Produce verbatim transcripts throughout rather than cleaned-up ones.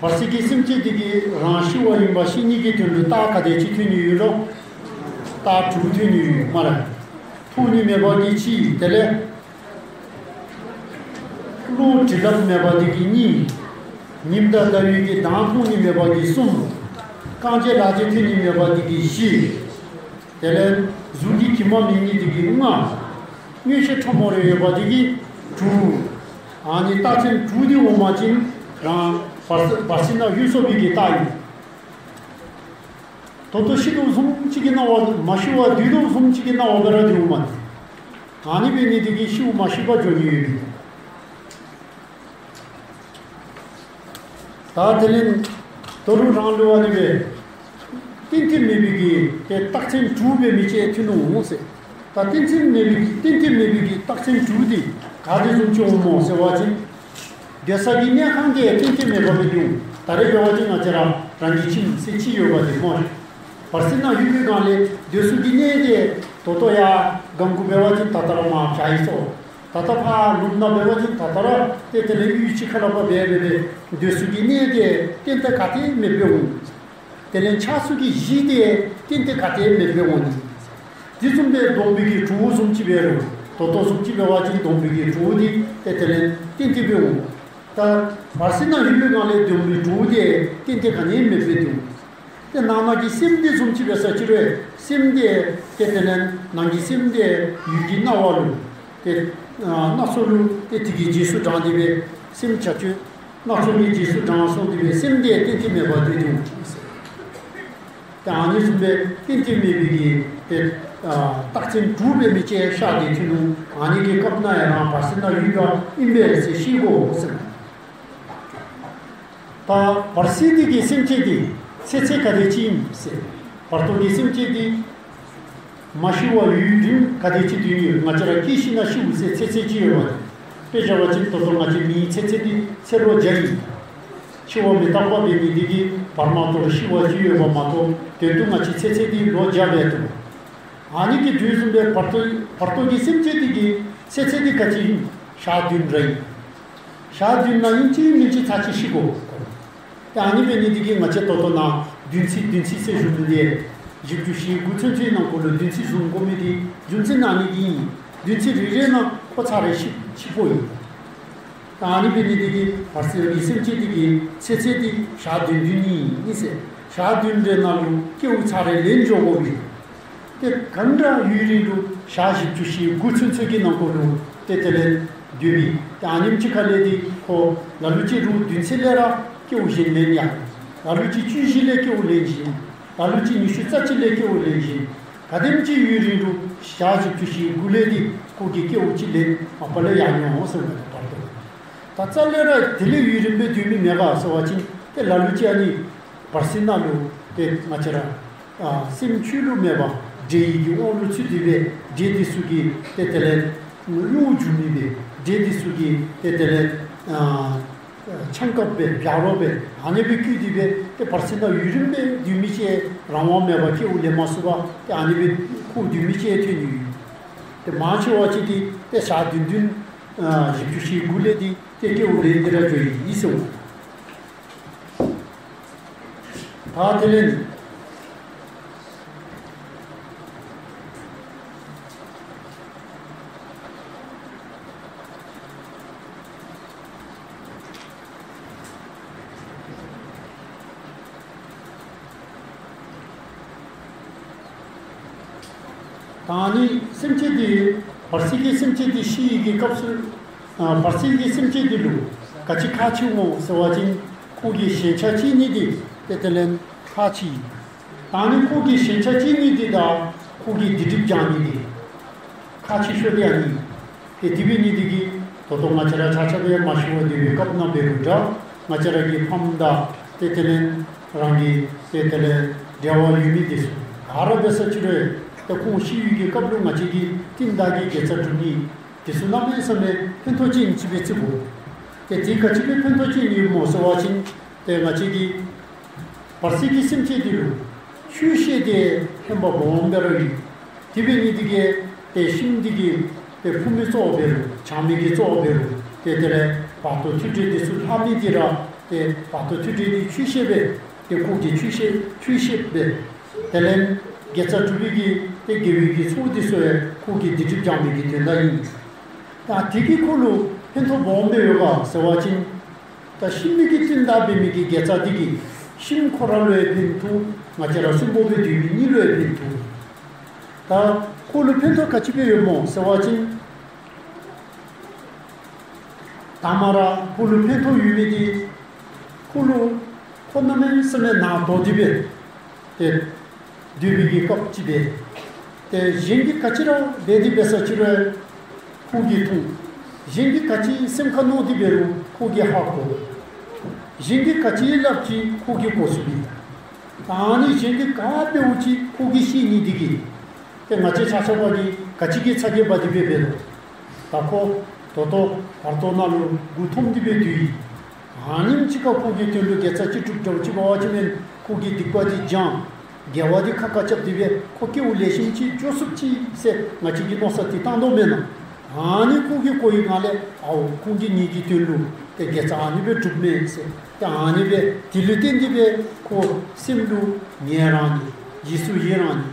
བར་སྲིད་ཀྱི་སེམས་ཅན་དེ་གིས་རང་ཤི་བ་ཨིན་པ་ཤེས་ནི་གི་དོན་ལུ་རྟགས་ག་དེ་ཅིག་ཐོན་ནི་ཡོད་ལོ། རྟགས་དྲུག་ཐོན་ནི་ཡོད་སྨ་རེ། མཐོང་ནི་མེད་པ་གི་གཅིག། དེ་ལས་བློ་བྲི་ལམ་མེད་པ་དེ་གིས་གཉིས། ཉིམ་དང་ཟླ་བའི་གི་མདངས་མཐོང་ནི་མེད་པ་གིས་གསུམ། རྐང་རྗེས་ལག་རྗེས་ཐོན་ནི་མེད་པ་དེ་གིས་བཞི། དེ་ལས་གཟུགས་ཀྱི་གྱིབ་མ་མེད་ནི་དེ་གིས་ལྔ། མངོན་ཤེས་ཁྲ་མོ་རེ་ཡོད་པ་དེ་གིས་དྲུག། ཨ་ནི་རྟགས་མཚན་དྲུག་དེ་འོང་པ་ཅིན་རང་བར་བར་སྲིད་ནང་ལྷོད་སོང་བའི་གི་རྟགས་ཨིན། ད་ལྟོ་ཤི་དོ་བཟུམ་ཅིག་གི་སྣང་བ། མ་ཤི་བར་སྡོད་དོ་བཟུམ་ཅིག་གི་སྣང་བ་སྦེ་ར་སྡོདཔ་མས། ཨ་ནི་འབད་ནི་དེ་གིས་ཤིཝ་མ་ཤེས་པར་འགྱོ་ནི་ཡོད་པས། ད་དེ་ལས་ད་རུང་རང་ལུ་ཨ་ནི་སྦེ་གཏན་ཐིབ་མེད་པའི་གི་ཏེ་རྟགས་མཚན་དྲུག་འབད་མི་ཅིག་ཐོན་འོང་ཟེར། ད་གཏན་ཐིབ་མེད་པའི་གི་གཏན་ཐིབ་མེད་པའི་གི་རྟགས་མཚན་དྲུག་དེ་ག་དེ་བཟུམ་ཅིག་འོང་སྨོ་ཟེར་བ་ཅིན། སྡོད་ས་གི་གནས་ཁང་དེ་གཏན་ཐིབ་མེད་པ་སྦེ་འགྱོ་འོང་། ད་རེས་འབད་བ་ཅིན་ང་བཅས་ར་རང་གི་ཁྱིམ་ཟེར་ཅིག་ཡོད་པ་དེ་སྨོ། བར་སྲིད་ནང་ལྷོད་པའི་སྒང་ལས་སྡོད་ས་གི་གནས་དེ་ད་ལྟོ་ཡར་སྒང་གུ་འབད་བ་ཅིན་ད་ལྟོ་ར་མར་བྱག་ཡི་ཚུ། ད་ལྟོ་ཕར་ལུངམ་ནང་འབད་བ་ཅིན་ད་ལྟོ་ར་ཏེ་དེ་ལས་གཡུས་ཅིག་ཁ་ལས་ཕར་འབད་འབད་སྡོད་ས་གི་གནས་དེ་གཏན་དེ་ག་ཏེ་མེདཔ་སྦེ་འོང་། དེ་ལས་ཆགས་ས་གི་གཞི་དེ་གཏན་དེ་ག་ཏེ་མེདཔ་སྦེ་འོང་ནི། དེ་བཟུམ་སྦེ་སྡོང་པོའི་གི་བྲོཝ་བཟུམ་ཅིག་འབད་རུང་ད་ལྟོ་བཟུམ་ཅིག་འབད་བ་ཅིན་སྡོང་པོའི་གི་བྲོཝ་དེ་ཏེ་དེ་ལས་གཏན་དེ་སྦེ་འོང་། ད་བར་སྲིད་ནང་ལྷོད་པའི་སྒང་ལས་སྡོང་པོའི་བྲོཝ་དེ་གཏན་དེ་ག་ནི་མེདཔ་སྦེ་འོང་། ཏེ་ནང་ན་གི་སེམས་དེ་བཟུམ་ཅིག་འབད་ས་ཅིག་རུང་སེམས་དེ་ཏེ་དེ་ལས་ནང་གི་སེམས་དེ་ཡུལ་གྱི་སྣང་བ་ལུ་ཏེ་ཨ་སྣ་ཚོགས་ལུ་ཏེ་དེ་གི་རྗེས་སུ་འབྲངས་ཏེ་སྦེ་སེམས་བྱ་སྤྱོད་སྣ་ཚོགས་ཀྱི་རྗེས་སུ་འབྲངས་སོང་སྟེ་སྦེ་སེམས་དེ་གཏན་ཐིབ་མེད་པར་སྡོད་དེ་འོང་། ཏེ་ཨ་ནི་བཟུམ་སྦེ་གཏན་ཐིབ་མེད་པའི་གི་ཏེ་ཨ་རྟགས་མཚན་དྲུག་འབད་མི་ཅིག་ཤར་ཏེ་ཐོན་འོང་། ཨ་ནི་གི་སྐབས་ནང་ཡང་རང་བར་སྲིད་ནང་ལྷོད་པ་ཨིན་པས་ཟེར་ཤེས་དགོ་ཟེར། ད་བར་སྲིད་འདི་གི་སེམས་ཅན་འདི་ཚེ་ཚད་ག་དེ་ཅིག་ཨིན་ཟེར། བར་དོ་གི་སེམས་ཅན་འདི་མ་ཤི་བར་ཡུན་རིང་ག་དེ་ཅིག་སྡོད་ནི་ཡོད། ང་བཅས་ར་སྐྱེས་ཞིནམ་ལས་ཤིཝ་ཟེར་ཚེ་ཚད་ཅིག་ཡོད་པ། དཔེ་བཞག་པ་ཅིན་ད་ལྟོ་ང་བཅས་མིའི་ཚེ་ཚད་འདི་ཚེ་ལོ་བརྒྱ་ཨིན། འཆི་བ་མི་རྟག་པ་འབད་ནི་འདི་གིས་བར་མ་དོར་ཤི་བ་ཅིག་ཡོདཔ་མ་གཏོགས་དོན་དུ་ང་བཅས་ཚེ་ཚད་འདི་ལོ་བརྒྱ་འབད་འདུག། ཨ་ནི་གི་དོན་བཟུམ་སྦེ་བར་དོ་བར་དོ་གི་སེམས་ཅན་འདི་གི་ཚེ་ཚད་འདི་ག་ཅི་ཨིན། ཞག་བདུན་ར་ཨིན། ཞག་བདུན་ནང་ཨིན་ཅི་མིན་ཅི་ཚར་ཅིག་ཤི་དགོ། ཏེ་ཨ་ནི་འབད་ནི་འདི་གིས་ང་བཅས་ད་ལྟོ་ནཱ་བདུན་ཚིགས་བདུན་ཚིགས་ཟེར་ཞུ་མི་འདི་བཞི་བཅུ་ཞེ་དགུ་ཚུན་ཚོད་ནང་འཁོད་ལུ་བདུན་ཚིགས་བཟུང་དགོ་མི་འདི་རྒྱུ་མཚན་ཨ་ནི་འདི་ཨིན། བདུན་ཚིགས་རེ་རེ་ནང་ཁོ་ཚར་རེ་ཤི་ཤི་དགོཔ་ཨིན། ད་ཨ་ནི་འབད་ནི་འདི་གིས་བར་སྲིད་ཀྱི་སེམས་ཅན་འདི་གི་ཚེ་ཚད་འདི་ཞག་བདུན་བདུན་ཨིན་ཟེར། ཞག་བདུན་རེ་ནང་ལུ་སྐྱེ་བ་ཚར་རེ་ལེན་འགྱོ་དགོ་པས། ཏེ་ག་འདྲ་ཡུན་རིང་རུང་ཞག་བཞི་བཅུ་ཞེ་དགུ་ཚུན་ཚོད་ཀྱི་ནང་འཁོད་ལུ་ཏེ་དེ་ལས་སྡོད་པས། ཏེ་ཨ་ནེམ་ཅིག་ཁ་ལས་འདི་ཁོ་ལ་ལུ་ཅིག་རུང་བདུན་ཚིགས་ལས་ར་སྐྱེ་བ་གཞན་ལེན་ཡང་། ལ་ལུ་ཅིག་བཅུ་བཞི་ལས་སྐྱེ་བ་ལེན་ཞིནམ། ལ་ལུ་ཅིག་ཉི་ཤུ་རྩ་གཅིག་ལས་སྐྱེ་བ་ལེན་ཞིནམ། ག་དེམ་ཅིག་ཡུན་རིང་རུང་ཞག་བཞི་བཅུ་ཞེ་དགུ་ལས་འདི་ཁོ་གིས་སྐྱེ་བ་ཅིག་ལེན་མ་པ་ལས་ཡང་མི་འོང་ཟེར་བ་ད་བར་དོ། ད་རྩ་ལས་ར་དེ་ལས་ཡུན་རིངམོ་སྦེ་སྡོད་མི་མེད་ག་ཟེར་བ་ཅིན་ཏེ་ལ་ལུ་ཅིག་ཨ་ནི་བར་སྲིད་ནང་ལུ་ཏེ་ང་བཅས་ར་ཨ་སེམས་ཆོས་ལུ་མེད་པར་འདྲེ་ཡི་གི་དབང་ལུ་ཚུད་དེ་སྦེ་འདྲེ་འདི་ཚུ་གིས་ཏེ་དེ་ལས་གཡོ་སྒྱུ་མི་སྦེ་འདྲེ་འདི་ཚུ་གིས་ཏེ་དེ་ལས་ཨ་ཆང་ཁབ་སྦེ་བྱ་རོགས་སྦེ་ཨ་ནི་སྦེ་བཀོལ་ཏེ་སྦེ་ཏེ་བར་སྲིད་ནང་ཡུན་རིངམོ་སྦེ་སྡོད་མི་ཅིག་རང་དབང་མེད་པར་སྐྱེ་བ་ལེན་མ་ཚུགས་པར་ཏེ་ཨ་ནི་སྦེ་ཁོ་སྡོད་མི་ཅིག་ཐོན་ནི་ཡོད། ཏེ་མང་ཆེ་བ་ཅིག་འདི་ཏེ་ཞག་བདུན་བདུན་ཨ་བཞི་བཅུ་ཞེ་དགུ་ལས་འདི་ཏེ་སྐྱེ་བ་ལེན་ཏེ་ར་འགྱོ་ཡི་ཟེར། ད་དེ་ལས་ད་ཨ་ནི་སེམས་ཅན་འདི་བར་སྲིད་ཀྱི་སེམས་ཅན་འདི་ཤི་ཡི་གི་སྐབས་སུ་ཨ་བར་སྲིད་ཀྱི་སེམས་ཅན་འདི་ལུ་ག་ཅི་ཁག་ཆེ་འོང་ཟེར་བ་ཅིན་ཁོ་གི་ཞེན་ཆགས་སྐྱེ་ནི་འདི་ཏེ་དེ་ལས་ཁག་ཆེ། ད་ཨ་ནི་ཁོ་གི་ཞེན་ཆགས་སྐྱེ་ནི་འདི་དང་ཁོ་གི་སྡིག་སྒྲིབ་སྦྱང་ནི་འདི་ཁག་ཆེ་ཤོས་འདི་ཨ་ནི། ཏེ་དེ་འབད་ནི་འདི་གིས་ད་ལྟོ་ང་བཅས་ར་ཆ་ཁྱབ་ཡང་མ་ཤི་བར་སྡོད་པའི་སྐབས་ནང་འབད་རུང་འདྲ། ང་བཅས་ར་གི་ཕམ་དང་ཏེ་དེ་ལས་རང་གི་ཏེ་དེ་ལས་འབྲེལ་བ་ཡོད་མི་འདི་ཚུ་ག་ར་འབད་ས་ཅིག་རུང་ཏེ་ཁོང་ཤི་ཡི་གི་སྐབས་ལུ་ང་བཅས་ཀྱིས་རྟིང་བདའ་གི་དགེ་རྩ་སྒྲུབ་ནི་འདི་ཚུ་གནམ་མེད་ས་མེད་ཕན་ཐོགས་ཅན་ཨིན་ཅི་སྦེ་བརྩི་དགོ། ཏེ་དེ་ག་ཅི་སྦེ་ཕན་ཐོགས་ཅན་ཨིན་སྨོ་ཟེར་བ་ཅིན་ཏེ་ང་བཅས་ཀྱིས་བར་སྲིད་ཀྱི་སེམས་ཅན་འདི་ལུ་ཆོས་བཤད་དེ་ཕན་པ་སྦོམ་སྦེ་ར་ཡོད། དེ་འབད་ནི་འདི་གིས་ཏེ་ཤིང་འདི་གི་ཏེ་ཕུ་མི་གཙོ་བོ་འབད་རུང་ཆགས་མི་གི་གཙོ་བོ་འབད་རུང་ཏེ་དེ་ལས་བར་དོ་ཐོས་གྲོལ་འདི་ཚུ་ལྷག་མི་འདི་ར་ ཏེ་བར་དོ་མཐུད་འབྲེལ་འདི་ཆོས་བཤད་སྦེ་ཏེ་ཁོ་གིས་ཆོས་བཤད་ཆོས་བཤད་སྦེ་དེ་ལས་དགེ་རྩ་སྒྲུབ་པའི་གི་ཏེ་དགེ་བའི་གི་ཚོགས་འདི་ཚུ་ཡང་ཁོ་གིས་སྡིག་སྒྲིབ་སྦྱང་བའི་གི་དོན་དག་ཨིན། ད་དེ་གིས་ཁོ་ལུ་ཕན་ཐོགས་སྦོམ་སྦེ་ཡོད་ག་ཟེར་བ་ཅིན་ད་ཤི་མི་གི་རྟིང་བདའ་འབད་མི་གི་དགེ་རྩ་འདི་གིས་ཤི་མི་ཁོ་ར་ལུ་ཡང་ཕན་ཐོགས། ང་བཅས་ར་གསོན་པོ་སྦེ་སྡོད་མི་གཉིས་ལུ་ཡང་ཕན་ཐོགས། ད་ཁོ་ལུ་ཕན་ཐོགས་ག་ཅི་སྦེ་ཡོདཔ་སྨོ་ཟེར་བ་ཅིན་དང་པ་ར་ཁོ་ལུ་ཕན་ཐོགས་ཡོད་མི་འདི་ཁོ་ལུ་ཁོ་གནམ་མེད་ས་མེད་ནང་དོག་སྟེ་སྦེ་ཏེ་སྡོད་པའི་གི་སྐབས་ཅིག་འབད། ཏེ་གཞན་གྱིས་ག་ཅི་ར་འབད་དེ་འབད་ས་ཅིག་རུང་ཁོ་གིས་མཐོང་། གཞན་གྱིས་ག་ཅི་སེམས་ཁར་མནོ་སྟེ་འབད་རུང་ཁོ་གིས་ཧ་གོ། གཞན་གྱིས་ག་ཅི་སླབ་ཅི་ཁོ་གིས་གོ་ཚུགས་པས། ད་ཨ་ནི་གཞན་གྱིས་ག་འབདཝ་ཅིག་ཁོ་གིས་ཤེས་ནི་འདི་གིས་ཏེ་ང་བཅས་ཆ་ཁྱབ་ཀྱིས་ག་ཅི་གི་ཚ་གྱང་འབག་སྟེ་སྦེ་འབད་དོ། ད་ཁོ་ད་ལྟོ་བར་དོ་ནང་ལུ་མགུ་འཐོམས་ཏེ་སྦེ་སྡོད་ཡི། ཨ་ནེམ་ཅིག་ཁར་ཁོ་གི་དོན་ལུ་དགེ་རྩ་ཅིག་སྒྲུབ་འདྲཝ་ཅིག་འབད་བ་ཅིན་མེན་ཁོ་གིས་སྡིག་པ་འདི་སྦྱང་། དགེ་བ་འདི་ཁ་ཁ་རྐྱབ་སྟེ་སྦེ་ཁོ་སྐྱེ་བ་ལེགས་ཤོམ་ཅིག་འགྱོ་ཚུགསཔ་ཅིག་ཟེར་ང་བཅས་ཀྱིས་མནོ་བསམ་འདི་བཏང་དོ་མེན་ན། ཨ་ནི་ཁོ་གིས་གོ་བའི་སྒང་ལས་ཨའོ་ཁོང་གིས་ངེ་གི་དོན་ལུ་ཏེ་དགེ་རྩ་ཨ་ནི་སྦེ་སྒྲུབ་མས་ཟེར། ཏེ་ཨ་ནི་སྦེ་དེ་ལུ་བརྟེན་ཏེ་སྦེ་ཁོ་སེམས་ལུ་ངེད་རང་ཨིན། རྗེས་སུ་ཡི་རང་ཨིན།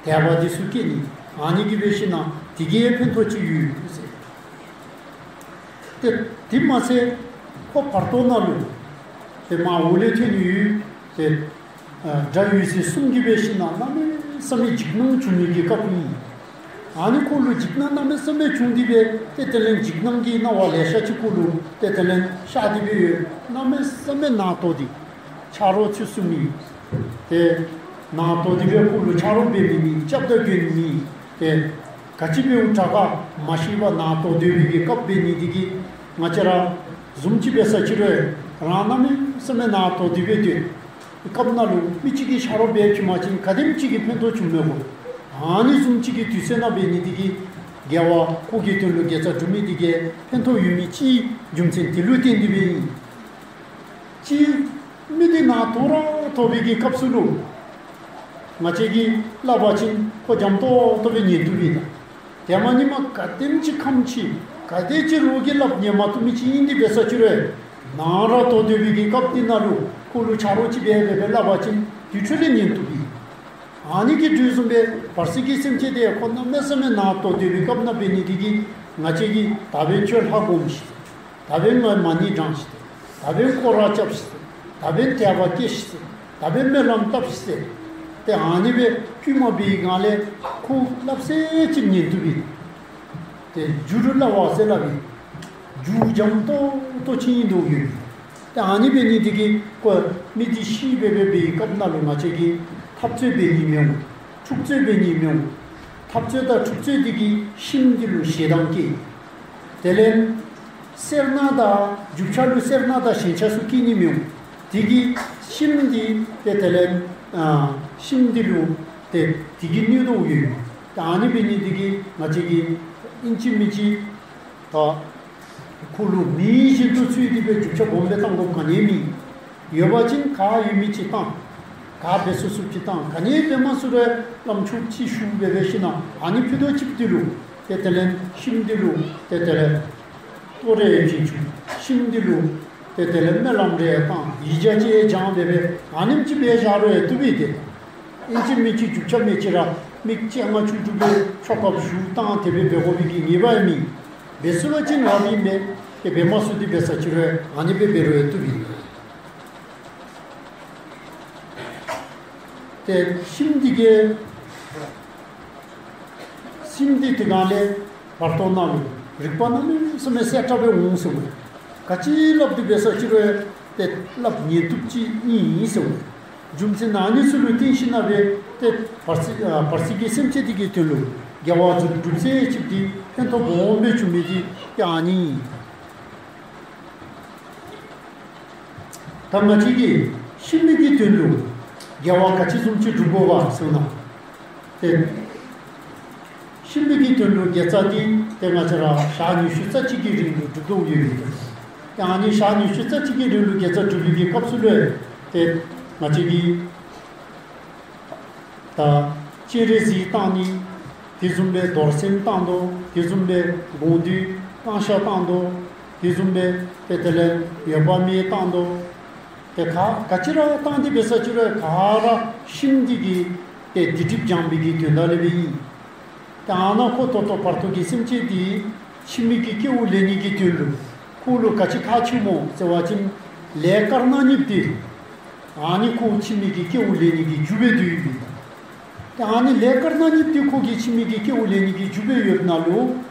དད་པ་འདི་ཚུ་སྐྱེ་ནི། ཨ་ནི་གིས་འབད་ཞིན་ན་དེ་གིས་ཕན་ཐོགས་ཅིག་ཡོད་ཟེར། ཏེ་དེ་མ་ཚད་ཁོ་བར་དོ་ནང་ལུ་ཏེ་མར་འོག་ལས་ཐོན་ནི་ཡོད། ཏེ་ཨ་དགྲ་འོད་ཟེར་གསུམ་གྱིས་འབད་ཞིན་ན་གནམ་མེད་ས་མེད་འཇིགས་སྣང་བྱུང་མི་གི་སྐབས་ཨིན། ཨ་ནི་ཁོ་ལུ་འཇིགས་སྣང་གནམ་མེད་ས་མེད་བྱུང་སྟེ་སྦེ་ཏེ་དེ་ལས་འཇིགས་སྣང་གི་སྣང་བ་ལེ་ཤ་ཅིག་ཁོ་ལུ་ཏེ་དེ་ལས་ཤར་ཏེ་སྦེ་ཡོད། གནམ་མེད་ས་མེད་ནང་དོག་སྟེ་ཆ་རོགས་ཚུ་གསུམ་ཨིན། ཏེ་ནང་དོག་སྟེ་སྦེ་ཁོ་ལུ་ཆ་རོགས་འབད་མི་མེད། སྐྱབས་དང་མགོན་མེད། ཏེ་ག་ཅི་འབདཝ་དྲག་ག་མ་ཤེས་པར་ནང་དོག་སྡོད་པའི་གི་སྐབས་འབད་ནི་འདི་གིས་ང་བཅས་ར་བཟུམ་ཅིག་འབད་ས་ཅིག་རུང་རང་གནམ་མེད་ས་མེད་ནང་དོག་སྟེ་སྦེ་སྡོད། སྐབས་ནང་ལུ་མི་གཅིག་གིས་ཆ་རོགས་འབད་བཅུག་པ་ཅིན་ག་དེམ་ཅིག་གི་ཕན་ཐོགས་བྱུངམ་མས་གོ། ཨ་ནི་བཟུམ་ཅིག་གི་དུས་ཚོད་ནང་འབད་ནི་འདི་གིས་དགེ་བ་ཁོ་གི་དོན་ལུ་དགེ་རྩ་སྒྲུབ་མི་འདི་གིས་ཕན་ཐོགས་ཡོད་མི་ཅིག་རྒྱུ་མཚན་དེ་ལུ་བརྟེན་ཏེ་སྦེ་ཨིན། གཅིག་མི་འདི་ནང་དོག་ར་དོག་པའི་གི་སྐབས་སུ་ལུ་ང་བཅས་ཀྱིས་སླབ་པ་ཅིན་ཁོ་འཇམ་ཏོག་ཏོ་སྦེ་ཉན་བཏུབ་པས་ད། ཏེ་མ་ཉནམ་ག་དེམ་ཅིག་ཁམས་ཆེ་ག་དེ་ཅིག་རོགས་ཀྱིས་སླབ་ཉན་མ་བཏུབ་མི་ཅིག་ཨིན་ཏེ་འབད་ས་ཅིག་རུང་ནང་ར་དོག་སྡོད་པའི་གི་སྐབས་འདི་ནང་ལུ་ཁོ་ལུ་ཆ་རོགས་ཅིག་འབད་འབད་སྦེ་སླབ་པ་ཅིན་དེ་འཕྲོ་ལས་ཉན་བཏུབ་པས། ཨ་ནི་གི་དོ་བཟུམ་སྦེ་བར་སྲིད་ཀྱི་སེམས་ཅན་འདི་ཁོ་གནམ་མེད་ས་མེད་ནང་དོག་སྡོད་པའི་སྐབས་ནང་འབད་ནི་འདི་གིས་ང་བཅས་ཀྱིས་ད་འབདན་ཁྱོད་ལྷ་སྒོམས་ཤིག། ད་འབདན་ང་མ་ཎི་བགྲང་ཤིག། ད་འབདན་སྐོར་ར་རྐྱབ་ཤིག། ད་འབདན་དད་པ་བསྐྱེད་ཤིག། ད་འབདན་སྨོན་ལམ་བཏབ་ཤིག་ཟེར། ཏེ་ཨ་ནི་སྦེ་བསྐུལ་མ་འབད་བའི་སྒང་ལས་ཁོ་སླབ་ཚད་ཅིག་ཉན་བཏུབ་པས། ཏེ་མཇུག་ར་སླབ་པ་ཟེར་སླབ་པས། མཇུག་འཇམ་ཏོག་ཏོ་ཅིག་ཨིན་དོ་ཡོད། ཏེ་ཨ་ནི་འབད་ནི་འདི་གིས་ཁོ་མི་འདི་ཤི་སྦེ་སྦེ་འབད་བའི་སྐབས་ནང་ལུ་ང་བཅས་ཀྱིས་འཐབ་རྩོད་འབད་ནི་མི་འོང་། འཁྲུག་རྩོད་འབད་ནི་མི་འོང་། འཐབ་རྩོད་དང་འཁྲུག་རྩོད་འདི་གིས་ཤི་མི་འདི་ལུ་ཞེ་སྡང་སྐྱེ། དེ་ལས་སེར་སྣ་དང་རྒྱུ་ཆ་ལུ་སེར་སྣ་དང་ཞེན་ཆགས་ཚུ་སྐྱེ་ནི་མི་འོང་། དེ་གིས་ཤི་མི་འདི་ཏེ་དེ་ལས་ཨ་ཤི་མི་འདི་ལུ་ཏེ་དེ་གིས་གནོད་དོ་ཡོད། ཏེ་ཨ་ནི་འབད་ནི་འདི་གིས་ང་བཅས་ཀྱིས་ཨིན་ཅི་མིན་ཅི་ད་ཁོ་ལུ་མེད་བཞིན་དུ་འཚོལ་ཏེ་སྦེ་རྒྱུ་ཆ་སྦོམ་སྦེ་བཏང་དགོཔ་ག་ནི་ཡང་མེད། ཡོད་པ་ཅིན་ག་ཡོད་མི་ཅིག་བཏང་། ག་འབད་ཚུགས་ཚུགསཔ་ཅིག་བཏང་། ག་ནི་འབད་མ་ཚུགས་རུང་བླམ་ཆོསཔ་ཅིག་ཞུ་འབད་འབད་ཞིན་ན་ཨ་ནི་ཕུད་རྡོག་གཅིག་འདི་ལུ་ཏེ་དེ་ལས་ཤི་མི་འདི་ལུ་ཏེ་དེ་ལས་ལྟོ་རེ་བྱིན་བཅུག། ཤི་མི་འདི་ལུ་ཏེ་དེ་ལས་སྨོན་ལམ་རེ་བཏང་། ཡིག་བརྒྱ་ཅིག་བགྱང་འབད་འབད་ཨ་ནེམ་ཅིག་འབད་བཞག་རུང་ཡང་བཏུབ་པས་ཏེ། ཨིན་ཅི་མིན་ཅི་རྒྱུ་ཆ་མེད་ཅི་ར་མི་བཅོ་ལྔ་བཅུ་དྲུག་སྦེ་ཆོ་ག་ཞུ་བཏང་དེ་སྦེ་འབད་དགོ་པའི་གི་ངེས་པ་ཡང་མེད། འབད་ཚུགས་པ་ཅིན་རབ་ཨིན་པས། ཏེ་འབད་མ་ཚུགས་ཏེ་འབད་ས་ཅིག་རུང་ཨ་ནི་སྦེ་འབད་རུང་ཡང་བཏུབ་པས། ཏེ་ཤི་མི་འདི་གིས་ཤི་མི་འདི་དེ་སྒང་ལས་བར་དོ་ནང་ལུ་རིག་པ་གནམ་མེད་ས་མེད་གསལ་དྲགས་སྦེ་འོང་ཟེར་བས། ག་ཅི་སླབ་སྟེ་འབད་ས་ཅིག་རུང་ཏེ་སླབ་ཉན་བཏུབ་ཅིག་ཨིན་ཟེར་བས། རྒྱུ་མཚན་ཨ་ནི་ཚུ་ལུ་བརྟེན་ཞིན་ན་སྦེ་ཏེ་བར་སྲིད་ཨ་བར་སྲིད་ཀྱི་སེམས་ཅན་འདི་གི་དོན་ལུ་དགེ་བ་སྒྲུབ་སྒྲུབ་ཚད་ཅིག་འདི་ཕན་ཐོགས་སྦོམ་སྦེ་བྱུང་མི་འདི་ཏེ་ཨ་ནི་ཨིན། ད་ང་བཅས་ཀྱིས་ཤི་མི་གི་དོན་ལུ་དགེ་བ་ག་ཅི་བཟུམ་ཅིག་སྒྲུབ་དགོ་པ་ཟེར་ན། ཏེ་ཤི་མི་གི་དོན་ལུ་དགེ་རྩ་འདི་ཏེ་ང་བཅས་ར་ཞག་ཉི་ཤུ་རྩ་གཅིག་གི་རིང་ལུ་སྒྲུབ་དོ་ཡོད་པས། ཏེ་ཨ་ནི་ཞག་ཉི་ཤུ་རྩ་གཅིག་གི་རིང་ལུ་དགེ་རྩ་སྒྲུབ་པའི་གི་སྐབས་སུ་ལུ་ཏེ་ང་བཅས་ཀྱིས་ད་སྤྱན་རས་གཟིགས་བཏང་ནི། དེ་བཟུམ་སྦེ་རྡོར་སེམས་བཏང་དོ། དེ་བཟུམ་སྦེ་དགོངས་འདུས་བསྐང་བཤགས་བཏང་དོ། དེ་བཟུམ་སྦེ་ཏེ་དེ་ལས་འོད་དཔག་མེད་བཏང་དོ། ཏེ་ག་ག་ཅི་ར་བཏང་སྟེ་འབད་ས་ཅི་རུང་ག་ར་ཤིམ་འདི་གིས་ཏེ་སྡིག་སྒྲིབ་སྦྱང་བའི་གི་དོན་དག་ལས་སྦེ་ཨིན། ཏེ་ཨ་ནཱ་ཁོ་ད་ལྟོ་བར་དོ་གི་སེམས་ཅན་འདི་ཕྱི་མའི་གི་སྐྱེ་བ་ལེན་ནི་གི་དོན་ལུ་ཁོ་ལུ་ག་ཅི་ཁག་ཆེ་སྨོ་ཟེར་བ་ཅིན་ལས་དཀར་ནག་གཉིས་འདི་ཨ་ནི་ཁོ་ཕྱི་མའི་གི་སྐྱེ་བ་ལེན་ནི་གི་རྒྱུ་སྦེ་འདུག་ཡོདཔ་ཨིན། ཏེ་ཨ་ནི་ལས་དཀར་ནག་གཉིས་འདི་ཁོ་གི་ཕྱི་མའི་གི་སྐྱེ་བ་ལེན་ནི་གི་རྒྱུ་སྦེ་ཡོདཔ་ནང་ལུ་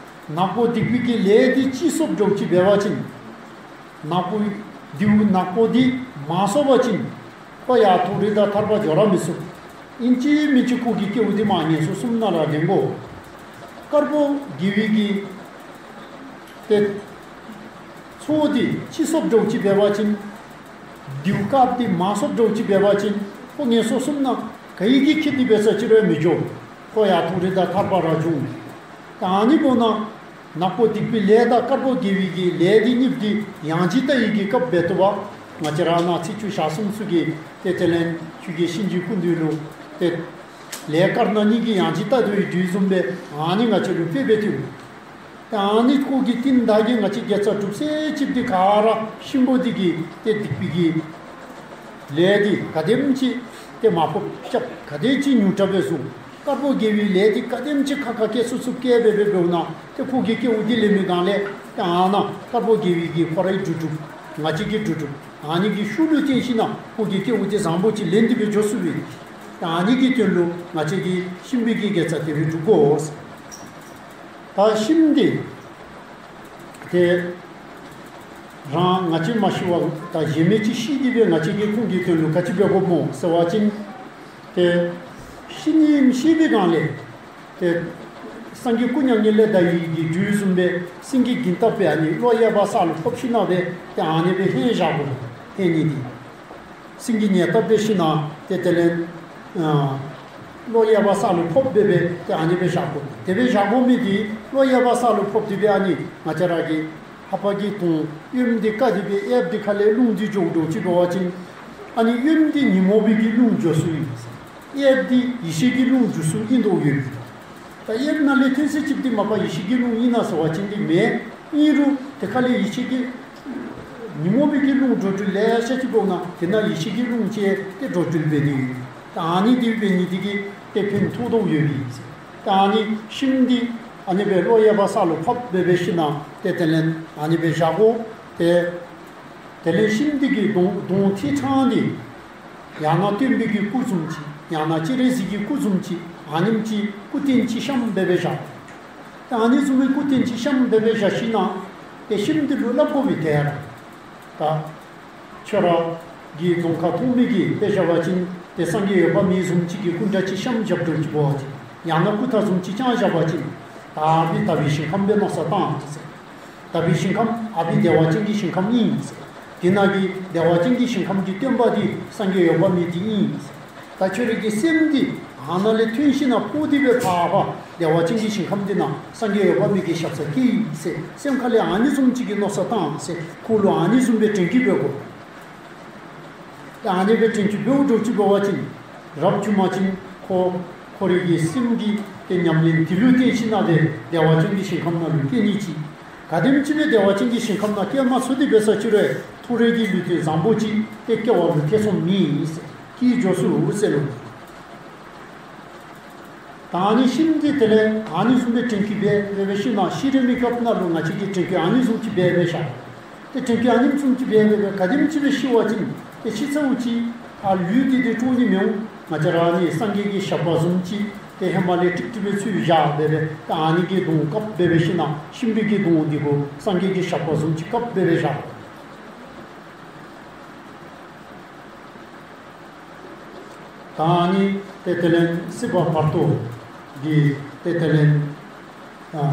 ནག་པོ་སྡིག་པའི་གི་ལས་འདི་ཅི་སོཔ་འདྲཝ་ཅིག་འབད་བ་ཅིན་ནག་པོ་འདི་ནག་པོ་འདི་མ་སོ་བ་ཅིན་ཁོ་ཡང་མཐོ་རིས་དང་ཐར་པ་འགྱོ་ར་མི་ཚུགས། ཨིན་ཅི་མིན་ཅི་ཁོ་གི་སྐྱེ་བ་འདི་མར་ངན་སོང་གསུམ་ནང་ར་ལེན་དགོ། དཀར་པོ་དགེ་བའི་གི་ཏེ་ཚོགས་འདི་ཅི་སོཔ་འདྲཝ་ཅིག་འབད་བ་ཅིན་སྡིག་པ་འདི་མ་སོཔ་འདྲཝ་ཅིག་འབད་བ་ཅིན་ཁོ་ངན་སོང་གསུམ་ནང་ག་གིས་ཁྱིད་དེ་འབད་ས་ཅི་རུང་མི་འགྱོ། ཁོ་ཡང་མཐོ་རིས་དང་ཐར་པ་ར་འབྱུང་། ད་ཨ་ནི་འབདཝ་ད་ནག་པོ་སྡིག་པའི་ལས་དང་དཀར་པོ་དགེ་བའི་གི་ལས་འདི་གཉིས་འདི་ཡང་ཅིན་ལྟ་བའི་གི་སྐབས་འབད་དོ་བ། ང་བཅས་ར་ནཱ་ཚེས་བཅུ་ཞག་གསུམ་ཚུ་གི་ཏེ་དེ་ལས་ཆོས་རྒྱལ་གཤིན་རྗེའི་སྐུ་མདུན་ལུ་ཏེ་ལས་དཀར་ནག་གཉིས་ཀྱིས་ཡང་ཅིན་ལྟ་དོ་ཡོད་དོ་བཟུམ་སྦེ་ཨ་ནི་ང་བཅས་ལུ་དཔེ་འབད་དེ། ད་ཨ་ནི་ཁོ་གི་རྟིང་བདའ་གི་ང་བཅས་དགེ་རྩ་སྒྲུབ་ས་ཅིག་འདི་ག་ར་ཤིམ་པོ་འདི་གིས་ཏེ་སྡིག་པའི་གི་ལས་འདི་ག་དེམ་ཅིག་ཏེ་མར་ཕབ་རྐྱབ། ག་དེ་ཅིག་ཉུང་དྲགས་སྦེ་བཟོ། དཀར་པོ་དགེ་བའི་ལས་འདི་ག་དེམ་ཅིག་ཁག་ཁ་བཀལ་ཚུགས་ཚུགས་བཀལ་སྦེ་འབད་འབདཝ་ད་ཏེ་ཁོ་གི་སྐྱེ་བ་འདི་ལེན་མི་གང་ལས་ཏེ་ཨ་ནཱ་དཀར་པོ་དགེ་བའི་གི་ཁོ་རའི་སྒྲུབ་སྒྲུབ་ང་བཅས་ཀྱི་སྒྲུབ་སྒྲུབ་ཨ་ནི་གི་ཤུགས་ལུ་བརྟེན་ཞིན་ན་ཁོ་གི་སྐྱེ་བ་འདི་བཟང་པོ་ཅིག་ལེན་ཏེ་སྦེ་འགྱོ་ཚུགས་པས། ཏེ་ཨ་ནི་གི་དོན་ལུ་ང་བཅས་ཀྱིས་ཤིམ་པའི་གི་དགེ་རྩ་དེ་སྦེ་སྒྲུབ་དགོ། ད་ཤིམ་འདི་ཏེ་རང་ང་བཅས་མ་ཤི་བར་ད་གཞན་མི་ཅིག་ཤི་སྟེ་སྦེ་ང་བཅས་ཀྱིས་ཁོང་གི་དོན་ལུ་ག་ཅི་འབད་དགོཔ་སྨོ་ཟེར་བ་ཅིན་ཏེ་ཤི་ནི་ཤི་བའི་སྒང་ལས་ཏེ་སངས་རྒྱས་སྐུ་མྱ་ངན་ལས་འདའ་བའི་གི་དུས་བཟུམ་སྦེ་སེང་གེ་འགྱིང་སྟག་སྦེ་ཨ་ནི་གློ་ཡལ་བ་ས་ལུ་ཕབ་ཞིན་ན་སྦེ་ཏེ་ཨ་ནི་སྦེ་ལྷན་བཞག་དགོ། ལྷན་ནི་འདི་སེང་གེ་ཉལ་སྟབས་འབད་ཞིན་ན་ཏེ་དེ་ལས་ཨ་གློ་ཡལ་བ་ས་ལུ་ཕབ་སྦེ་སྦེ་ཏེ་ཨ་ནི་སྦེ་བཞག་དགོ། དེ་སྦེ་བཞག་དགོ་མི་འདི་གློ་ཡལ་བ་ས་ལུ་ཕབ་སྟེ་སྦེ་ཨ་ནི་ང་བཅས་ར་གི་ལྷ་པ་གི་དོང་གཡོནམ་འདི་བཀག་སྟེ་སྦེ་གཡསཔ་འདི་ཁ་ལས་རླུང་འདི་འགྱོཝ་འདྲཝ་ཅིག་འབད་བ་ཅིན་ཨ་ནི་གཡོནམ་འདི་ཉོན་མོངས་པའི་གི་རླུང་འགྱོ་ས་ཨིན། གཡསཔ་འདི་ཡེ་ཤེས་ཀྱི་རླུང་འགྱོ་ས་ཨིན་དོ་ཡོད། ད་གཡསཔ་ནང་ལས་ཐོན་ས་ཅིག་འདི་མ་པ་ཡེ་ཤེས་ཀྱི་རླུང་ཨིན་ན་ཟེར་བ་ཅིན་འདི་མེན། ཨིན་རུང་དེ་ཁ་ལས་ཡེ་ཤེས་ཀྱི་ཉོན་མོངས་པའི་གི་རླུང་འགྲོ་འགྲུལ་ལེ་ཤ་ཅིག་འབདཝ་ད་དེ་ནང་ཡེ་ཤེས་ཀྱི་རླུང་བཅས་ཏེ་འགྲོ་འགྲུལ་འབད་ནི་ཡོད། ད་ཨ་ནི་འདི་འབད་ནི་འདི་གིས་ཏེ་ཕན་ཐོགས་དོ་ཡོད་པས། ད་ཨ་ནི་ཤིམ་འདི་ཨ་ནི་སྦེ་གློ་ཡལ་བ་ས་ལུ་ཕབ་སྦེ་སྦེ་ཞིན་ན་ཏེ་དེ་ལས་ཨ་ནི་སྦེ་བཞག་དགོ། ཏེ་དེ་ལས་ཤིམ་འདི་གི་དོང་དོང་ཐིག་ཕྲང་འདི་ཡང་ན་སྟོན་པའི་གི་སྐུ་བཟུམ་ཅིག་ཡང་ན་སྤྱན་རས་གཟིགས་ཀྱི་སྐུ་བཟུམ་ཅིག་ཨ་ནེམ་ཅིག་སྐུ་རྟེན་ཅིག་བཤམས་སྦེ་སྦེ་བཞག། ཏེ་ཨ་ནི་བཟུམ་མའི་སྐུ་རྟེན་ཅིག་བཤམས་སྦེ་སྦེ་བཞག་ཞིན་ན་ཏེ་ཤིམ་འདི་ལུ་སླབ་དགོ་པས། ཏེ་ཡར་ད་ཁྱོད་ར་གི་གདོང་ཁར་མཐོང་མི་གིས་དཔེ་བཞག་པ་ཅིན་ཏེ་སངས་རྒྱས་འོད་དཔག་མེད་བཟུམ་ཅིག་གི་སྐུ་འདྲ་ཅིག་བཤམས་བཞགཔ་འདྲཝ་ཅིག་འབད་བ་ཅིན་ཡང་ན་སྐུ་ཐང་བཟུམ་ཅིག་བརྐྱངས་བཞག་པ་ཅིན་ད་ཨ་ཕི་དག་པའི་ཞིང་ཁམས་སྦེ་མནོ་བསམ་བཏང་ཟེར། དག་པའི་ཞིང་ཁམས་ཨ་ཕི་བདེ་བ་ཅན་གྱི་ཞིང་ཁམས་ཨིན་ཟེར། དེ་ནང་གི་བདེ་བ་ཅན་གྱི་ཞིང་ཁམས་ཀྱི་སྟོན་པ་འདི་སངས་རྒྱས་འོད་དཔག་མེད་འདི་ཨིན་ཟེར། ད་ཁྱོད་རའི་གི་སེམས་འདི་ཨ་ནཱ་ལས་ཐོན་ཞིན་ན་འཕོ་སྟེ་སྦེ་ཕར་ཕར་བདེ་བ་ཅན་གྱི་ཞིང་ཁམས་འདི་ནང་སངས་རྒྱས་འོད་དཔག་མེད་ཀྱི་ཞབས་སར་སྐྱེ་ཟེར། སེམས་ཁ་ལས་ཨ་ནི་བཟུམ་ཅིག་གི་མནོ་བསམ་བཏང་ཟེར། ཁོ་ལུ་ཨ་ནི་བཟུམ་སྦེ་དྲན་སྐུལ་འབད་དགོ། ཏེ་ཨ་ནི་སྦེ་དྲན་སྐུལ་འབདཝ་འདྲཝ་ཅིག་འབད་བ་ཅིན་རབ་བྱུང་པ་ཅིན་ཁོ་ཁོ་རའི་གི་སེམས་ཀྱི་ཏེ་ཉམས་ལེན་འདི་ལུ་བརྟེན་ཞིན་ན་སྦེ་བདེ་བ་ཅན་གྱི་ཞིང་ཁམས་ནང་ལུ་སྐྱེ་ནི་ཅིག། ག་དེམ་ཅིག་སྦེ་བདེ་བ་ཅན་གྱི་ཞིང་ཁམས་ནང་སྐྱེ་མ་ཚུགས་ཏེ་འབད་ས་ཅིག་རུང་མཐོ་རིས་ཀྱི་ལུས་རྟེན་བཟང་པོ་ཅིག་ཏེ་སྐྱེ་བ་ལུ་ཐེ་ཚོམ་མེད་ཟེར། སྐྱེ་འགྱོ་ཚུགས་ཟེར་ལོ། ད་ཨ་ནི་ཤིམ་འདི་དེ་ལས་ཨ་ནི་བཟུམ་སྦེ་དྲན་སྐུལ་འབད་འབད་འབད་ཞིན་ན་ཤི་རན་པའི་སྐབས་ནང་ལུ་ང་བཅས་ཀྱིས་དྲན་སྐུལ་ཨ་ནི་བཟུམ་ཅིག་འབད་འབད་བཞག། ཏེ་དྲན་སྐུལ་ཨ་ནི་བཟུམ་ཅིག་འབད་འབད་འབད་ག་དེམ་ཅིག་སྦེ་ཤི་བ་ཅིན་ཏེ་ཤི་ཚརཝ་ཅིག་ཨ་ལུས་འདི་ཏེ་དཀྲོག་ནི་མི་འོང་། ང་བཅས་ར་ཨ་ནི་སངས་རྒྱས་ཀྱི་ཞབས་པ་བཟུམ་ཅིག་ཏེ་ཧེ་མ་ལས་ཀྲིག་ཀྲི་སྦེ་ཚུད་བཞག་འབད་འབད་ད་ཨ་ནི་གི་དོང་བཀབ་འབད་འབད་ཞིན་ན་ཤིམ་པའི་གི་དོང་འདི་གུ་སངས་རྒྱས་ཀྱི་ཞབས་པ་བཟུམ་ཅིག་བཀབ་འབད་འབད་བཞག། ད་ཨ་ནི་ཏེ་དེ་ལས་སྲིད་པ་བར་དོ་གི་ཏེ་དེ་ལས་ཨ་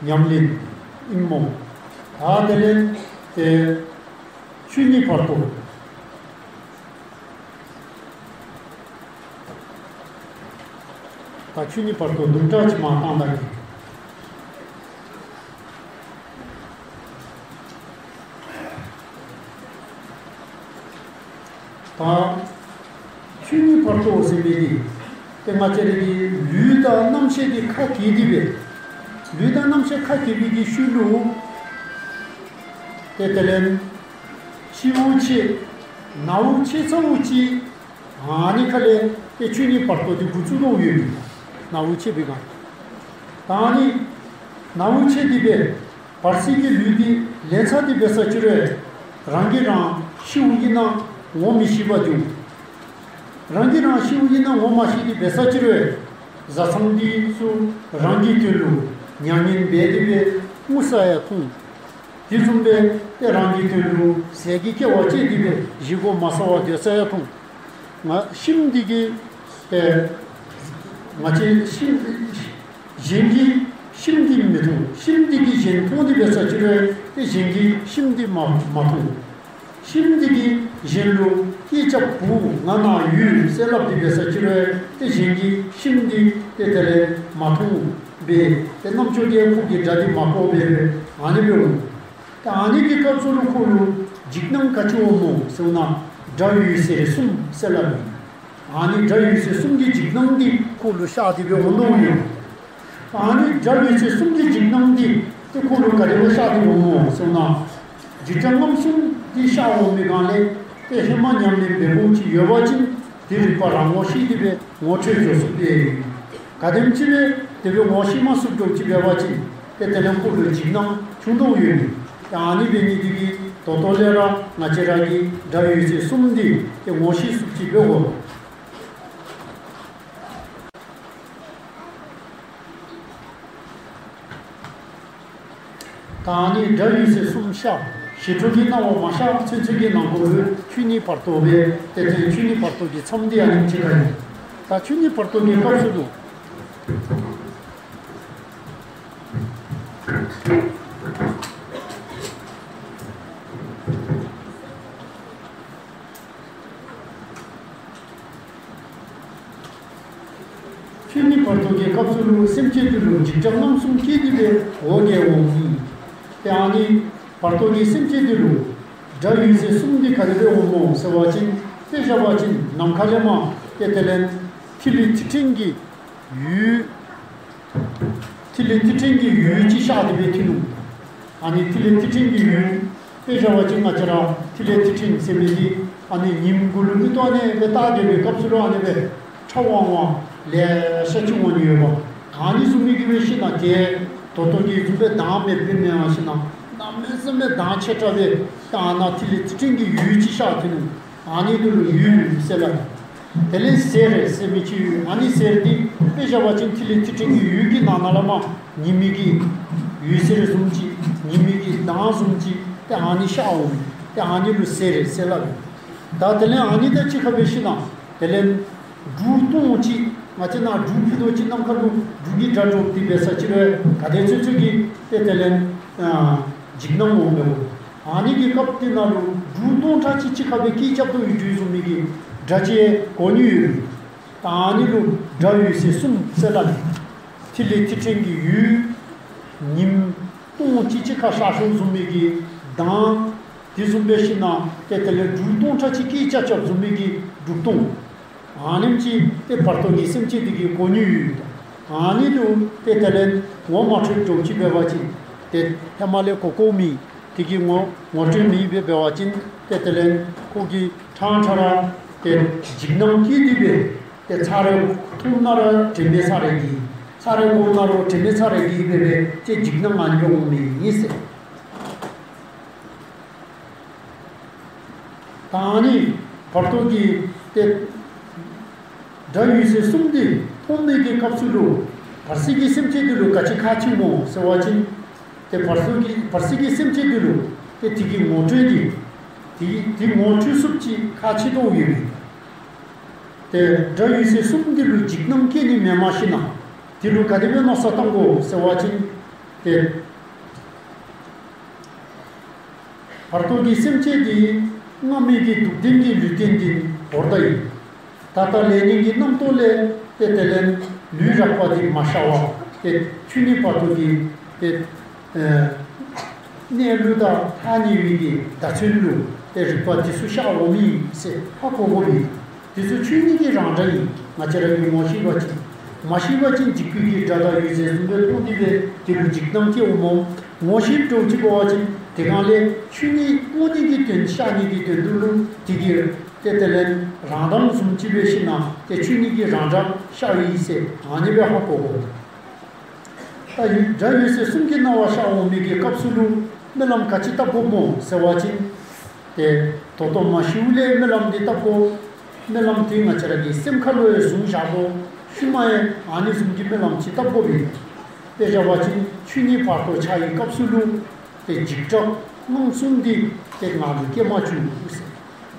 ཉམས་ལེན་ཨིན་སྨོ། ད་དེ་ལས་ཏེ་ཆོས་ཉིད་བར་དོ། ད་ཆོས་ཉིད་བར་དོ་དུམ་གྲ་ཅིག་མར་བཏང་ད་གེ། ད་ཆོས་ཉིད་བར་དོ་ཟེར་མི་འདི་ཏེ་ང་བཅས་རའི་གི་ལུས་དང་རྣམ་ཤེས་འདི་ཁ་གྱེས་ཏེ་སྦེ་ལུས་དང་རྣམ་ཤེས་ཁ་གྱེས་པའི་གི་ཤུལ་ལུ་ཏེ་དེ་ལས་སྤྱི་བོ་ཆེ་ ནཝ་ཆད་ཚརཝ་ཅིག་ཨ་ནི་ཁ་ལས་ཏེ་ཆོས་ཉིད་བར་དོ་འདི་འགོ་བཙུགས་དོ་ཡོད་མི། ནཝ་ཆད་པའི་སྒང་། ད་ཨ་ནི་ནཝ་ཆད་དེ་སྦེ་བར་སྲིད་ཀྱི་ལུས་འདི་ལེན་ཚར་ཏེ་འབད་ས་ཅིག་རུང་རང་གིས་རང་ཤིཝ་ཨིན་ན་ངོ་མི་ཤེས་པ་འགྱོ། རང་གིས་རང་ཤིཝ་ཨིན་ན་ངོ་མ་ཤེས་ཏེ་འབད་ས་ཅིག་རུང་བཟའ་ཚང་འདི་ཚུ་རང་གི་དོན་ལུ་མྱ་ངན་འབད་དེ་སྦེ་ངུ་ས་ཡང་ཐོན། དེ་བཟུམ་སྦེ་ཏེ་རང་གི་དོན་ལུ་ཟས་ཀྱི་སྐལ་བ་བཅད་དེ་སྦེ་བཞེས་སྒོ་མ་ཟ་བར་སྡོད་ས་ཡང་ཐོན། ང་ཤིམ་འདི་གིས་ཏེ་ང་བཅས་ཤིམ་གཞན་གྱིས་ཤིམ་འདི་མི་མཐོང་། ཤིམ་འདི་གིས་གཞན་མཐོང་སྟེ་འབད་ས་ཅིག་རུང་ཏེ་གཞན་གྱིས་ཤིམ་འདི་མ་མ་མཐོང་། ཤིམ་འདི་གིས་གཞན་ལུ་སྐད་རྐྱབ་བུ་ང་ནཱ་ཡོད་ཟེར་སླབ་སྟེ་འབད་ས་ཅིག་རུང་ཏེ་གཞན་གྱིས་ཤིམ་འདི་ཏེ་དེ་ལས་མ་མཐོང་སྦེ་ཏེ་རྣམ་ཅོ་དེ་ཁོ་གི་དགྲ་འདི་མ་དགོ་པར་ཨ་ནི་སྦེ་འོང་། ཏེ་ཨ་ནི་གི་སྐབས་སུ་ལུ་ཁོ་ལུ་འཇིགས་སྣང་ག་ཅི་འོང་སྨོ་ཟེར་བ་ཅིན་དགྲ་འོད་ཟེར་གསུམ་ཟེར་སླབ་ཨིན། ཨ་ནི་དགྲ་འོད་ཟེར་གསུམ་གྱི་འཇིགས་སྣང་འདི་ཁོ་ལུ་ཤར་ཏེ་སྦེ་འོང་དོ་ཡོད། ཨ་ནི་དགྲ་འོད་ཟེར་གསུམ་གྱི་འཇིགས་སྣང་འདི་ཏེ་ཁོ་ལུ་ག་དེ་སྦེ་ཤར་ཏེ་འོང་སྨོ་ཟེར་བ་ཅིན་འཇིགས་སྐྲག་རྔམ་གསུམ་འདི་ཤར་འོང་མི་སྒང་ལས་ཏེ་ཧེ་མ་ཉམས་ལེན་འབད་འབདཝ་ཅིག་ཡོད་པ་ཅིན་དེ་རིག་པ་རང་ངོ་ཤེས་ཏེ་སྦེ་ངོ་འཕྲོད་འགྱོ་ཚུགས་པས། ག་དེམ་ཅིག་སྦེ་དེ་སྦེ་ངོ་ཤེས་མ་ཚུགསཔ་འགྱོཝ་ཅིག་འབད་བ་ཅིན་ཏེ་དེ་ལས་ཁོ་ལུ་འཇིགས་སྣང་བྱུང་དོ་ཡོད་མི། ཏེ་ཨ་ནི་འབད་ནི་འདི་གིས་ད་ལྟོ་ལས་ར་ང་བཅས་ར་གིས་དགྲ་འོད་ཟེར་གསུམ་འདི་ཏེ་ངོ་ཤེས་ཚུགསཔ་ཅིག་འབད་དགོ། ད་ཨ་ནི་དགྲ་འོད་ཟེར་གསུམ་ཤར་ཞི་ཁྲོ་གི་སྣང་བ་མ་ཤར་ཚུན་ཚོད་ཀྱི་ནང་འཁོད་ལུ་ཆོས་ཉིད་བར་དོ་སྦེ་ཏེ་ཏེ་ཆོས་ཉིད་བར་དོ་གི་མཚམས་འདི་ཨ་ནེམ་ཅིག་ཁར་ཨིན། ད་ཆོས་ཉིད་བར་དོ་གི་སྐབས་སུ་ལུ་ཆོས་ཉིད་བར་དོ་གི་སྐབས་སུ་ལུ་སེམས་ཅན་འདི་ལུ་འཇིགས་སྐྲག་རྔམ་གསུམ་སྐྱེས་ཏེ་སྦེ་འོ་བརྒྱལ་འོང་ནི། ཏེ་ཨ་ནི་བར་དོ་གི་སེམས་ཅན་འདི་ལུ་དགྲ་འོད་ཟེར་གསུམ་འདི་ག་དེ་སྦེ་འོང་སྨོ་ཟེར་བ་ཅིན་དཔེ་བཞག་པ་ཅིན་ནམ་མཁའ་ལས་མར་ཏེ་དེ་ལས་ཐིག་ལེ་ཐིག་ཕྲན་གྱི་འོད་ཐིག་ལེ་ཐིག་ཕྲན་གྱི་འོད་ཅིག་ཤར་ཏེ་སྦེ་ཐོན་ནུག། ཨ་ནི་ཐིག་ལེ་ཐིག་ཕྲན་གྱི་འོད་དཔེ་བཞག་པ་ཅིན་ང་བཅས་ར་ཐིག་ལེ་ཐིག་ཕྲན་ཟེར་མི་འདི་ཨ་ནི་ཉིམ་གུ་ལུ་མིག་ཏོ་ཨ་ནི་སྦེ་བལྟ་སྡོད་པའི་སྐབས་སུ་ལུ་ཨ་ནི་སྦེ་ཁྲ་ཝང་ཝང་ལེ་ཤ་ཅིག་འོང་ནི་ཡོདཔ། ཨ་ནི་བཟུམ་མའི་གི་སྦེ་ཤིཝ་ན་ཏེ་ད་ལྟོ་གི་བཟུམ་སྦེ་མདངས་མེདཔ་སྦེ་མེན་པར་ཤིཝ་ན་གནམ་མེད་ས་མེད་མདངས་ཆེ་དྲགས་སྦེ་ད་ཨ་ནཱ་ཐིག་ལེ་ཐིག་ཕྲན་གྱི་འོད་ཅིག་ཤར་ཐོན་ནུག། ཨ་ནི་འདི་ལུ་འོད་ཟེར་སླབ། དེ་ལས་ཟེར་ཟེར་མི་ཅིག་ཡོད། ཨ་ནི་ཟེར་འདི་དཔེ་བཞག་པ་ཅིན་ཐིག་ལེ་ཐིག་ཕྲན་གྱི་འོད་ཀྱི་ནང་ན་ལས་མར་ཉི་མའི་གི་འོད་ཟེར་བཟུམ་ཅིག་ཉི་མའི་གི་མདངས་བཟུམ་ཅིག་ཏེ་ཨ་ནི་ཤར་འོང་། ཏེ་ཨ་ནི་ལུ་ཟེར་ཟེར་སླབ། ད་དེ་ལས་ཨ་ནི་དང་གཅིག་ཁར་སྦེ་ཤིཝ་ན་དེ་ལས་འབྲུག་སྟོང་ཅིག་ང་བཅས་ནཱ་འབྲུག་ཕུད་རྡོག་ཅིག་ནམ་མཁའ་ལུ་འབྲུག་གི་སྒྲ་སྒྲོག་སྟེ་འབད་ས་ཅིག་རུང་ག་དེ་ཚུན་ཚོད་ཀྱི་ཏེ་དེ་ལས་ཨ་འཇིགས་སྣང་འོང་མས་གོ། ཨ་ནི་གི་སྐབས་དེ་ནང་ལུ་འབྲུག་སྟོང་ཕྲག་གཅིག་གཅིག་ཁར་སྦེ་སྐད་རྐྱབ་དོ་ཡོད་དོ་བཟུམ་མའི་གི་སྒྲ་ཅིག་གོ་ནི་ཡོད། ད་ཨ་ནི་ལུ་དགྲ་འོད་ཟེར་གསུམ་ཟེར་སླབ་མས། ཐིག་ལེ་ཐིག་ཕྲན་གྱི་འོད་ཉིམ་སྟོང་གཅིག་གཅིག་ཁར་ཤར་ཤརཝ་བཟུམ་མའི་གི་མདངས་དེ་བཟུམ་སྦེ་ཤིཝ་ན་ཏེ་དེ་ལས་འབྲུག་སྟོང་ཕྲག་གཅིག་སྐད་རྐྱབ་རྐྱབ་བཟུམ་མའི་གི་འབྲུག་སྟོང་། ཨ་ནེམ་ཅིག་ཏེ་བར་དོ་གི་སེམས་ཅན་འདི་གིས་གོ་ནི་ཡོད། ཨ་ནི་ལུ་ཏེ་དེ་ལས་ངོ་མ་འཕྲོད་འགྱོཝ་ཅིག་འབད་བ་ཅིན་ཏེ་ཧེ་མ་ལས་གོ་གོཝ་མེད། དེ་གིས་ངོ་ངོ་འཕྲོད་མེདཔ་སྦེ་འབད་བ་ཅིན་ཏེ་དེ་ལས་ཁོ་གིས་ཕྲང་ཕྲང་ར་ཏེ་འཇིགས་སྣང་སྐྱེས་ཏེ་སྦེ་ཏེ་ཚར་རེ་མཐོངམ་ན་ར་དྲན་མེད་ཚར་རེ་འགྱེལ། ཚར་རེ་གོཝ་ན་ར་དྲན་མེད་ཚར་རེ་འགྱེལ་སྦེ་སྦེ་ཏེ་འཇིགས་སྣང་ཨ་ནི་སྦེ་འོང་མི་ཨིན་ཟེར། ད་ཨ་ནི་བར་དོ་གི་ཏེ་དགྲ་འོད་ཟེར་གསུམ་འདི་མཐོང་མི་གི་སྐབས་སུ་ལུ་བར་སྲིད་ཀྱི་སེམས་ཅན་འདི་ལུ་ག་ཅི་ཁག་ཆེ་སྨོ་ཟེར་བ་ཅིན་ཏེ་བར་སྲིད་ཀྱི་བར་སྲིད་ཀྱི་སེམས་ཅན་འདི་ལུ་ཏེ་དེ་གི་ངོ་སྤྲོད་འདི་དེ་དེ་ངོ་འཕྲོད་ཚུགསཔ་ཅིག་ཁག་ཆེ་དོ་ཡོད་མི། ཏེ་དགྲ་འོད་ཟེར་གསུམ་འདི་ལུ་འཇིགས་སྣང་སྐྱེ་ནི་མེནམ་ཤིཝ་ན་དེ་ལུ་ག་དེ་སྦེ་མནོ་བསམ་བཏང་དགོ་ཟེར་བ་ཅིན་ཏེ་བར་དོ་གི་སེམས་ཅན་འདི་སྔ་མའི་གི་སྡུག་བདེན་གྱི་ལུས་རྟེན་འདི་བོར་ད་ཡི། ད་ལྟ་ལས་ཉོན་གྱི་རྣམ་རྟོག་ལས་ཏེ་དེ་ལས་ལུས་རགས་པ་འདི་མ་ཤར་བར་ཏེ་ཆོས་ཉིད་བར་དོ་གི་ཏེ་ཨེ་གནས་ལུགས་དང་ཐ་སྙད་པའི་གི་བརྡ་མཚོན་ལུ་ཏེ་རིག་པ་འདི་ཚུ་ཤར་འོང་མི་ཟེར་ཧ་གོ་དགོ་པས། འདི་ཚུ་ཆོས་ཉིད་ཀྱི་རང་སྒྲ་ཨིན། ང་བཅས་ར་གིས་ངོ་ཤེས་པ་ཅིན། མ་ཤེས་པ་ཅིན་འཇིགས་སྐུལ་གྱི་སྒྲ་དང་འོད་ཟེར་བཟུམ་སྦེ་མཐོང་སྟེ་སྦེ་དེ་ལུ་འཇིགས་སྣང་སྐྱེ་འོང་སྨོ། ངོ་ཤེསཔ་འདྲཝ་ཅིག་འབད་བ་ཅིན་ དེ་སྒང་ལས་ཆོས་ཉིད་སྟོང་ཉིད་ཀྱི་དོན་ཤར་ནི་གི་དོན་དུ་ལུ་དེ་གིས་ཏེ་དེ་ལས་རང་མདངས་བཟུམ་ཅིག་འབད་ཞིན་ན་ཏེ་ཆོས་ཉིད་ཀྱི་རང་སྒྲ་ཤར་ཡི་ཟེར་ཨ་ནི་སྦེ་ཧ་གོ་དགོ། ད་ཡུལ་སྒྲ་འོད་ཟེར་གསུམ་གྱི་སྣང་བ་ཤར་འོང་མི་གི་སྐབས་སུ་ལུ་སྨོན་ལམ་ག་ཅི་བཏབ་དགོཔ་སྨོ་ཟེར་བ་ཅིན། ཏེ་ད་ལྟོ་མ་ཤིཝ་ལས་སྨོན་ལམ་འདི་བཏབ་དགོ། སྨོན་ལམ་འདི་ང་བཅས་ར་གི་སེམས་ཁ་ལུ་ཡང་བཟུང་བཞག་དགོ། ཤུལ་མ་ཡང་ཨ་ནི་བཟུམ་གྱི་སྨོན་ལམ་ཅིག་བཏབ་དགོ་པས། དཔེ་བཞག་པ་ཅིན་ཆོས་ཉིད་བར་དོ་འཆར་བའི་སྐབས་སུ་ལུ་ཏེ་འཇིགས་སྐྲག་དངངས་འཚུབ་འདི་ཏེ་ང་ལུ་སྐྱེ་མ་བཅུག་ཟེར།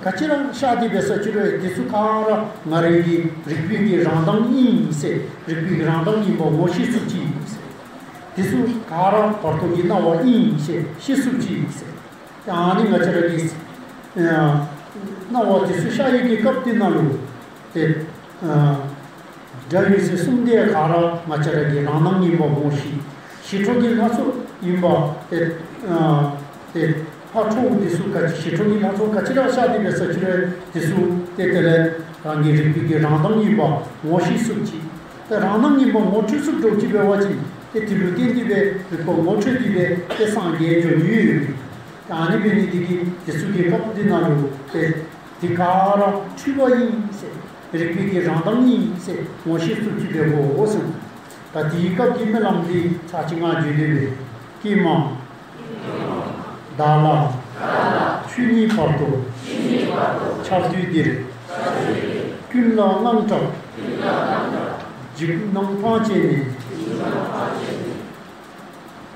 ག་ཅི་ར་ཤར་ཏེ་འབད་ས་ཅི་རུང་དེ་ཚུ་ག་ར་ང་རའི་གི་རིག་པའི་གི་རང་མདངས་ཨིན་ཟེར། རིག་པའི་གི་རང་མདངས་ཨིནམ་ངོ་ཤེས་ཚུགསཔ་ཅིག་ཨིན་ཟེར། དེ་ཚུ་ག་ར་བར་དོ་གི་སྣང་བ་ཨིན་ཟེར་ཤེས་ཚུགསཔ་ཅིག་ཨིན་ཟེར། ཨ་ནི་ང་བཅས་ར་གི་ཨ་སྣང་བ་དེ་ཚུ་ཤར་བའི་གི་སྐབས་དེ་ནང་ལུ་ཏེ་ཨ་སྒྲ་འོད་ཟེར་གསུམ་དེ་ག་ར་ང་བཅས་ར་གི་རང་མདངས་ཨིནམ་ངོ་ཤེས། ཞི་ཁྲོ་གི་ལྷ་ཚོགས་ཨིནམ་ཏེ་ཨ་ཏེ་ལྷ་ཁྲོ་བོ་དེ་ཚུ་ག་ཅི་ཞི་ཁྲོ་གི་ལྷ་ཚོགས་ག་ཅི་ར་ཤར་ཏེ་འབད་ས་ཅི་རུང་དེ་ཚུ་ཏེ་དེ་ལས་རང་གི་རིག་པའི་གི་རང་མདངས་ཨིནམ་ངོ་ཤེས་ཚུགསཔ་ཅིག། ཏེ་རང་མདངས་ཨིནམ་ངོ་འཕྲོད་ཚུགསཔ་འདྲཝ་ཅིག་འབད་བ་ཅིན་ཏེ་དེ་ལུ་བརྟེན་ཏེ་སྦེ་རིག་པ་ངོ་འཕྲོད་དེ་སྦེ་ཏེ་སངས་རྒྱས་འགྱོ་ནི་ཡོད། ཨ་ནི་འབད་ནི་དེ་གིས་དེ་ཚུ་གི་སྐབས་དེ་ནང་ལུ་ཏེ་དེ་ག་ར་འཁྲུལ་པ་ཨིན་ཟེར། རིག་པའི་གི་རང་མདངས་ཨིན་ཟེར་ངོ་ཤེས་ཚུགསཔ་ཅིག་འབད་དགོ་ཟེར། ད་དེའི་སྐབས་ཀྱི་སྨོན་ལམ་འདི་ཚར་གཅིག་ང་བརྗོད་དེ་སྦེ། ཀྱེ་མ་བདག་ལ་ཆོས་ཉིད་བར་དོ་འཆར་དུས་འདིར། ཀུན་ལ་དངངས་སྐྲག་འཇིགས་སྣང་སྤངས་བྱས་ནས།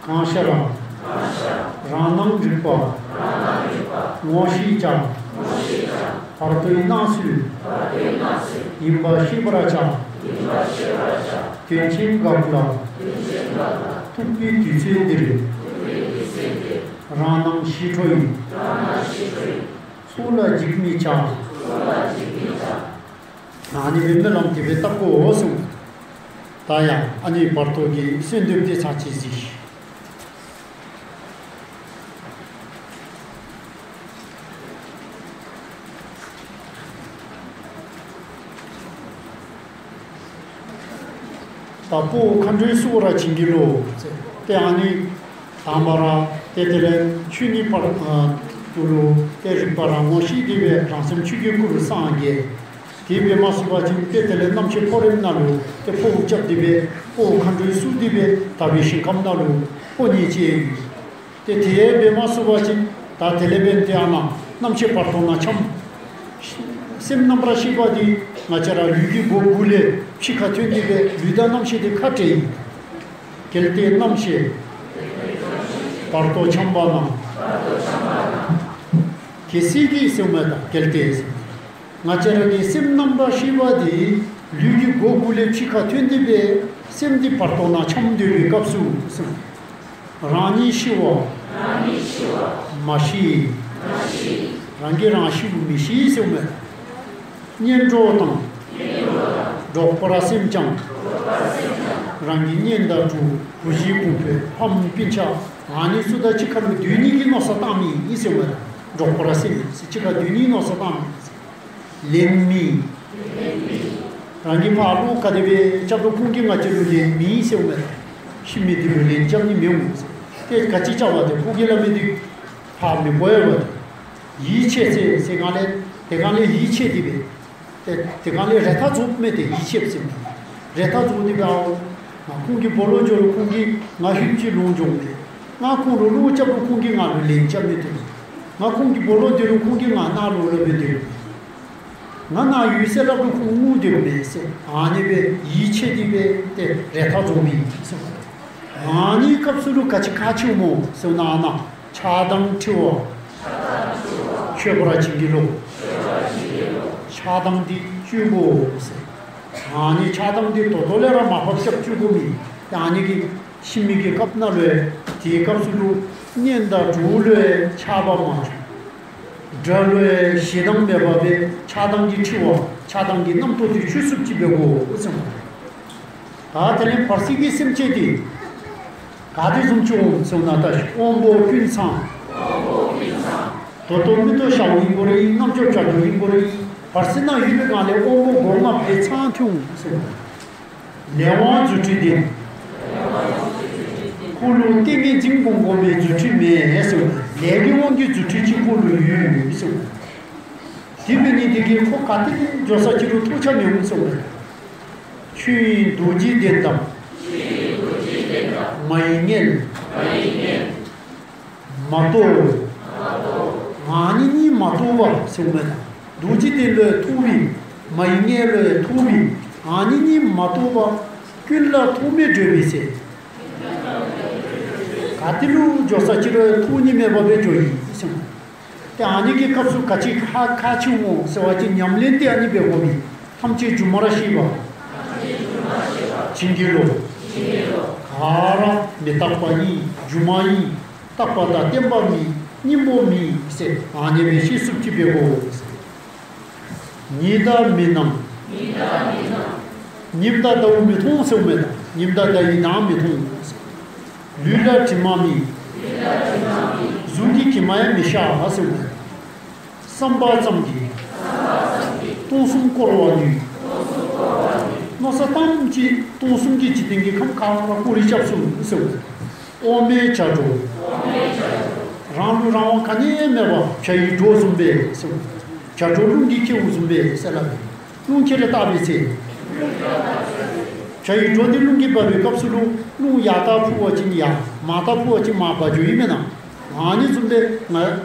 གང་ཤར་རང་སྣང་རིག་པ་ངོ་ཤེས་ཀྱང་། བར་དོའི་སྣང་ཚུལ་ཡིན་པ་ཤེས་པར་བྱ། དོན་ཆེན་འགག་ལ་ཐུག་པའི་དུས་ཚོད་འདིར། རང་སྣང་ཞི་ཁྲོ་ཡི། ཚོགས་ལ་འཇིགས་མི་བྱ། ཨ་ནི་སྦེ་སྨོན་ལམ་དེ་སྦེ་བཏབ་དགོ་གསུངས། ད་ཡང་ཨ་ནི་བར་དོ་གི་གསོལ་འདེབས་དེ་ཚར་གཅིག་གཟིགས་ཤིག། ད་དཔའ་བོ་མཁའ་འགྲོའི་གསོལ་བ་ར་བྱིན་གྱིས་རློབས་ཟེར། ཏེ་ཨ་ནི་དང་པ་ར་ཏེ་དེ་ལས་ཆོས་ཉིད་བར་ཨ་དུ་ལུ་ཏེ་རིག་པ་ར་ངོ་ཤེས་ཏེ་སྦེ་རང་སེམས་ཆོས་ཀྱི་སྐུ་རུ་སངས་རྒྱས། དེ་སྦེ་མ་ཚུགས་པ་ཅིན་ཏེ་དེ་ལས་རྣམ་ཤེས་འཕོ་རིམ་ནང་ལུ་ཏེ་འཕོཝ་རྐྱབ་སྟེ་སྦེ་དཔའ་བོ་མཁའ་འགྲོའི་གསོལ་འདེབས་སྦེ་དག་པའི་ཞིང་ཁམས་ནང་ལུ་འཕོ་ནི་ཅིག་ཡོད། ཏེ་དེ་སྦེ་མ་ཚུགས་པ་ཅིན་ད་དེ་ལས་འབདན་ཏེ་ཨ་ནཱ་རྣམ་ཤེས་བར་དོ་ནང་འཁྱམས། སེམས་རྣམ་པར་ཤེས་པ་འདི་ང་བཅས་ར་ལུས་ཀྱི་སྒོ་དགུ་ལས་ཕྱི་ཁར་ཐོན་ཏེ་སྦེ་ལུས་དང་རྣམ་ཤེས་འདི་ཁ་བྲལ་ཡི། གལ་ཏེ་རྣམ་ཤེས་བར་དོ་འཁྱམས་པ་ན། གལ་སྲིད་ཀྱི་ཟེརཝ་མས། ད་གལ་ཏེ་ཟེར། ང་བཅས་ར་གི་སེམས་རྣམ་པར་ཤེས་པ་འདི་ལུས་ཀྱི་སྒོ་དགུ་ལས་ཕྱི་ཁར་ཐོན་ཏེ་སྦེ་སེམས་འདི་བར་དོ་ནང་འཁྱམས་སྡོད་པའི་སྐབས་སུ་ཟེར། རང་ཉིད་ཤི་བ་མ་ཤེས། རང་གིས་རང་ཤིཝ་མི་ཤེས་ཟེརཝ་མས། གཉེན་གྲོགས་དང་འགྲོགས་པར་སེམས་ཀྱང་། རང་གི་གཉེན་དང་གྲོགས་བུ་གཞི་ཕུང་པོ་ཕམ་སྤུན་ཆ་ཨ་ནི་ཚུ་དང་གཅིག་ཁར་ལུ་སྡོད་ནི་གི་མནོ་བསམ་བཏང་མི་ཨིན་ཟེརཝ་མས། འགྲོགས་པར་སེམས་ཀྱང་ཟེར་གཅིག་ཁར་སྡོད་ནི་མནོ་བསམ་བཏང་མི་ཨིན་ཟེར། ལན་མེད། རང་གིས་ཕར་བློ་ག་དེ་སྦེ་རྐྱབ་རུང་ཁོང་གིས་ང་བཅས་ལུ་ལན་མེད་ཟེརཝ་མས། ཤི་མི་འདི་ལུ་ལན་རྐྱབ་ནི་མི་འོང་ཟེར། ཏེ་ག་ཅི་རྐྱབ་པ་ཏེ་ཁོང་གིས་སླབ་མི་འདི་ཕར་མི་གོ་ཡ་པ་ཏེ། ཡིད་ཆེས་ཟེར་ཟེར་གང་ལས་དེ་གང་ལས་ཡིད་ཆེས་ཏེ་སྦེ། ཏེ་དེ་གང་ལས་རེ་ཐག་རྫོགསཔ་མས། ཏེ་ཡིད་ཆེས་ཟེར་མི་རེ་ཐག་རྫོགས་ཏེ་སྦེ་ཨའོ། ང་ཁོང་གི་སྦོ་ལོགས་འགྱོ་རུང་ཁོང་གིས་ང་ལྷོདཔ་ཅིག་ལོང་འགྱོཝ་མས། ང་ཁོང་ལུ་བློ་རྐྱབ་རུང་ཁོང་གིས་ང་ལུ་ལན་རྐྱབ་མི་སྡོད། ང་ཁོང་གི་སྦོ་ལོགས་སྡོད་རུང་ཁོང་གིས་ང་ནཱ་ལོག་སླབ་སྦེ་སྡོད། ང་ནཱ་ཡོད་ཟེར་སླབ་རུང་ཁོང་ངུ་སྡོདཔ་མས་ཟེར། ཨ་ནི་སྦེ་ཡིད་ཆེས་ཏེ་སྦེ་ཏེ་རེ་ཐག་རྫོགས་མི་ཨིན་ཟེར། ཨ་ནི་སྐབས་སུ་ལུ་ག་ཅི་ག་ཅི་འོང་སྨོ་ཟེར་ན་ཨ་ནཱ་ཆགས་སྡང་འཁྲི་བ་མཆོད་པར་བྱིན་གྱིས་རློབས། ཆགས་སྡང་འདི་བཅོས་དགོ་ཟེར། ཨ་ནི་ཆགས་སྡང་འདི་ད་ལྟོ་ལས་ར་མར་ཕབ་རྐྱབ་བཅོས་དགོ་མི། ཨ་ནི་གི་ཤི་མི་གི་སྐབས་ནང་ལུ་དེའི་སྐབས་སུ་ལུ་གཉེན་དང་གྲོགས་ལུ་ཆགས་པ་མ་བཅོ། དགྲ་ལུ་ཞེ་སྡང་མེད་པར་སྦེ་ཆགས་སྡང་གི་འཁྲི་བ་ཆགས་སྡང་གི་རྣམ་རྟོག་འདི་བཅོས་ཚུགསཔ་ཅིག་འབད་དགོ་ཟེར། ད་དེ་ལས་བར་སྲིད་ཀྱི་སེམས་ཅན་འདི་ག་དེ་བཟུམ་ཅིག་འོང་ཟེར་ན་ད་དབང་པོ་ཀུན་ཚང་། ད་ལྟོ་མིག་ཏོ་ཞརཝ་ཨིན་དགོ་རུང་ཨིན། རྣམ་ཅོ་བྱ་དོ་ཨིན་དགོ་རུང་ཨིན། བར་སྲིད་ནང་ཡོད་པའི་སྒང་ལས་དབང་པོ་སྒོ་ལྔ་སྦེ་ཚང་འཐུང་ཟེར། ལས་དབང་རྫུ་འཕྲུལ་ལྡན། ཁོ་ལུ་ལྟས་ངན་འཛིན་སྐྱོང་དགོ་པའི་རྫུ་འཕྲུལ་མེད་ཟེར། ལས་ཀྱི་དབང་གིས་རྫུ་འཕྲུལ་གཅིག་པོ་ལུ་ཡོད་ཟེར། དེ་འབད་ནི་དེ་གིས་ཁོ་ག་ཏེ་འགྱོ་ས་ཅིག་རུང་ཐོགས་ཆགས་མི་འོང་ཟེར། ཆོས་དབྱིངས་རྡོ་རྗེ་གདན་དང་། མ་ཡི་མངལ། མ་ཐོབ། ཨ་ནི་གཉིས་མ་ཐོབ་པ་ཟེར་མས། རྡོ་རྗེ་གདན་ལུ་ཐོབ་པའི། མ་ཡི་མངལ་ལུ་ཐོབ་པའི། ཨ་ནི་གཉིས་མ་ཐོབ་པ་ཀུན་ལ་ཐོགས་མེད་སྒྲོལ་བའི་སྲས། ག་ཏེ་ལུ་འགྱོ་ས་ཅིག་རུང་ཐོགས་ནི་མེད་པར་སྦེ་འགྱོ་ཡི་ཟེར། ཏེ་ཨ་ནི་གི་སྐབས་སུ་ག་ཅི་ཁག་ཁག་ཆེ་སྨོ་ཟེར་བ་ཅིན་ཉམས་ལེན་འདི་ཨ་ནི་འབད་དགོ་པས། ཐམས་ཅད་སྒྱུ་མར་ཤེས་པ། བྱིན་གྱིས་རློབས། ག་ར་མི་རྟག་པ་ཨིན། སྒྱུ་མ་ཨིན། རྟག་པ་དང་བརྟན་པ་མེད། སྙིང་པོ་མེད་ཟེར་ཨ་ནི་སྦེ་ཤེས་ཚུགསཔ་ཅིག་འབད་དགོ། ཉིན་དང་མི་སྣང་། ཉིམ་དང་ཟླཝ་མི་མཐོང་ཟེར་མས་ད། ཉིམ་དང་ཟླ་བའི་མདངས་མི་མཐོང་ཟེར། ལུས་ལ་དྲི་མ་མེད། གཟུགས་ཀྱི་གྱིབ་མ་ཡང་མི་ཤར་ཟེར་མས། བསམ་པ་ཙམ་གྱིས་སྟོང་གསུམ་བསྐོར་བར་ནུས། མནོ་བསམ་ཙམ་གྱིས་སྟོང་གསུམ་གྱི་འཇིག་རྟེན་གྱི་ཁམས་ག་ར་བསྐོར་རེ་རྐྱབ་ཚུགས་ཟེར་མས། དབང་མེད་བྱ་སྒྲོ། རང་ལུས་རང་དབང་ག་ནི་མེད་པར་བྱ་ཡི་སྒྲོ་བཟུམ་སྦེ་ཟེར། བྱ་སྒྲོ་རླུང་གིས་ཁྱེརཝ་བཟུམ་སྦེ་ཟེར་སླབ་མས། རླུང་ཁྱེར་རེ་བཏང་བའི་ཚེ། བྱ་ཡི་སྒྲོ་འདི་རླུང་གིས་འབག་པའི་སྐབས་སུ་ལུ་རླུང་ཡར་ལྟ་འཕུ་བ་ཅིན་ཡར། མར་ལྟ་འཕུ་བ་ཅིན་མར་འབག་འགྱོ་ཡི་མེན་ན། ཨ་ནི་བཟུམ་སྦེ་ང་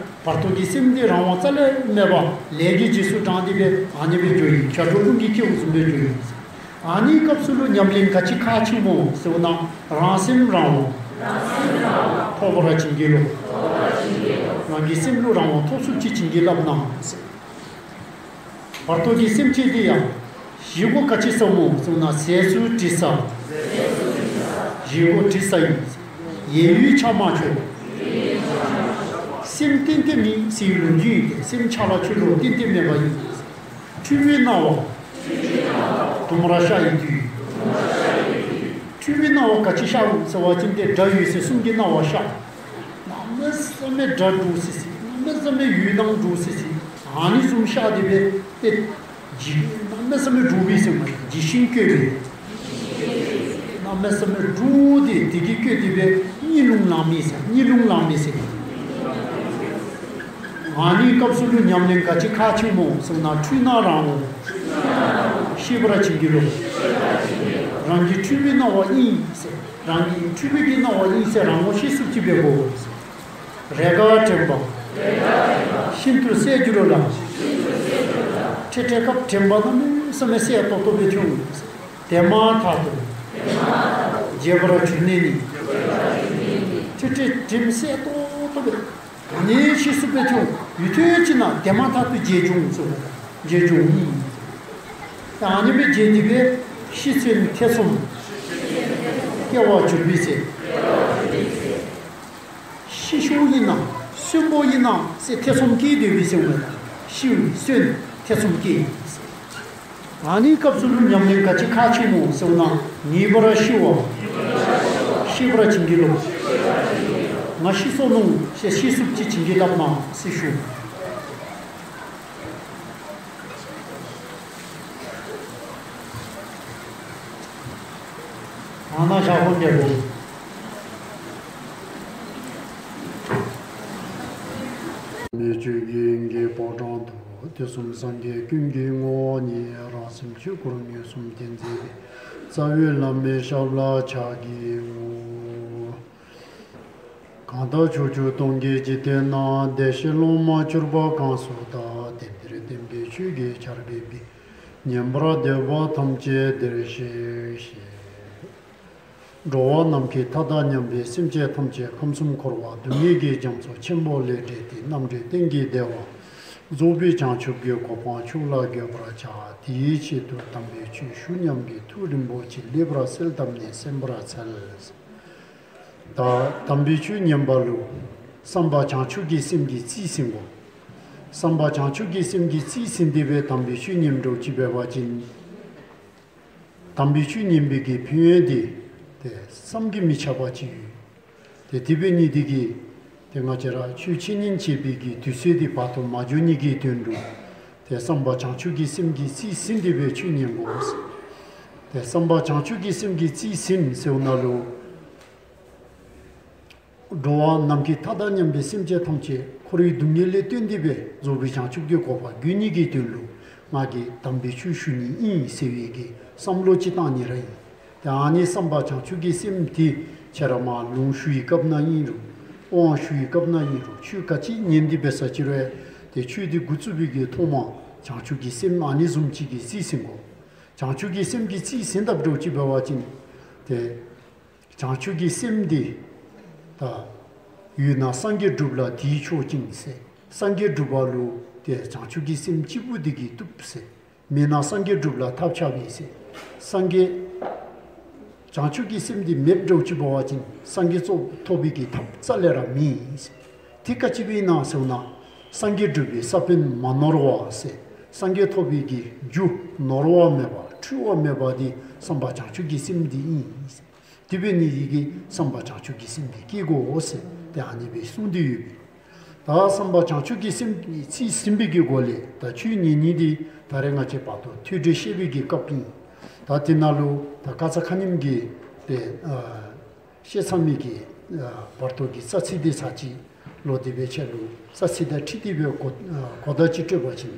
བར་དོ་གི་སེམས་འདི་རང་དབང་རྩ་ལས་མེད་པར་ལས་ཀྱི་རྗེས་སུ་འབྲངས་ཏེ་སྦེ་ཨ་ནི་སྦེ་འགྱོ་ཡི། བྱ་སྒྲོ་རླུང་གིས་ཁྱེརཝ་བཟུམ་སྦེ་འགྱོ་ཡི། ཨ་ནི་སྐབས་སུ་ལུ་ཉམས་ལེན་ག་ཅི་ཁག་ཆེ་སྨོ་ཟེར་བ་ཅིན་རང་སེམས་རང་དབང་ཐོབ་པར་བྱིན་གྱིས་རློབས། རང་གི་སེམས་ལུ་རང་དབང་ཐོབ་ཚུགསཔ་ཅིག་བྱིན་གྱིས་བརླབས་གནང་ཟེར། བར་དོ་གི་སེམས་ཅན་འདི་ཡང་བཞེས་སྒོ་ག་ཅི་ཟ་སྨོ་ཟེར་ན་ཟས་སུ་དྲི་ཟ། བཞེས་སྒོ་དྲི་ཟ་ཡི། ཡལ་ཡུལ་ཆགས་མ་ཆོག། སེམས་གཏན་གཏན་མེད་ཟེར་བའི་ལོ་རྒྱུས་ཨིན་ཏེ། སེམས་ཆགས་ལ་ཆོས་ལུ་གཏན་གཏན་མེད་པ་ཨིན། འཁྲུལ་པའི་སྣང་བ་དུམ་གྲ་ཤ་ཡི་དུས། འཁྲུལ་པའི་སྣང་བ་ག་ཅི་ཤར་ཟེར་བ་ཅིན་ཏེ་དགྲ་ཡོད་ཚད་གསུམ་གྱི་སྣང་བ་ཤར། གནམ་མེད་ས་མེད་དགྲ་འདུག་ཟེར་ཟེར། གནམ་མེད་ས་མེད་ཡུལ་ནང་འདུག་ཟེར་ཟེར། ཨ་ནི་བཟུམ་ཤར་ཏེ་སྦེ་ཏེ་འཇིགས། གནམ་མེད་ས་མེད་འདྲོག་པས་ཟེར་མས། འཇིགས་ཤིང་སྐྱོ་བས། གནམ་མེད་ས་མེད་འདྲོག་སྟེ་དེ་གིས་སྐྱོ་སྟེ་སྦེ་གཉིད་ལུང་ལང་མི་ཟེར། གཉིད་ལུང་ལང་མི་ཟེར། ཨ་ནི་སྐབས་སུ་ལུ་ཉམས་ལེན་ག་ཅི་ཁག་ཆེ་སྨོ་ཟེར་ན་འཁྲུལ་སྣང་རང་དབང་ཤེས་པར་བྱིན་གྱིས་རློབས། རང་གི་འཁྲུལ་པའི་སྣང་བ་ཨིན་ཟེར། རང་གི་འཁྲུལ་པའི་གི་སྣང་བ་ཨིན་ཟེར་རང་ངོ་ཤེས་ཚུགསཔ་ཅིག་འབད་དགོ། རེས་འགའ་དྲན་པ་ཤིན་ཏུ་གསལ་འགྱུར་ལ། འཕྲལ་འཕྲལ་སྐབས་དྲན་པ་གནམ་མེད་ས་མེད་གསལ་ཏོག་ཏོ་སྦེ་འཁྱོངས། དེ་མ་ཐག་ཏུ་བརྗེད་པར་གྱུར་ནས་ནི། འཕྲལ་འཕྲལ་དྲན་གསལ་ཏོག་ཏོ་སྦེ། ག་ནི་ཤེས་ཚུགསཔ་སྦེ་འཁྱོངས། ཡུན་ཐུང་ཅིག་ནང་དེ་མ་ཐག་ཏུ་བརྗེད་འགྱོ་ཚུགས། བརྗེད་འགྱོ་ནི། ཨ་ནི་སྦེ་བརྗེད་དེ་སྦེ་ཤི་ཚེ་ཐེ་ཚོམ་སྐྱེ་བར་འགྱུར་བའི་ཚེ། ཤི་ཤིཝ་ཨིན་ན་གསོན་པོ་ཨིན་ན་ཟེར་ཐེ་ཚོམ་སྐྱེས་སྡོད་པའི་ཚེ་འོང་མས། ཤིཝ་གསོན་ཐེ་ཚོམ་སྐྱེ། ཨ་ནི་སྐབས་སུ་ལུ་ཉམས་ལེན་ག་ཅི་ཁག་ཆེ་སྨོ་ཟེར་ན་ངེས་པར་ཤི་བ་ཤེས་པར་བྱིན་གྱིས་རློབས། ང་ཤི་སོ་ནུག་ཟེར་ཤེས་ཚུགསཔ་ཅིག་བྱིན་གྱིས་བརླབས་གནང་ཟེར་ཞུ། ཨ་ནཱ་ཞག་པོ་འདི་ལུ། མི་ཆོས་ཀྱི་དབྱིངས་ཀྱི་ཕོ་བྲང་དུ། དུས་གསུམ་སངས་རྒྱས་ཀུན་གྱི་ངོ་བོ་ཉིད། རང་སེམས་ཆོས་སྐུར་མངོན་སུམ་སྟོན་མཛད་པའི། རྩ་བའི་བླ་མའི་ཞབས་ལ་ཕྱག་བགྱིའོ། གང་དག་ཕྱོགས་བཅུ་སྟོང་གི་འཇིག་རྟེན་ན། བདེ་གཤེགས་སློབ་མར་གྱུར་པ་གང་སུ་དག། དེང་འདིར་བསྟན་པའི་ཆོས་ཀྱི་ཆར་འབེབས་པའི། ཉན་པར་འདོད་པ་ཐམས་ཅད་འདིར་གཤེགས་ཤིག། འགྲོ་བ་ནམ་མཁའི་མཐའ་དང་མཉམ་པའི་སེམས་ཅན་ཐམས་ཅད་ཁམས་གསུམ་འཁོར་བ་སྡུག་བསྔལ་གྱི་རྒྱ་མཚོ་ཆེན་པོ་ལས་བསྒྲལ་ཏེ་རྣམ་གྲོལ་གཏན་གྱི་བདེ་བ་རྫོགས་པའི་བྱང་ཆུབ་ཀྱི་གོ་འཕང་མཆོག་ལ་འགོད་པར་བྱ། དེའི་ཆེད་དུ་དམ་པའི་ཆོས་ཞུ་སྙམ་པའི་ཐུགས་རིན་པོ་ཆེ་ལེགས་པར་གསལ་བཏབ་ནས་གསན་པར་འཚལ། ད་དམ་པའི་ཆོས་ཉན་པ་ལུ་བསམ་པ་བྱང་ཆུབ་ཀྱི་སེམས་ཀྱིས་རྩིས་ཟིན་དགོ། བསམ་པ་བྱང་ཆུབ་ཀྱི་སེམས་ཀྱིས་རྩིས་ཟིན་ཏེ་སྦེ་དམ་པའི་ཆོས་ཉན་དོ་ཅིག་འབད་བ་ཅིན། དམ་པའི་ཆོས་ཉན་པའི་གི་ཕན་ཡོན་འདི་ཏེ་བསམ་གྱིས་མི་ཁྱབ་པ་ཅིག་ཡོད། ཏེ་དེ་འབད་ནི་འདི་གིས་ཏེ་ང་བཅས་ར་ཆོས་འཆད་ཉན་བྱེད་པའི་གི་དུས་ཚོད་འདི་བར་དུ་མ་འགྱོ་ནི་གི་དོན་ལུ་ཏེ་བསམ་པ་བྱང་ཆུབ་ཀྱི་སེམས་ཀྱིས་རྩིས་ཟིན་ཏེ་སྦེ་ཆོས་ཉན་དགོ། ཏེ་བསམ་པ་བྱང་ཆུབ་ཀྱི་སེམས་ཀྱིས་རྩིས་ཟིན་ཟེརཝ་ད་ལུ་ འགྲོ་བ་ནམ་མཁའི་མཐའ་དང་མཉམ་པའི་སེམས་ཅན་ཐམས་ཅད་འཁོར་བའི་སྡུག་བསྔལ་ལས་བཏོན་ཏེ་སྦེ་རྫོགས་པའི་བྱང་ཆུབ་ཀྱི་གོ་འཕང་དགོ་ནི་གི་དོན་ལུ་ང་གིས་དམ་པའི་ཆོས་ཞུ་ནི་ཨིན་ཟེར་བའི་གི་བསམ་བློ་ཅིག་བཏང་ནི་ར་ཨིན། ཏེ་ཨ་ནི་བསམ་པ་བྱང་ཆུབ་ཀྱི་སེམས་དེ་ཁྱེད་ར་མར་ལུང་ཞུ་བའི་སྐབས་ནང་ཨིན་རུང་དབང་ཞུ་བའི་སྐབས་ནང་ཨིན་རུང་ཆོས་ག་ཅི་ཉན་ཏེ་འབད་ས་ཅིག་རུང་ཏེ་ཆོས་དེ་འགོ་བཙུགས་པའི་གི་ཐོག་མར་བྱང་ཆུབ་ཀྱི་སེམས་ཨ་ནི་བཟུམ་ཅིག་གིས་རྩིས་ཟིན་དགོ། བྱང་ཆུབ་ཀྱི་སེམས་ཀྱིས་རྩིས་ཟིན་དཔ་འདྲཝ་ཅིག་འབད་བ་ཅིན་ཏེ་བྱང་ཆུབ་ཀྱི་སེམས་འདི་ད་ཡོད་ན་སངས་རྒྱས་སྒྲུབ་ལ་དེས་ཆོག་ཅིང་ཟེར། སངས་རྒྱས་སྒྲུབ་པ་ལུ་ཏེ་བྱང་ཆུབ་ཀྱི་སེམས་གཅིག་པུ་འདི་གིས་བཏུབ་ཟེར། མེད་ན་སངས་རྒྱས་སྒྲུབ་ལ་ཐབས་ཆག་པས་ཟེར། སངས་རྒྱས་བྱང་ཆུབ་ཀྱི་སེམས་འདི་མེདཔ་འདྲཝ་ཅིག་འབད་བ་ཅིན་སངས་རྒྱས་ཐོབ་པའི་གི་ཐབས་རྩ་ལས་ར་མེད་ཟེར། དེ་ག་ཅི་སྦེ་ཨིན་ན་ཟེར་བ་ཅིན་སངས་རྒྱས་སྒྲུབ་པའི་ས་བོན་མ་ནོར་བ་ཟེར། སངས་རྒྱས་ཐོབ་པའི་གི་རྒྱུ་ནོར་བ་མེད་པ་འཁྲུལ་བ་མེད་པ་འདི་བསམ་པ་བྱང་ཆུབ་ཀྱི་སེམས་འདི་ཨིན་ཟེར། དེ་འབད་ནི་འདི་གིས་བསམ་པ་བྱང་ཆུབ་ཀྱི་སེམས་འདི་བསྐྱེད་དགོ་ཟེར་ཏེ་ཨ་ནི་སྦེ་གསུངས་ཏེ་ཡོད་པས། ད་བསམ་པ་བྱང་ཆུབ་ཀྱི་སེམས་རྩིས་ཟིན་པའི་གི་སྒོ་ལས་ད་ཆོས་ཉན་ནི་འདི་ད་རེས་ང་བཅས་བར་དོ་ཐོས་གྲོལ་བཤད་པའི་གི་སྐབས་ཨིན། ད་དེ་ནང་ལུ་ད་ཁ་ཙ་ཁ་ཉིནམ་གི་ཏེ་ཨ་བཤད་ཚར་མི་གི་ཨ་བར་དོ་གི་རྩ་ཚིག་འདི་ཚར་གཅིག་ལོག་སྟེ་སྦེ་ཁྱེད་ལུ་རྩ་ཚིག་དང་འཁྲིལ་ཏེ་སྦེ་གོ་ཨ་གོ་བརྡ་ཅིག་སྤྲོད་པ་ཅིན་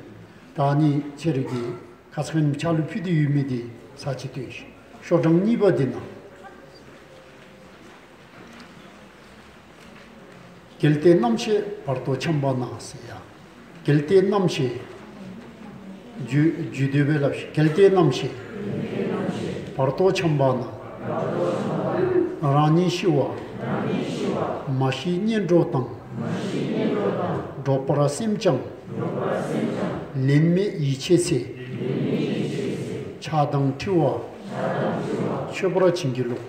ད་ཨ་ནི་ཁྱེད་རའི་གི་ཁ་ཙ་ཁ་ཉིནམ་ཕྱག་ལུ་ཕུལ་ཏེ་ཡོད་མི་འདི་ཚར་གཅིག་སྟོན་ཤིག། ཤོག་གྲངས་གཉིས་པ་འདི་ནང་གལ་ཏེ་རྣམ་ཤེས་བར་དོ་འཁྱམས་པ་ན་ཟེར་ཡ། གལ་ཏེ་རྣམ་ཤེས། རྒྱུད་རྒྱུད་སྡེ་སྦེ་སླབ་ཤིག། གལ་ཏེ་རྣམ་ཤེས་བར་དོ་འཁྱམས་པ་ན། རང་ཉིད་ཤི་བ་མ་ཤེས་གཉེན་གྲོགས་དང་། འགྲོགས་པར་སེམས་ཀྱང་ལན་མེད་ཡིད་ཆེས་ཚེ། ཆགས་སྡང་འཁྲི་བ་ཆོད་པར་བྱིན་གྱིས་རློབས།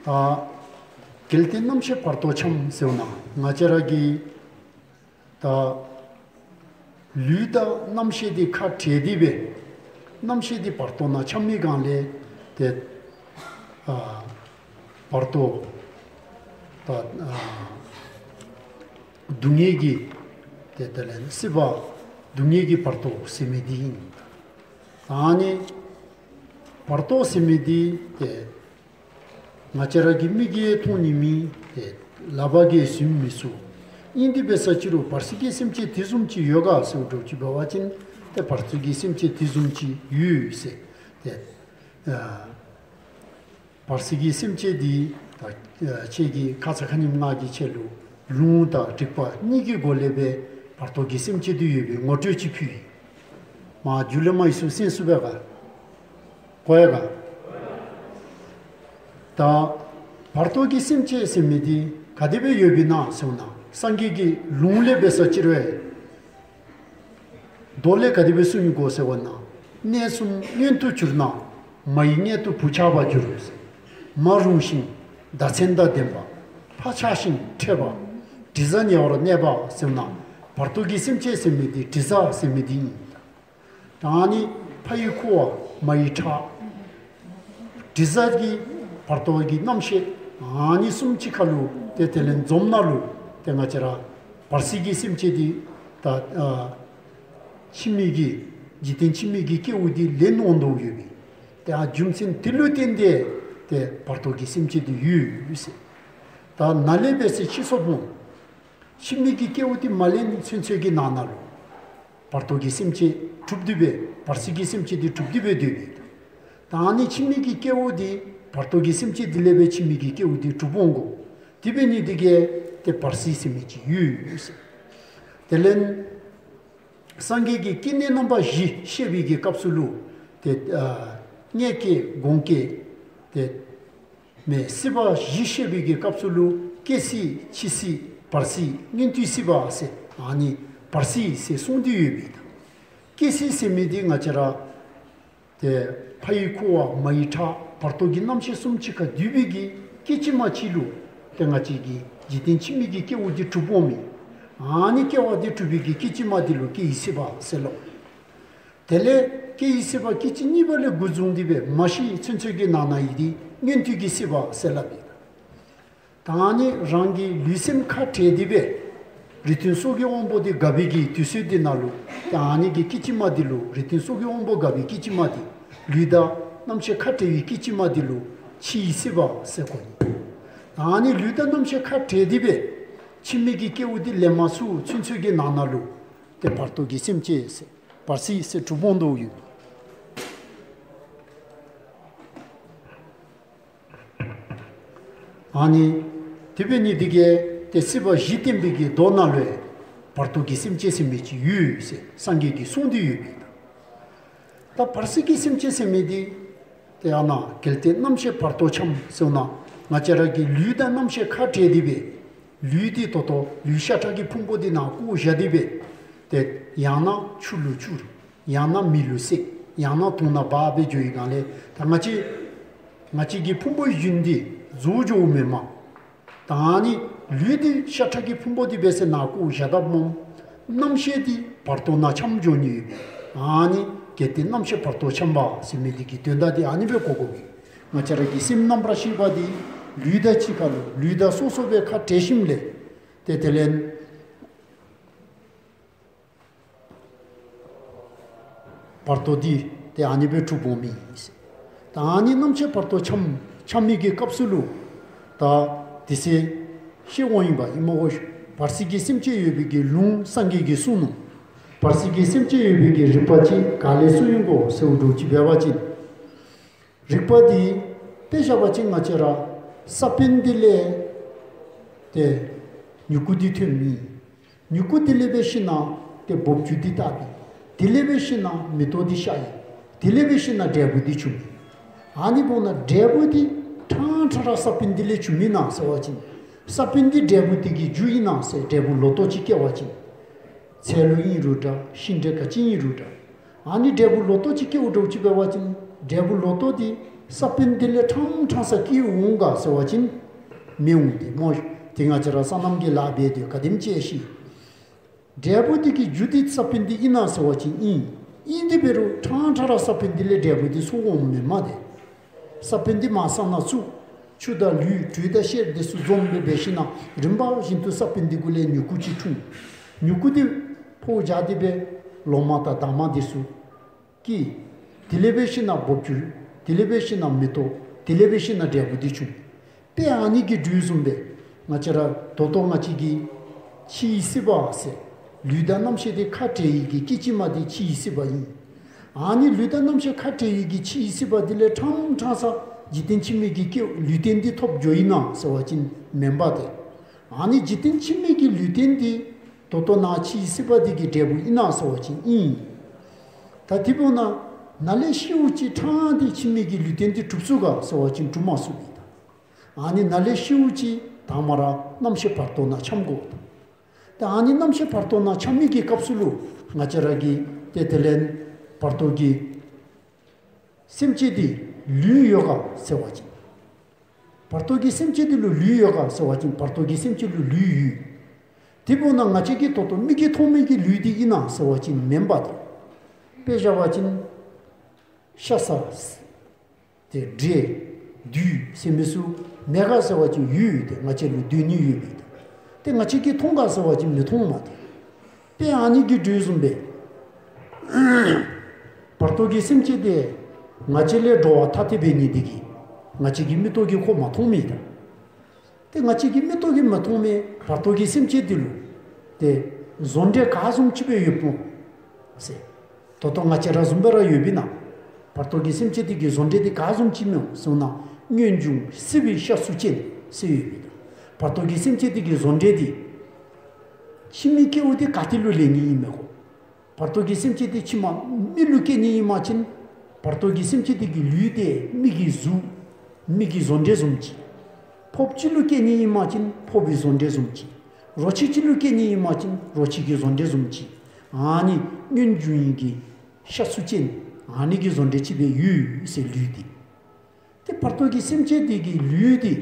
ད་གལ་ཏེ་རྣམ་ཤེས་བར་དོ་འཁྱམས་ཟེར་བ་ཅིན་ང་བཅས་ར་གི་ད་ལུས་དང་རྣམ་ཤེས་འདི་ཁ་བྲལ་ཏེ་སྦེ་རྣམ་ཤེས་འདི་བར་དོ་ནང་འཁྱམས་མི་སྒང་ལས་ཏེ་ཨ་བར་དོ་ད་ཨ་སྡུག་བསྔལ་གྱི་ཏེ་དེ་ལས་སྲིད་པ་སྡུག་བསྔལ་གྱི་བར་དོ་ཟེར་མི་འདི་ཨིན། ཨ་ནི་བར་དོ་ཟེར་མི་འདི་ཏེ་ང་བཅས་ར་གི་མིག་གིས་མཐོང་ནི་མེད། ཏེ་ལག་པ་གིས་བཟུང་མི་ཚུགས། ཨིན་ཏེ་འབད་ས་ཅིག་རུང་བར་སྲིད་ཀྱི་སེམས་ཅན་དེ་བཟུམ་ཅིག་ཡོད་ག་ཟེར་འདྲཝ་ཅིག་འབད་བ་ཅིན་ཏེ་བར་སྲིད་ཀྱི་སེམས་ཅན་དེ་བཟུམ་ཅིག་ཡོད་ཟེར། ཏེ་ཨ་བར་སྲིད་ཀྱི་སེམས་ཅན་འདི་ད་ཨ་ཁྱེད་ཀྱིས་ཁ་ཙ་ཁ་ཉིནམ་ང་གིས་ཁྱེད་ལུ་ལུང་དང་རིགས་པ་གཉིས་ཀྱི་སྒོ་ལས་སྦེ་བར་དོ་གི་སེམས་ཅན་འདི་ཡོད་པའི་ངོ་སྤྲོད་ཅིག་ཕུལ་ཡི། མར་མཇུག་ལས་མར་ཡི་ཚུ་གསན་ཚུགས་པས་ག། གོ་ཡི་ག། ད་བར་དོ་གི་སེམས་ཅན་ཟེར་མི་འདི་ག་དེ་སྦེ་ཡོདཔ་ཨིན་ན་ཟེར་བ་ཅིན་སངས་རྒྱས་ཀྱི་ལུང་ལས་འབད་ས་ཅིག་རུང་མདོ་ལས་ག་དེ་སྦེ་གསུངས་ཡི་གོ་ཟེར་བ་ཅིན་གནས་གསུམ་མངོན་དུ་གྱུར་ན། མ་ཡི་མངལ་དུ་བུ་ཆགས་པར་འགྱུར། མ་རུངས་ཤིང་མདའ་ཚན་དང་ལྡན་པ། ཕ་ཆགས་ཤིང་ཁྲེལ་བ། དྲི་ཟ་ཉེ་བར་གནས་པ་ཟེར་ན་བར་དོ་གི་སེམས་ཅན་ཟེར་མི་འདི་དྲི་ཟ་ཟེར་མི་འདི་ཨིན། ད་ཨ་ནི་ཕ་ཡི་ཁུ་བ་མ་ཡི་ཁྲག། དྲི་ཟ་གི་བར་དོ་གི་རྣམ་ཤེས་ཨ་ནི་གསུམ་གཅིག་ཁར་ལུ་ཏེ་དེ་ལས་འཛོམས་ན་ལུ་ཏེ་ང་བཅས་ར་བར་སྲིད་ཀྱི་སེམས་ཅན་འདི་ད་ཨ་ཕྱི་མའི་གི་འཇིག་རྟེན་ཕྱི་མའི་གི་སྐྱེ་བོ་འདི་ལེན་འོང་དོ་ཡོད་པས། ཏེ་ཨ་རྒྱུ་མཚན་འདི་ལུ་བརྟེན་ཏེ་ཏེ་བར་དོ་གི་སེམས་ཅན་འདི་ཡོད་ཟེར། ད་ནཱ་ལས་འབད་ས་ཅིག་སོ་བོ་ཕྱི་མའི་གི་སྐྱེ་བོ་འདི་མ་ལེན་ཚུན་ཚོད་ཀྱི་ནང་ན་ལུ་བར་དོ་གི་སེམས་ཅན་གྲུབ་སྟེ་སྦེ་བར་སྲིད་ཀྱི་སེམས་ཅན་འདི་གྲུབ་སྟེ་སྦེ་སྡོད་པས། ད་ཨ་ནི་ཕྱི་མའི་གི་སྐྱེ་བོ་འདི་བར་དོ་གི་སེམས་ཅན་འདི་ལས་སྦེ་ཕྱི་མའི་གི་སྐྱེ་བོ་འདི་གྲུབ་འོང་གོ། དེ་འབད་ནི་འདི་གིས་ཏེ་བར་སྲིད་ཟེར་མི་ཅིག་ཡོད་ཟེར། དེ་ལས་སངས་རྒྱས་ཀྱིས་སྐྱེ་གནས་རྣམ་པ་བཞི་བཤད་པའི་གི་སྐབས་སུ་ལུ་ཏེ་ཨ་མངལ་སྐྱེས་སྒོང་སྐྱེས་ཏེ་མེ་སྲིད་པ་བཞི་བཤད་པའི་གི་སྐབས་སུ་ལུ་སྐྱེ་སྲིད་འཆི་སྲིད་བར་སྲིད་མངོན་མཐོའི་སྲིད་པ་ཟེར་ཨ་ནི་བར་སྲིད་ཟེར་གསུངས་ཏེ་ཡོད་པས། ད་སྐྱེ་སྲིད་ཟེར་མི་འདི་ང་བཅས་ར་ཏེ་ཕ་ཡི་ཁུ་བ་མ་ཡི་ཁྲག་བར་དོ་གི་རྣམ་ཤེས་གསུམ་གཅིག་ཁར་འདུས་པའི་གི་སྐད་ཅིག་མ་གཅིག་ལུ་ཏེ་ང་བཅས་ཀྱི་འཇིག་རྟེན་ཕྱི་མའི་གི་སྐྱེ་བོ་འདི་གྲུབ་འོང་མི། ཨ་ནི་སྐྱེ་བ་འདི་གྲུབ་པའི་གི་སྐད་ཅིག་མ་འདི་ལུ་སྐྱེ་བའི་སྲིད་པ་ཟེར་སླབ། དེ་ལས་སྐྱེ་བའི་སྲིད་པ་སྐད་ཅིག་གཉིས་པ་ལས་འགོ་བཟུང་སྟེ་སྦེ་མ་ཤི་ཚུན་ཚོད་ཀྱི་ནང་ན་ཡོད་དེ་མངོན་མཐོའི་གི་སྲིད་པ་ཟེར་སླབ་ཨིན། ད་ཨ་ནི་རང་གི་ལུས་སེམས་ཁ་བྲལ་ཏེ་སྦེ་རིགས་མཐུན་ཚོགས་ཀྱི་དབང་པོ་འདི་རྒ་བའི་གི་དུས་ཚོད་འདི་ནང་ལུ་ད་ཨ་ནི་གི་སྐད་ཅིག་མ་འདི་ལུ་རིགས་མཐུན་ཚོགས་ཀྱི་དབང་པོ་རྒ་བའི་སྐད་ཅིག་མ་འདི་ལུས་དང་རྣམ་ཤེས་ཁ་བྲལ་བའི་སྐད་ཅིག་མ་འདི་ལུ་འཆི་བའི་སྲིད་པ་ཟེར་གོ་ནི། ཨ་ནི་ལུས་དང་རྣམ་ཤེས་ཁ་བྲལ་ཏེ་སྦེ་ཁྱིམ་མི་གི་སྐྱེ་བ་འདི་ལེན་མ་ཚུགས་ཚུན་ཚོད་ཀྱི་ནང་ན་ལུ་ཏེ་བར་དོ་གི་སེམས་ཅན་ཟེར་བར་སྲིད་ཟེར་གྲུབ་འོང་དོ་ཡོད། ཨ་ནི་དེ་འབད་ནི་འདི་གིས་ཏེ་སྲིད་པ་བཞི་བསྟན་པའི་གི་མདོ་ནང་ལུ་བར་དོ་གི་སེམས་ཅན་ཟེར་མི་ཅིག་ཡོད་ཟེར་སངས་རྒྱས་ཀྱིས་གསུངས་ཏེ་ཡོད་པས། ད་བར་སྲིད་ཀྱི་སེམས་ཅན་ཟེར་མི་འདི་ཏེ་ཨ་ནཱ་གལ་ཏེ་རྣམ་ཤེས་བར་དོ་འཁྱམས་ཟེར་ན་ང་བཅས་ར་གི་ལུས་དང་རྣམ་ཤེས་ཁ་བྲལ་ཏེ་སྦེ་ལུས་འདི་ད་ལྟོ་ལུས་ཤ་ཁྲག་གི་ཕུང་པོ་འདི་ནང་བཀོ་བཞག་སྟེ་སྦེ་ཏེ་ཡང་ན་ཆུ་ལུ་བསྐྱུར། ཡང་ན་མེ་ལུ་བསྲེག། ཡང་ན་དོང་ནང་སྦ་སྦེ་འགྱོ་བའི་སྒང་ལས་ད་ང་བཅས་ང་བཅས་ཀྱི་ཕུང་པོ་ཡོན་ཏན་རྫོགས་འགྱོཝ་མེན་མས། ད་ཨ་ནི་ལུས་འདི་ཤ་ཁྲག་གི་ཕུང་པོ་འདི་སྦེ་ཟེར་ནང་བཀོ་བཞག་དཔ་མས། རྣམ་ཤེས་འདི་བར་དོ་ནང་འཁྱམས་འགྱོ་ནི་ཡོད་པས། ཨ་ནི་གལ་ཏེ་རྣམ་ཤེས་བར་དོ་འཁྱམས་པ་ཟེར་མི་འདི་གི་དོན་དག་འདི་ཨ་ནི་སྦེ་གོ་དགོ་པས། ང་བཅས་ར་གི་སེམས་རྣམ་པར་ཤེས་པ་འདི་ལུས་དང་གཅིག་ཁར་ལུ་ལུས་དང་སོ་སོ་སྦེ་ཁ་བྲལ་ཞིནམ་ལས་ཏེ་དེ་ལས་བར་དོ་འདི་ཏེ་ཨ་ནི་སྦེ་གྲུབ་འོང་མི་ཨིན། ད་ཨ་ནི་རྣམ་ཤེས་བར་དོ་འཁྱམས་འཁྱམས་མི་གི་སྐབས་སུ་ལུ་ད་དེ་ཚེ་ཤེས་འོང་ཡི་པ་ཨིན་མས་གོ། བར་སྲིད་ཀྱི་སེམས་ཅན་ཡོད་པའི་གི་ལུང་སངས་རྒྱས་ཀྱིས་གསུངས་ནུག། བར་སྲིད་ཀྱི་སེམས་ཅན་ཡོད་པའི་གི་རིག་པ་ཅིག་ག་ལས་སུ་ཨིན་གོ་ཟེར་བ་འདྲཝ་ཅིག་འབད་བ་ཅིན་རིག་པ་འདི་དཔེ་བཞག་པ་ཅིན་ང་བཅས་ར་ས་བོན་འདི་ལས་ཏེ་མྱུ་གུ་འདི་ཐོནམ་ཨིན། མྱུ་གུ་འདི་ལས་འབད་ཞིན་ན་ཏེ་སྦུབས་ཆུ་འདི་བཏབ་ཨིན། དེ་ལས་འབད་ཞིན་ན་མེ་ཏོག་འདི་ཤར་ཡི། དེ་ལས་འབད་ཞིན་ན་འབྲས་བུ་འདི་བྱུངམ་ཨིན། ཨ་ནི་འབདཝ་ད་འབྲས་བུ་འདི་ཕྲང་ཕྲང་ར་ས་བོན་འདི་ལས་བྱུངམ་ཨིན་ན་ཟེར་བ་ཅིན་ས་བོན་འདི་འབྲས་བུ་འདི་གི་རྒྱུ་ཨིན་ན་ཟེར་འབྲས་བུ་ལོ་ཏོག་ཅིག་སྐྱེ་བ་ཅིན་ཚལ་ལུ་ཨིན་རུང་འདྲ་ཤིང་འབྲས་ག་ཅི་ཨིན་རུང་འདྲ། ཨ་ནི་འབྲས་བུ་ལོ་ཏོག་ཅིག་སྐྱེཝ་འདྲཝ་ཅིག་འབད་བ་ཅིན་འབྲས་བུ་ལོ་ཏོག་འདི་ས་བོན་འདི་ལས་ཕྲང་ཕྲང་ས་སྐྱེ་འོང་ག་ཟེར་བ་ཅིན་མི་འོང་སྟེ་སྨོ། ཏེ་ང་བཅས་ར་སོ་ནམ་གྱི་ལཱ་འབད་དེ་ག་དེམ་ཅིག་ཤེས། འབྲས་བུ་འདི་གི་རྒྱུ་འདི་ས་བོན་འདི་ཨིན་ན་ཟེར་བ་ཅིན་ཨིན། ཨིན་ཏེ་འབད་རུང་ཕྲང་ཕྲང་ར་ས་བོན་འདི་ལས་འབྲས་བུ་འདི་ཚུར་འོངམ་མེན་མས་ཏེ། ས་བོན་འདི་མར་ས་ནང་བཙུགས། ཆུ་དང་ལུད་དྲོད་དང་གཤེར་འདི་ཚུ་འཛོམས་སྦེ་འབད་ཞིན་ན་རིམ་པ་བཞིན་དུ་ས་བོན་འདི་གུ་ལས་མྱུ་གུ་ཅིག་འཁྲུངས། མྱུ་གུ་འདི་འཕོ་བྱ་སྟེ་སྦེ་ལོ་མ་དང་འདབ་མ་འདི་ཚུ་སྐྱེས། དེ་ལས་འབད་ཞིན་ན་སྦུབས་ཆུ། དེ་ལས་འབད་ཞིན་ན་མེ་ཏོག། དེ་ལས་འབད་ཞིན་ན་འབྲས་བུ་འདི་བྱུང་། དཔེ་ཨ་ནི་གི་འགྲོས་བཟུམ་སྦེ་ང་བཅས་ར་ད་ལྟོ་ང་བཅས་ཀྱི་ཕྱི་ཡི་སྲིད་པ་ཟེར་ལུས་དང་རྣམ་ཤེས་འདི་ཁ་བྲལ་བའི་གི་སྐད་ཅིག་མ་འདི་ཕྱི་ཡི་སྲིད་པ་ཨིན། ཨ་ནི་ལུས་དང་རྣམ་ཤེས་ཁ་བྲལ་བའི་གི་ཕྱི་ཡི་སྲིད་པ་འདི་ལས་ཕྲང་ཕྲང་ས་འཇིག་རྟེན་ཕྱི་མའི་གི་སྐྱེ་ལུས་རྟེན་འདི་ཐོབ་འགྱོ་ཡི་ན་ཟེར་བ་ཅིན་མེན་པ་ཏེ། ཨ་ནི་འཇིག་རྟེན་ཕྱི་མའི་གི་ལུས་རྟེན་འདི་ད་ལྟོ་ནཱ་ཕྱི་ཡི་སྲིད་པ་འདི་གི་འབྲས་བུ་ཨིན་ན་ཟེར་བ་ཅིན་ཨིན། ད་དེ་འབདཝ་ད་ནཱ་ལས་ཤིཝ་ཅིག་ཕྲང་སྟེ་ཕྱི་མའི་གི་ལུས་རྟེན་འདི་གྲུབ་ཚུགས་ག་ཟེར་བ་ཅིན་གྲུབ་མ་ཚུགས་པས་ད། ཨ་ནི་ནཱ་ལས་ཤིཝ་ཅིག་དང་པ་ར་རྣམ་ཤེས་བར་དོ་ནང་འཁྱམས་དགོ་ད། ད་ཨ་ནི་རྣམ་ཤེས་བར་དོ་ནང་འཁྱམས་མི་གི་སྐབས་སུ་ལུ་ང་བཅས་ར་གིས་ཏེ་དེ་ལས་བར་དོ་གི་སེམས་ཅན་འདི་ལུས་ཡོད་ག་ཟེར་བ་ཅིན། བར་དོ་གི་སེམས་ཅན་འདི་ལུ་ལུས་ཡོད་ག་ཟེར་བ་ཅིན་བར་དོ་གི་སེམས་ཅན་ལུ་ལུས་ཡོད། དེ་འབདཝ་ད་ང་བཅས་ཀྱིས་ད་ལྟོ་མིག་གིས་མཐོང་མི་གི་ལུས་འདི་ཨིན་ན་ཟེར་བ་ཅིན་མེན་པ་ཏེ། དཔེ་བཞག་པ་ཅིན་ཤ་ཟ་ཏེ་འདྲེ་བདུད་ཟེར་མི་ཚུ་མེད་ག་ཟེར་བ་ཅིན་ཡོད་ཏེ་ང་བཅས་ལུ་སྡོད་ནི་ཡོད་པས་ཏེ། ཏེ་ང་བཅས་ཀྱིས་མཐོང་ག་ཟེར་བ་ཅིན་མི་མཐོང་མས་ཏེ། དཔེ་ཨ་ནི་གི་འགྲོས་བཟུམ་སྦེ་བར་དོ་གི་སེམས་ཅན་འདི་ང་བཅས་ལས་འགྲོ་བ་ཐ་དད་འབད་ནི་འདི་གིས་ང་བཅས་ཀྱི་མིག་ཏོ་གིས་ཁོ་མ་མཐོང་མི་ད། ཏེ་ང་བཅས་ཀྱི་མིག་ཏོ་གིས་མ་མཐོང་མི་བར་དོ་གི་སེམས་ཅན་འདི་ལུ་ཏེ་བཟོ་འདྲེ་ག་བཟུམ་ཅིག་སྦེ་ཡོདཔ་སྨོ་ཟེར། ད་ལྟོ་ང་བཅས་ར་བཟུམ་སྦེ་ར་ཡོད་པས་ན། བར་དོ་གི་སེམས་ཅན་འདི་གི་བཟོ་འདྲེ་འདི་ག་བཟུམ་ཅིག་སྨོ་ཟེར་ན་སྔོན་འཇུག་སྲིད་པའི་ཤ་ཚུ་ཅན་ཟེར་ཡོད་པས་ན། བར་དོ་གི་སེམས་ཅན་འདི་གི་བཟོ་འདྲེ་འདི་ཕྱི་མའི་སྐྱེ་བ་འདི་ག་ཏེ་ལུ་ལེན་ནི་ཨིན་མས་གོ། བར་དོ་གི་སེམས་ཅན་འདི་ཕྱི་མ་མི་ལུ་སྐྱེ་ནི་ཨིན་པ་ཅིན་བར་དོ་གི་སེམས་ཅན་འདི་གི་ལུས་འདི་མི་གི་གཟུགས་མི་གི་བཟོ་འདྲེ་བཟུམ་ཅིག། ཕོརཔ་ཅིག་ལུ་སྐྱེ་ནི་ཨིན་པ་ཅིན་ཕོར་པའི་བཟོ་འདྲེ་བཟུམ་ཅིག། རོ་ཁྱི་ཅིག་ལུ་སྐྱེ་ནི་ཨིན་པ་ཅིན་རོ་ཁྱི་གི་བཟོ་འདྲེ་བཟུམ་ཅིག། ཨ་ནི་སྔོན་འཇུག་ཡི་གི་ཤ་ཚུ་ཅན་ཨ་ནི་གི་བཟོ་འདྲེ་ཅིག་སྦེ་ཡོད་ཟེར་ལུས་འདི། ཏེ་བར་དོ་གི་སེམས་ཅན་འདི་གི་ལུས་འདི་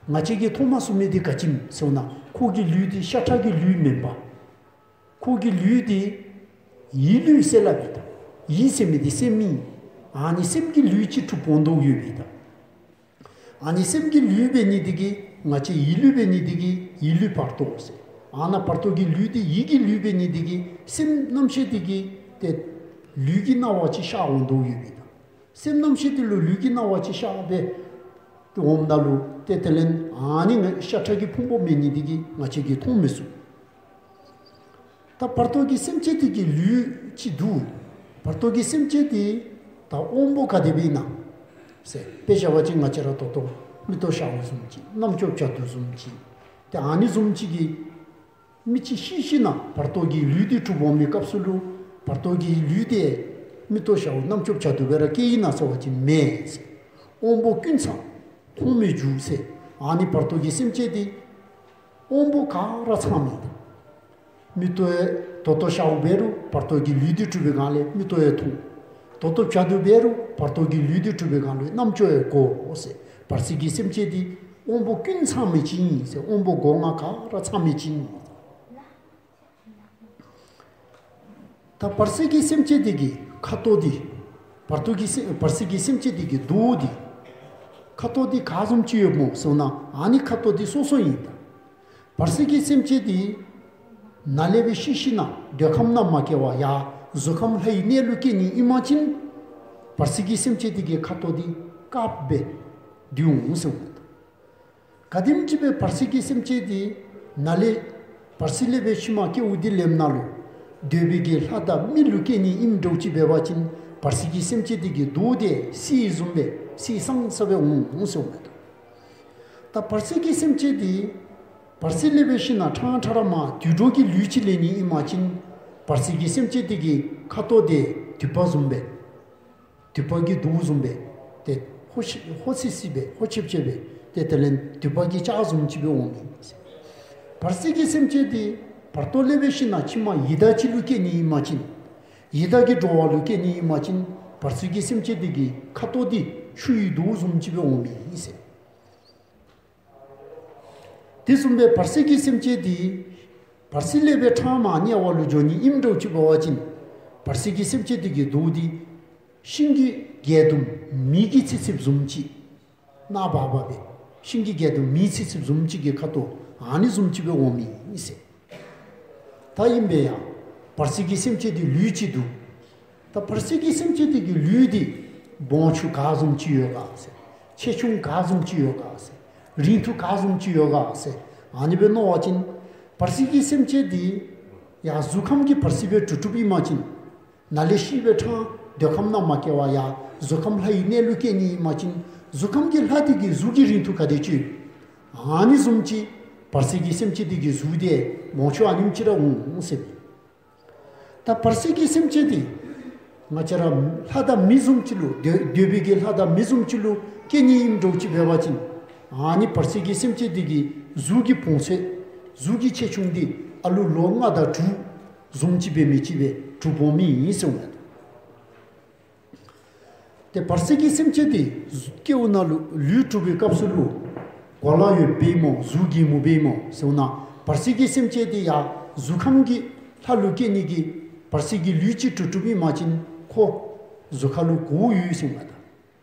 ང་བཅས་ཀྱིས་མཐོང་མ་ཚུགས་མི་འདི་ག་ཅི་སྨོ་ཟེར་ན་ཁོ་གི་ལུས་འདི་ཤ་ཁྲག་གི་ལུས་མེན་པ། ཁོ་གི་ལུས་འདི་ཡིད་ལུས་ཟེར་སླབ་ཨིན་ད། ཡིད་ཟེར་མི་འདི་སེམས་ཨིན། ཨ་ནི་སེམས་ཀྱི་ལུས་ཅིག་གྲུབ་འོང་དོ་ཡོད་པས་ད། ཨ་ནི་སེམས་ཀྱི་ལུས་འབད་ནི་འདི་གིས་ང་བཅས་ཡིད་ལུས་འབད་ནི་འདི་གིས་ཡིད་ལུས་བར་དོ་ཟེར། ཨ་ནཱ་བར་དོ་གི་ལུས་འདི་ཡིད་ཀྱི་ལུས་འབད་ནི་འདི་གིས་སེམས་རྣམ་ཤེས་འདི་གིས་ཏེ་ལུས་ཀྱི་སྣང་བ་ཅིག་ཤར་འོང་དོ་ཡོད་པས་ད། སེམས་རྣམ་ཤེས་འདི་ལུ་ལུས་ཀྱི་སྣང་བ་ཅིག་ཤར་སྦེ་འོངམ་ད་ལུ་ ཏེ་དེ་ལས་ཨ་ནི་ང་ཤ་ཁྲག་གི་ཕུང་པོ་མེད་ནི་འདི་གིས་ང་བཅས་ཀྱིས་མཐོང་མི་ཚུགས། ད་བར་དོ་གི་སེམས་ཅན་འདི་གི་ལུས་ཅིག་འདུག། བར་དོ་གི་སེམས་ཅན་འདི་ད་དབང་པོ་ག་དེ་སྦེ་ཨིན་ན་ཟེར། དཔེ་བཞག་པ་ཅིན་ང་བཅས་ར་ད་ལྟོ་མིག་ཏོ་ཞརཝ་བཟུམ་ཅིག། རྣམ་ཅོ་བྱ་དུ་བཟུམ་ཅིག། ཏེ་ཨ་ནི་བཟུམ་ཅིག་གི་མི་ཅིག་ཤི་ཞིནམ་ལས་བར་དོ་གི་ལུས་འདི་གྲུབ་འོང་མི་སྐབས་སུ་ལུ་བར་དོ་གི་ལུས་འདི་མིག་ཏོ་ཞརཝ་རྣམ་ཅོ་བྱ་དུ་སྦེ་ར་སྐྱེས་ཨིན་ན་ཟེར་བ་ཅིན་མེན་ཟེར། དབང་པོ་ཀུན་ཚང་མཐོང་མི་འགྱུར་ཟེར། ཨ་ནི་བར་དོ་གི་སེམས་ཅན་འདི་དབང་པོ་ག་ར་ཚང་མི་འདུག། མིག་ཏོ་ཡང་ད་ལྟོ་ཞརཝ་འབད་རུང་བར་དོ་གི་ལུས་འདི་གྲུབ་པའི་སྒང་ལས་མིག་ཏོ་ཡང་མཐོང་། ད་ལྟོ་བྱ་དུ་འབད་རུང་བར་དོ་གི་ལུས་འདི་གྲུབ་པའི་སྒང་ལས་རྣམ་ཅོ་ཡང་གོ་ཟེར། བར་སྲིད་ཀྱི་སེམས་ཅན་འདི་དབང་པོ་ཀུན་ཚང་མི་ཅིག་ཨིན་ཟེར། དབང་པོ་སྒོ་ལྔ་ག་ར་ཚང་མི་ཅིག་ཨིན། ད་བར་སྲིད་ཀྱི་སེམས་ཅན་འདི་གི་ཁ་དོག་འདི། བར་དོ་གི་སེམས་བར་སྲིད་ཀྱི་སེམས་ཅན་འདི་གི་མདོག་འདི། ཁ་དོག་འདི་ག་བཟུམ་ཅིག་ཡོདཔ་སྨོ་ཟེར་ན་ཨ་ནི་ཁ་དོག་འདི་སོ་སོ་ཨིན། ད་བར་སྲིད་ཀྱི་སེམས་ཅན་འདི་ནཱ་ལས་སྦེ་ཤི་ཞིནམ་ལས་འདོད་ཁམས་ནང་མ་སྐྱེ་བར་ཡར་གཟུགས་ཁམས་ལྷའི་གནས་ལུ་སྐྱེ་ནི་ཨིན་པ་ཅིན་བར་སྲིད་ཀྱི་སེམས་ཅན་འདི་གི་ཁ་དོག་འདི་དཀརཔོ་སྦེ་འདུག་འོང་ཟེར་འོང་། ག་དེམ་ཅིག་སྦེ་བར་སྲིད་ཀྱི་སེམས་ཅན་འདི་ནཱ་ལས་བར་སྲིད་ལས་སྦེ་ཤུལ་མ་སྐྱེ་བ་འདི་ལེནམ་ད་ལུ་འདོད་པའི་གི་ལྷ་དང་མི་ལུ་སྐྱེ་ནི་ཨིནམ་འདྲཝ་ཅིག་འབད་བ་ཅིན་བར་སྲིད་ཀྱི་སེམས་ཅན་འདི་གི་མདོག་འདི་སེར་བཟུམ་སྦེ་སེར་སང་ས་སྦེ་འོང་འོང་ཟེར་འོང་མས། ད་བར་སྲིད་ཀྱི་སེམས་ཅན་འདི་བར་སྲིད་ལས་སྦེ་ཤི་ནཱ་ཕྲང་ཕྲང་ར་མར་དུད་འགྲོ་གི་ལུས་ཅིག་ལེན་ནི་ཨིན་པ་ཅིན་བར་སྲིད་ཀྱི་སེམས་ཅན་འདི་གི་ཁ་དོག་འདི་དུད་པ་བཟུམ་སྦེ་དུད་པ་གི་མདོག་བཟུམ་སྦེ་ཏེ་ཧོ་ཤི་ཧོ་སི་སི་སྦེ་ཧོ་ཆེབ་ཆེབ་སྦེ་ཏེ་དེ་ལས་དུད་པ་གི་ལྕགས་བཟུམ་ཅིག་སྦེ་འོང་མི། བར་སྲིད་ཀྱི་སེམས་ཅན་འདི་བར་དོ་ལས་སྦེ་ཤི་ནཱ་ཕྱི་མ་ཡི་དྭགས་ཅིག་ལུ་སྐྱེ་ནི་ཨིན་པ་ཅིན་ཡི་དྭགས་ཀྱི་འགྲོ་བ་ལུ་སྐྱེ་ནི་ཨིན་པ་ཅིན་བར་སྲིད་ཀྱི་སེམས་ཅན་འདི་གི་ཁ་དོག་འདི་ཆུ་ཡི་མདོག་བཟུམ་ཅིག་སྦེ་འོང་མི་ཨིན་ཟེར། དེ་བཟུམ་སྦེ་བར་སྲིད་ཀྱི་སེམས་ཅན་འདི་བར་སྲིད་ལས་སྦེ་ཕྲང་མར་དམྱལ་བ་ལུ་འགྱོ་ནི་ཨིནམ་འདྲཝ་ཅིག་འབད་བ་ཅིན་བར་སྲིད་ཀྱི་སེམས་ཅན་འདི་གི་མདོག་འདི་ཤིང་གི་རྒྱན་དུམ་མེ་གིས་ཚིག་ཚིགཔ་བཟུམ་ཅིག་ནག་འབག་འབག་སྦེ་ཤིང་གི་རྒྱན་དུམ་མེ་ཚིག་ཚིགཔ་བཟུམ་ཅིག་གི་ཁ་དོག་ཨ་ནི་བཟུམ་ཅིག་སྦེ་འོང་མི་ཨིན་ཟེར། ད་ཨིན་པས་ཡ། བར་སྲིད་ཀྱི་སེམས་ཅན་འདི་ལུས་ཅིག་འདུག། ད་བར་སྲིད་ཀྱི་སེམས་ཅན་འདི་གི་ལུས་འདི་སྦོམ་ཆུང་ག་བཟུམ་ཅིག་ཡོད་ག་ཟེར། ཆེ་ཆུང་ག་བཟུམ་ཅིག་ཡོད་ག་ཟེར། རིང་ཐུང་ག་བཟུམ་ཅིག་ཡོད་ག་ཟེར། ཨ་ནི་སྦེ་མནོ་བ་ཅིན་བར་སྲིད་ཀྱི་སེམས་ཅན་འདི་ཡར་གཟུགས་ཁམས་ཀྱི་བར་སྲིད་སྦེ་གྲུབ་གྲུབཔ་ཨིན་པ་ཅིན་ནཱ་ལས་ཤི་སྦེ་ཕྲང་འདོད་ཁམས་ནང་མ་སྐྱེ་བར་ཡར་གཟུགས་ཁམས་ལྷའི་གནས་ལུ་སྐྱེ་ནི་ཨིན་པ་ཅིན་གཟུགས་ཁམས་ཀྱི་ལྷ་འདི་གི་གཟུགས་ཀྱི་རིང་ཐུང་ག་དེ་ཅིག་ཨ་ནི་བཟུམ་ཅིག་བར་སྲིད་ཀྱི་སེམས་ཅན་འདི་གི་གཟུགས་འདི་སྦོམ་ཆུང་ཨ་ནེམ་ཅིག་ར་འོང་ཟེར། ད་བར་སྲིད་ཀྱི་སེམས་ཅན་འདི་ང་བཅས་ར་ལྷ་དང་མི་བཟུམ་ཅིག་ལུ་འདོད་འདོད་པའི་གི་ལྷ་དང་མི་བཟུམ་ཅིག་ལུ་སྐྱེ་ནི་ཨིནམ་འདྲཝ་ཅིག་འབད་བ་ཅིན་ཨ་ནི་བར་སྲིད་ཀྱི་སེམས་ཅན་འདི་གི་གཟུགས་ཀྱི་བོངས་ཚད་གཟུགས་ཀྱི་ཆེ་ཆུང་འདི་ཨ་ལུ་ལོ་ལྔ་དང་དྲུག་བཟུམ་ཅིག་འབད་མི་ཅིག་སྦེ་གྲུབ་འོང་མི་ཨིན་ཟེར་འོང་མས། ཏེ་བར་སྲིད་ཀྱི་སེམས་ཅན་འདི་སྐྱེ་བ་ནང་ལུ་ལུས་གྲུབ་པའི་སྐབས་སུ་ལུ་གོ་ལ་ཡོདཔ་སྦེ་སྨོ་གཟུགས་སྒྲེན་མོ་སྦེ་སྨོ་ཟེར་ན་བར་སྲིད་ཀྱི་སེམས་ཅན་འདི་ཡར་གཟུགས་ཁམས་ཀྱི་ལྷ་ལུ་སྐྱེ་ནི་གི་བར་སྲིད་ཀྱི་ལུས་ཅིག་གྲུབ་གྲུབཔ་ཨིན་པ་ཅིན་ཁོ་གཟུགས་ཁ་ལུ་གོ་བ་ཡོད་ཟེར་མས་ད།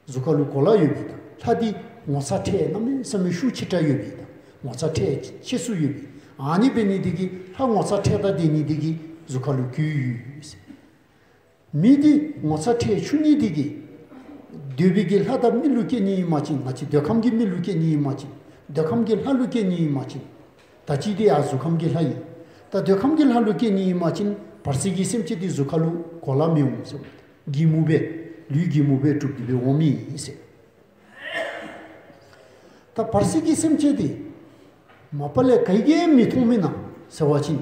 གཟུགས་ཁ་ལུ་གོ་ལ་ཡོད་པས་ད། ལྷ་འདི་ངོ་ཚ་ཁྲེལ་གནམ་མེད་ས་མེད་ཤུགས་ཆེ་དྲགས་ཡོད་པས་ད། ངོ་ཚ་ཁྲེལ་ཆེ་སུ་ཡོད་པས། ཨ་ནི་འབད་ནི་འདི་གིས་ལྷ་ངོ་ཚ་ཁྲེལ་དྲགས་སྡོད་ནི་འདི་གིས་གཟུགས་ཁ་ལུ་གོ་བ་ཡོད་ཟེར། མི་འདི་ངོ་ཚ་ཁྲེལ་ཆུང་ནི་འདི་གིས་འདོད་པའི་གི་ལྷ་དང་མི་ལུ་སྐྱེ་ནི་ཨིན་པ་ཅིན་ང་བཅས་འདོད་ཁམས་ཀྱི་མི་ལུ་སྐྱེ་ནི་ཨིན་པ་ཅིན་འདོད་ཁམས་ཀྱི་ལྷ་ལུ་སྐྱེ་ནི་ཨིན་པ་ཅིན་ད་ཅི་འདི་ཡར་གཟུགས་ཁམས་ཀྱི་ལྷ་ཨིན། ད་འདོད་ཁམས་ཀྱི་ལྷ་ལུ་སྐྱེ་ནི་ཨིན་པ་ཅིན་བར་སྲིད་ཀྱི་སེམས་ཅན་འདི་གཟུགས་ཁ་ལུ་གོ་ལ་མི་འོང་ཟེར། སྒྲེན་མོ་སྦེ་ལུས་སྒྲེན་མོ་སྦེ་གྲུབ་སྟེ་སྦེ་འོང་མི་ཨིན་ཟེར། ད་བར་སྲིད་ཀྱི་སེམས་ཅན་འདི་མ་པ་ལས་ག་གིས་ཡང་མི་མཐོང་མེན་ན་ཟེར་བ་ཅིན་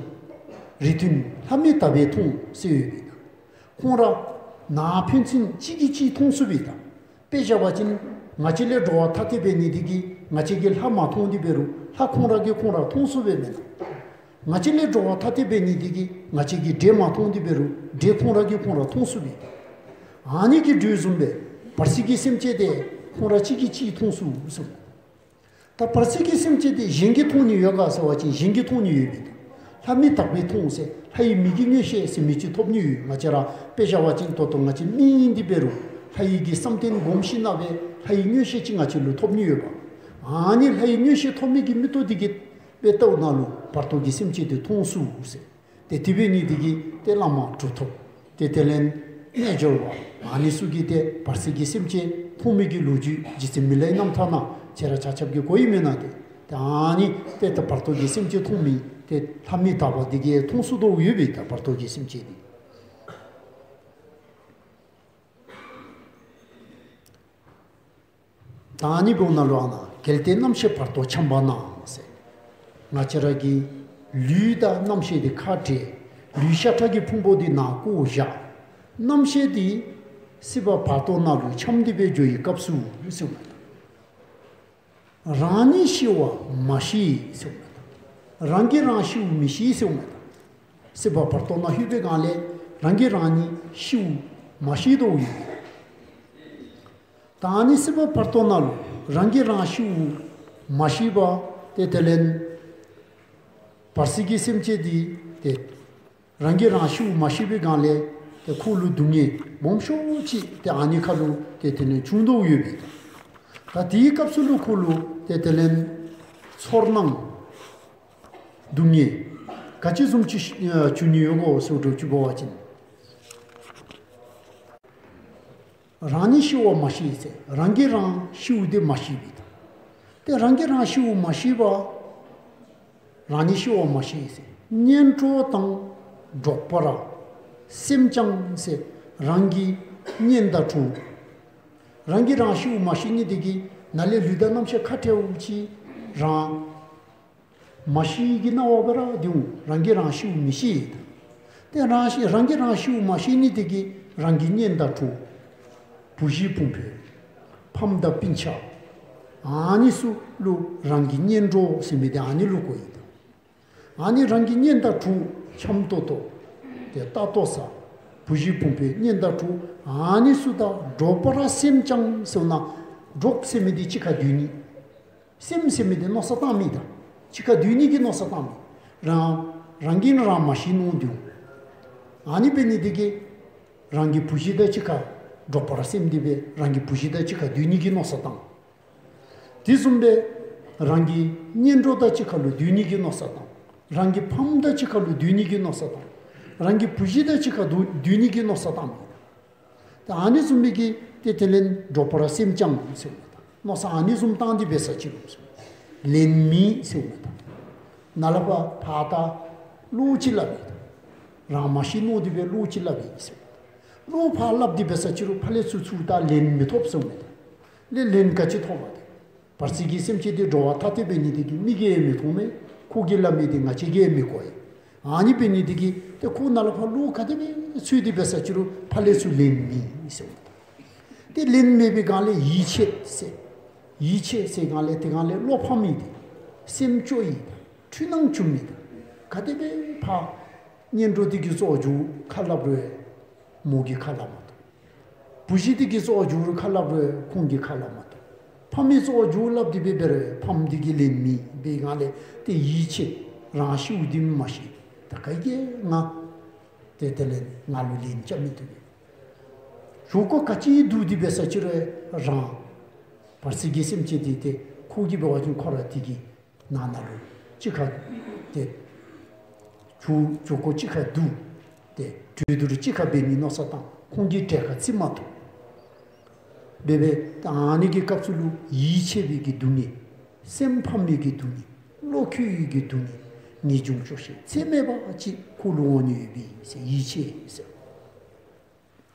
རིགས་མཐུན་ལྷ་མི་དག་པས་མཐོང་ཟེར་ཡོད་པས་ད། ཁོང་ར་ནཱ་ཕན་ཚུན་གཅིག་གིས་གཅིག་མཐོང་ཚུགས་པས་ད། དཔེ་བཞག་པ་ཅིན་ང་བཅས་ལས་འགྲོ་བ་ཐ་དད་འབད་ནི་འདི་གིས་ང་བཅས་ཀྱིས་ལྷ་མ་མཐོང་སྟེ་འབད་རུང་ལྷ་ཁོང་ར་གིས་ཁོང་ར་མཐོང་ཚུགས་པས་མེན་ན། ང་བཅས་ལས་འགྲོ་བ་ཐ་དད་འབད་ནི་འདི་གིས་ང་བཅས་ཀྱིས་འདྲེ་མ་མཐོང་སྟེ་འབད་རུང་འདྲེ་ཁོང་ར་གིས་ཁོང་ར་མཐོང་ཚུགས་པས་ད། ཨ་ནི་གི་འདྲ་བཟུམ་སྦེ་བར་སྲིད་ཀྱི་སེམས་ཅན་འདི་ཁོང་ར་གཅིག་གིས་གཅིག་མཐོང་ཚུགས་ཟེར། ད་བར་སྲིད་ཀྱི་སེམས་ཅན་འདི་གཞན་གྱིས་མཐོང་ནི་ཡོད་ག་ཟེར་བ་ཅིན་གཞན་གྱིས་མཐོང་ནི་ཡོད་པས་ད། ལྷ་མི་དག་པས་མཐོང་ཟེར་ལྷ་ཡི་མིག་གིས་མངོན་ཤེས་ཟེར་མི་ཅིག་ཐོབ་ནི་ཡོད། ང་བཅས་ར་དཔེ་བཞག་པ་ཅིན་ད་ལྟོ་ང་བཅས་མི་ཨིན་ཏེ་འབད་རུང་ལྷ་ཡི་གི་བསམ་གཏན་སྒོམ་ཞིནམ་ལས་ལྷ་ཡི་མངོན་ཤེས་ཅིག་ང་བཅས་ལུ་ཐོབ་ནི་ཡོད་པ། ཨ་ནི་ལྷ་ཡི་མངོན་ཤེས་ཐོབ་མི་གི་མིག་ཏོ་འདི་གིས་དཔེ་ལྟཝ་ད་ལུ་བར་དོ་གི་སེམས་ཅན་འདི་མཐོང་ཚུགས་ཟེར། ཏེ་དེ་འབད་ནི་འདི་གིས་ཏེ་བླ་མ་གྲུབ་ཐོབ། ཏེ་དེ་ལས་ རྣལ་འབྱོར་པ་ཨ་ནི་ཚུ་གིས་ཏེ་བར་སྲིད་ཀྱི་སེམས་ཅན་མཐོང་མི་གི་ལོ་རྒྱུས་རྗེ་བཙུན་མི་ལའི་རྣམ་ཐར་ནང་ཁྱེད་ར་ཆ་ཁྱབ་ཀྱིས་གོ་ཡི་མེན་ན། ཏེ་ཏེ་ཨ་ནི་དཔེ་ད་བར་དོ་གི་སེམས་ཅན་མཐོང་མི་ཏེ་ལྷ་མི་དག་པ་འདི་གིས་མཐོང་ཚུགས་དོ་ཡོད་པས། ད་བར་དོ་གི་སེམས་ཅན་འདི། ད་ཨ་ནི་འབདཝ་ད་ལུ་ཨ་ནཱ་གལ་ཏེ་རྣམ་ཤེས་བར་དོ་འཁྱམས་པ་ན་ཟེར། ང་བཅས་ར་གི་ལུས་དང་རྣམ་ཤེས་འདི་ཁ་བྲལ། ལུས་ཤ་ཁྲག་གི་ཕུང་པོ་འདི་ནང་བཀོ་བཞག། རྣམ་ཤེས་འདི་སྲིད་པ་བར་དོ་ནང་ལུ་འཁྱམས་ཏེ་སྦེ་འགྱོ་བའི་སྐབས་སུ་ཟེརཝ་མས། རང་ཉིད་ཤི་བ་མ་ཤེས་ཟེརཝ་མས། རང་གིས་རང་ཤིཝ་མི་ཤེས་ཟེརཝ་མས། སྲིད་པ་བར་དོ་ནང་ལྷོད་པའི་སྒང་ལས་རང་གིས་རང་ཉིད་ཤིཝ་མ་ཤེས་དོ་ཡོད། ད་ཨ་ནི་སྲིད་པ་བར་དོ་ནང་ལུ་རང་གིས་རང་ཤིཝ་མ་ཤེས་པ་ཏེ་དེ་ལས་བར་སྲིད་ཀྱི་སེམས་ཅན་འདི་ཏེ་རང་གིས་རང་ཤིཝ་མ་ཤེས་པའི་སྒང་ལས་ཏེ་ཁོ་ལུ་སྡུག་བསྔལ་མང་ཤོས་ཅིག་ཏེ་ཨ་ནི་ཁ་ལུ་ཏེ་དེ་ལས་བྱུང་དོ་ཡོད་པས། ད་དེའི་སྐབས་སུ་ལུ་ཁོ་ལུ་ཏེ་དེ་ལས་ཚོར་སྣང་སྡུག་བསྔལ་ག་ཅི་བཟུམ་ཅིག་ཨ་བྱུང་ནི་ཡོད་གོ་ཟེར་འགྱོ་བ་ཅིན། རང་ཉིད་ཤི་བ་མ་ཤེས་ཟེར། རང་གིས་རང་ཤིཝ་འདི་མ་ཤེས་པས། ཏེ་རང་གིས་རང་ཤིཝ་མ་ཤེས་པ། རང་ཉིད་ཤི་བ་མ་ཤེས་ཟེར། གཉེན་གྲོགས་དང་འགྲོགས་པར་སེམས་ཀྱང་ཟེར། རང་གི་གཉེན་དང་གྲོགས། རང་གིས་རང་ཤིཝ་མ་ཤེས་ནི་དེ་གིས་ནཱ་ལས་ལུས་དང་རྣམ་ཤེས་ཁ་བྲལཝ་ཅིག་རང་མ་ཤེས་ཀྱི་སྣང་བ་སྦེ་ར་སྡོད་འོང་། རང་གིས་རང་ཤིཝ་མི་ཤེས། ཏེ་རང་ཤི་རང་གིས་རང་ཤིཝ་མ་ཤེས་ནི་དེ་གིས་རང་གི་གཉེན་དང་གྲོགས། བུ་གཞི་སྤུན་ཕོ། ཕམ་དང་སྤུན་ཆ། ཨ་ནི་ཚུ་ལུ་རང་གི་གཉེན་གྲོགས་ཟེར་མི་དེ་ཨ་ནི་ལུ་གོ་ཡི། ཨ་ནི་རང་གི་གཉེན་དང་གྲོགས་འཆམ་ཏོག་ཏོ། ཏེ་ལྟ་ཏོག་ས། བུ་གཞི་སྤུན་ཕོ་གཉེན་དང་གྲོགས་ཨ་ནི་ཚུ་དང་འགྲོགས་པར་སེམས་ཀྱང་ཟེར་ན། འགྲོགས་ཟེར་མི་དེ་གཅིག་ཁར་སྡོད་ནི། སེམས་ཟེར་མི་དེ་མནོ་བསམ་བཏང་མི་དང་གཅིག་ཁར་སྡོད་ནི་གི་མནོ་བསམ་བཏང་མི། རང་རང་གིས་རང་མ་ཤེས་མནོ་སྡོད་འོང་། ཨ་ནི་འབད་ནི་དེ་གིས་རང་གི་བུ་གཞི་དང་གཅིག་ཁར་འགྲོགས་པར་སེམས་ཏེ་སྦེ་རང་གི་བུ་གཞི་དང་གཅིག་ཁར་སྡོད་ནི་གི་མནོ་བསམ་བཏང་། དེ་བཟུམ་སྦེ་རང་གི་གཉེན་གྲོགས་དང་གཅིག་ཁར་ལུ་སྡོད་ནི་གི་མནོ་བསམ་བཏང་། རང་གི་ཕམ་དང་གཅིག་ཁར་ལུ་སྡོད་ནི་གི་མནོ་བསམ་བཏང་། རང་གི་བུ་གཞི་དང་གཅིག་ཁར་སྡོད་སྡོད་ནི་གི་མནོ་བསམ་བཏང་། ཏེ་ཨ་ནི་བཟུམ་མའི་གི་ཏེ་དེ་ལས་འགྲོགས་པར་སེམས་ཀྱང་ཟེརཝ་མས། མནོ་བསམ་ཨ་ནི་བཟུམ་བཏང་སྟེ་འབད་ས་ཅིག་རུང་ལན་མེད་ཟེརཝ་མས། ནཱ་ལས་ཕར་ཕར་ད་བློ་ཅིག་སླབ་ཡི། རང་མ་ཤེས་མནོ་སྟེ་སྦེ་བློ་ཅིག་སླབ་ཡི་ཟེརཝ་མས། བློ་ཕར་སླབ་སྟེ་འབད་ས་ཅིག་རུང་ཕར་ལས་ཚུར་ཚུར་ད་ལན་མི་ཐོབ་ཟེརཝ་མས། ལས་ལན་ག་ཅི་ཐོབ་པ་ཏེ། བར་སྲིད་ཀྱི་སེམས་ཅན་དེ་འགྲོ་བ་ཐ་དད་འབད་ནི་དེ་གིས་མིག་གིས་ཡང་མི་མཐོང་མས། ཁོ་གིས་སླབ་མི་དེ་ང་བཅས་ཀྱིས་ཡང་མི་གོ་ཡི། ཨ་ནི་འབད་ནི་དེ་གིས་ཏེ་ཁོ་ནཱ་ལས་ཕར་བློ་ག་དེ་སྦེ་འཚོལ་ཏེ་འབད་ས་ཅིག་རུང་ཕར་ལས་ཚུར་ལན་མེད་ཟེརཝ་མས། ཏེ་ལན་མེད་པའི་སྒང་ལས་ཡིད་ཆེས་ཟེར། ཡིད་ཆེས་ཟེར་སྒང་ལས་དེ་སྒང་ལས་བློ་ཕམ་མི་དེ། སེམས་སྐྱོ་ཡི། འཁྲུལ་སྣང་བྱུང་མི་དེ། ག་དེ་སྦེ་ཕར་གཉེན་གྲོགས་དེ་གིས་ཚུར་འགྱོ་ཁ་སླབ་རུང་མོ་གིས་ཁ་སླབ་མ་བཏུབ། བུ་གཞི་དེ་གིས་ཚུར་འགྱོ་རུང་ཁ་སླབ་རུང་ཁོང་གིས་ཁ་སླབ་མ་བཏུབ། ཕམ་གྱིས་ཚུར་འགྱོ་སླབ་སྟེ་འབད་རུང་ཕམ་དེ་གིས་ལན་མེད་པའི་སྒང་ལས་ཏེ་ཡིད་ཆེས། རང་ཤིཝ་འདི་མ་ཤེས། ད་ག་གིས་ང་ཏེ་དེ་ལས་ང་ལུ་ལན་རྐྱབ་མི་བཏུབ། འགྱོ་དགོཔ་ག་ཅི་འདུག་སྟེ་འབད་ས་ཅིག་རུང་རང་བར་སྲིད་ཀྱི་སེམས་ཅན་དེ་ཏེ་ཁོ་གིས་འབད་བ་ཅིན་ཁོ་ར་དེ་གི་ནང་ན་ལུ་གཅིག་ཁར་ཏེ་འགྱོ་འགྱོ་དགོཔ་གཅིག་ཁར་འདུག། ཏེ་གྲོས་བསྡུར་གཅིག་ཁར་འབད་ནི་མནོ་བསམ་བཏང་། ཁོང་གིས་གྲལ་ཁར་བརྩི་མ་བཏུབ། འབད་འབད་ད་ཨ་ནི་གི་སྐབས་སུ་ལུ་ཡིད་ཆེས་པའི་གི་སྡུག་བསྔལ། སེམས་ཕམ་པའི་གི་སྡུག་བསྔལ། བློ་འཁྱུ་བའི་གི་སྡུག་བསྔལ། ངེས་འབྱུང་སྐྱོ་ཤས་ཚད་མེད་པ་ཅིག་ཁོ་ལུ་འོང་ནི་ཡོད་པས་ཟེར། ཡིད་ཆེས་ཟེར།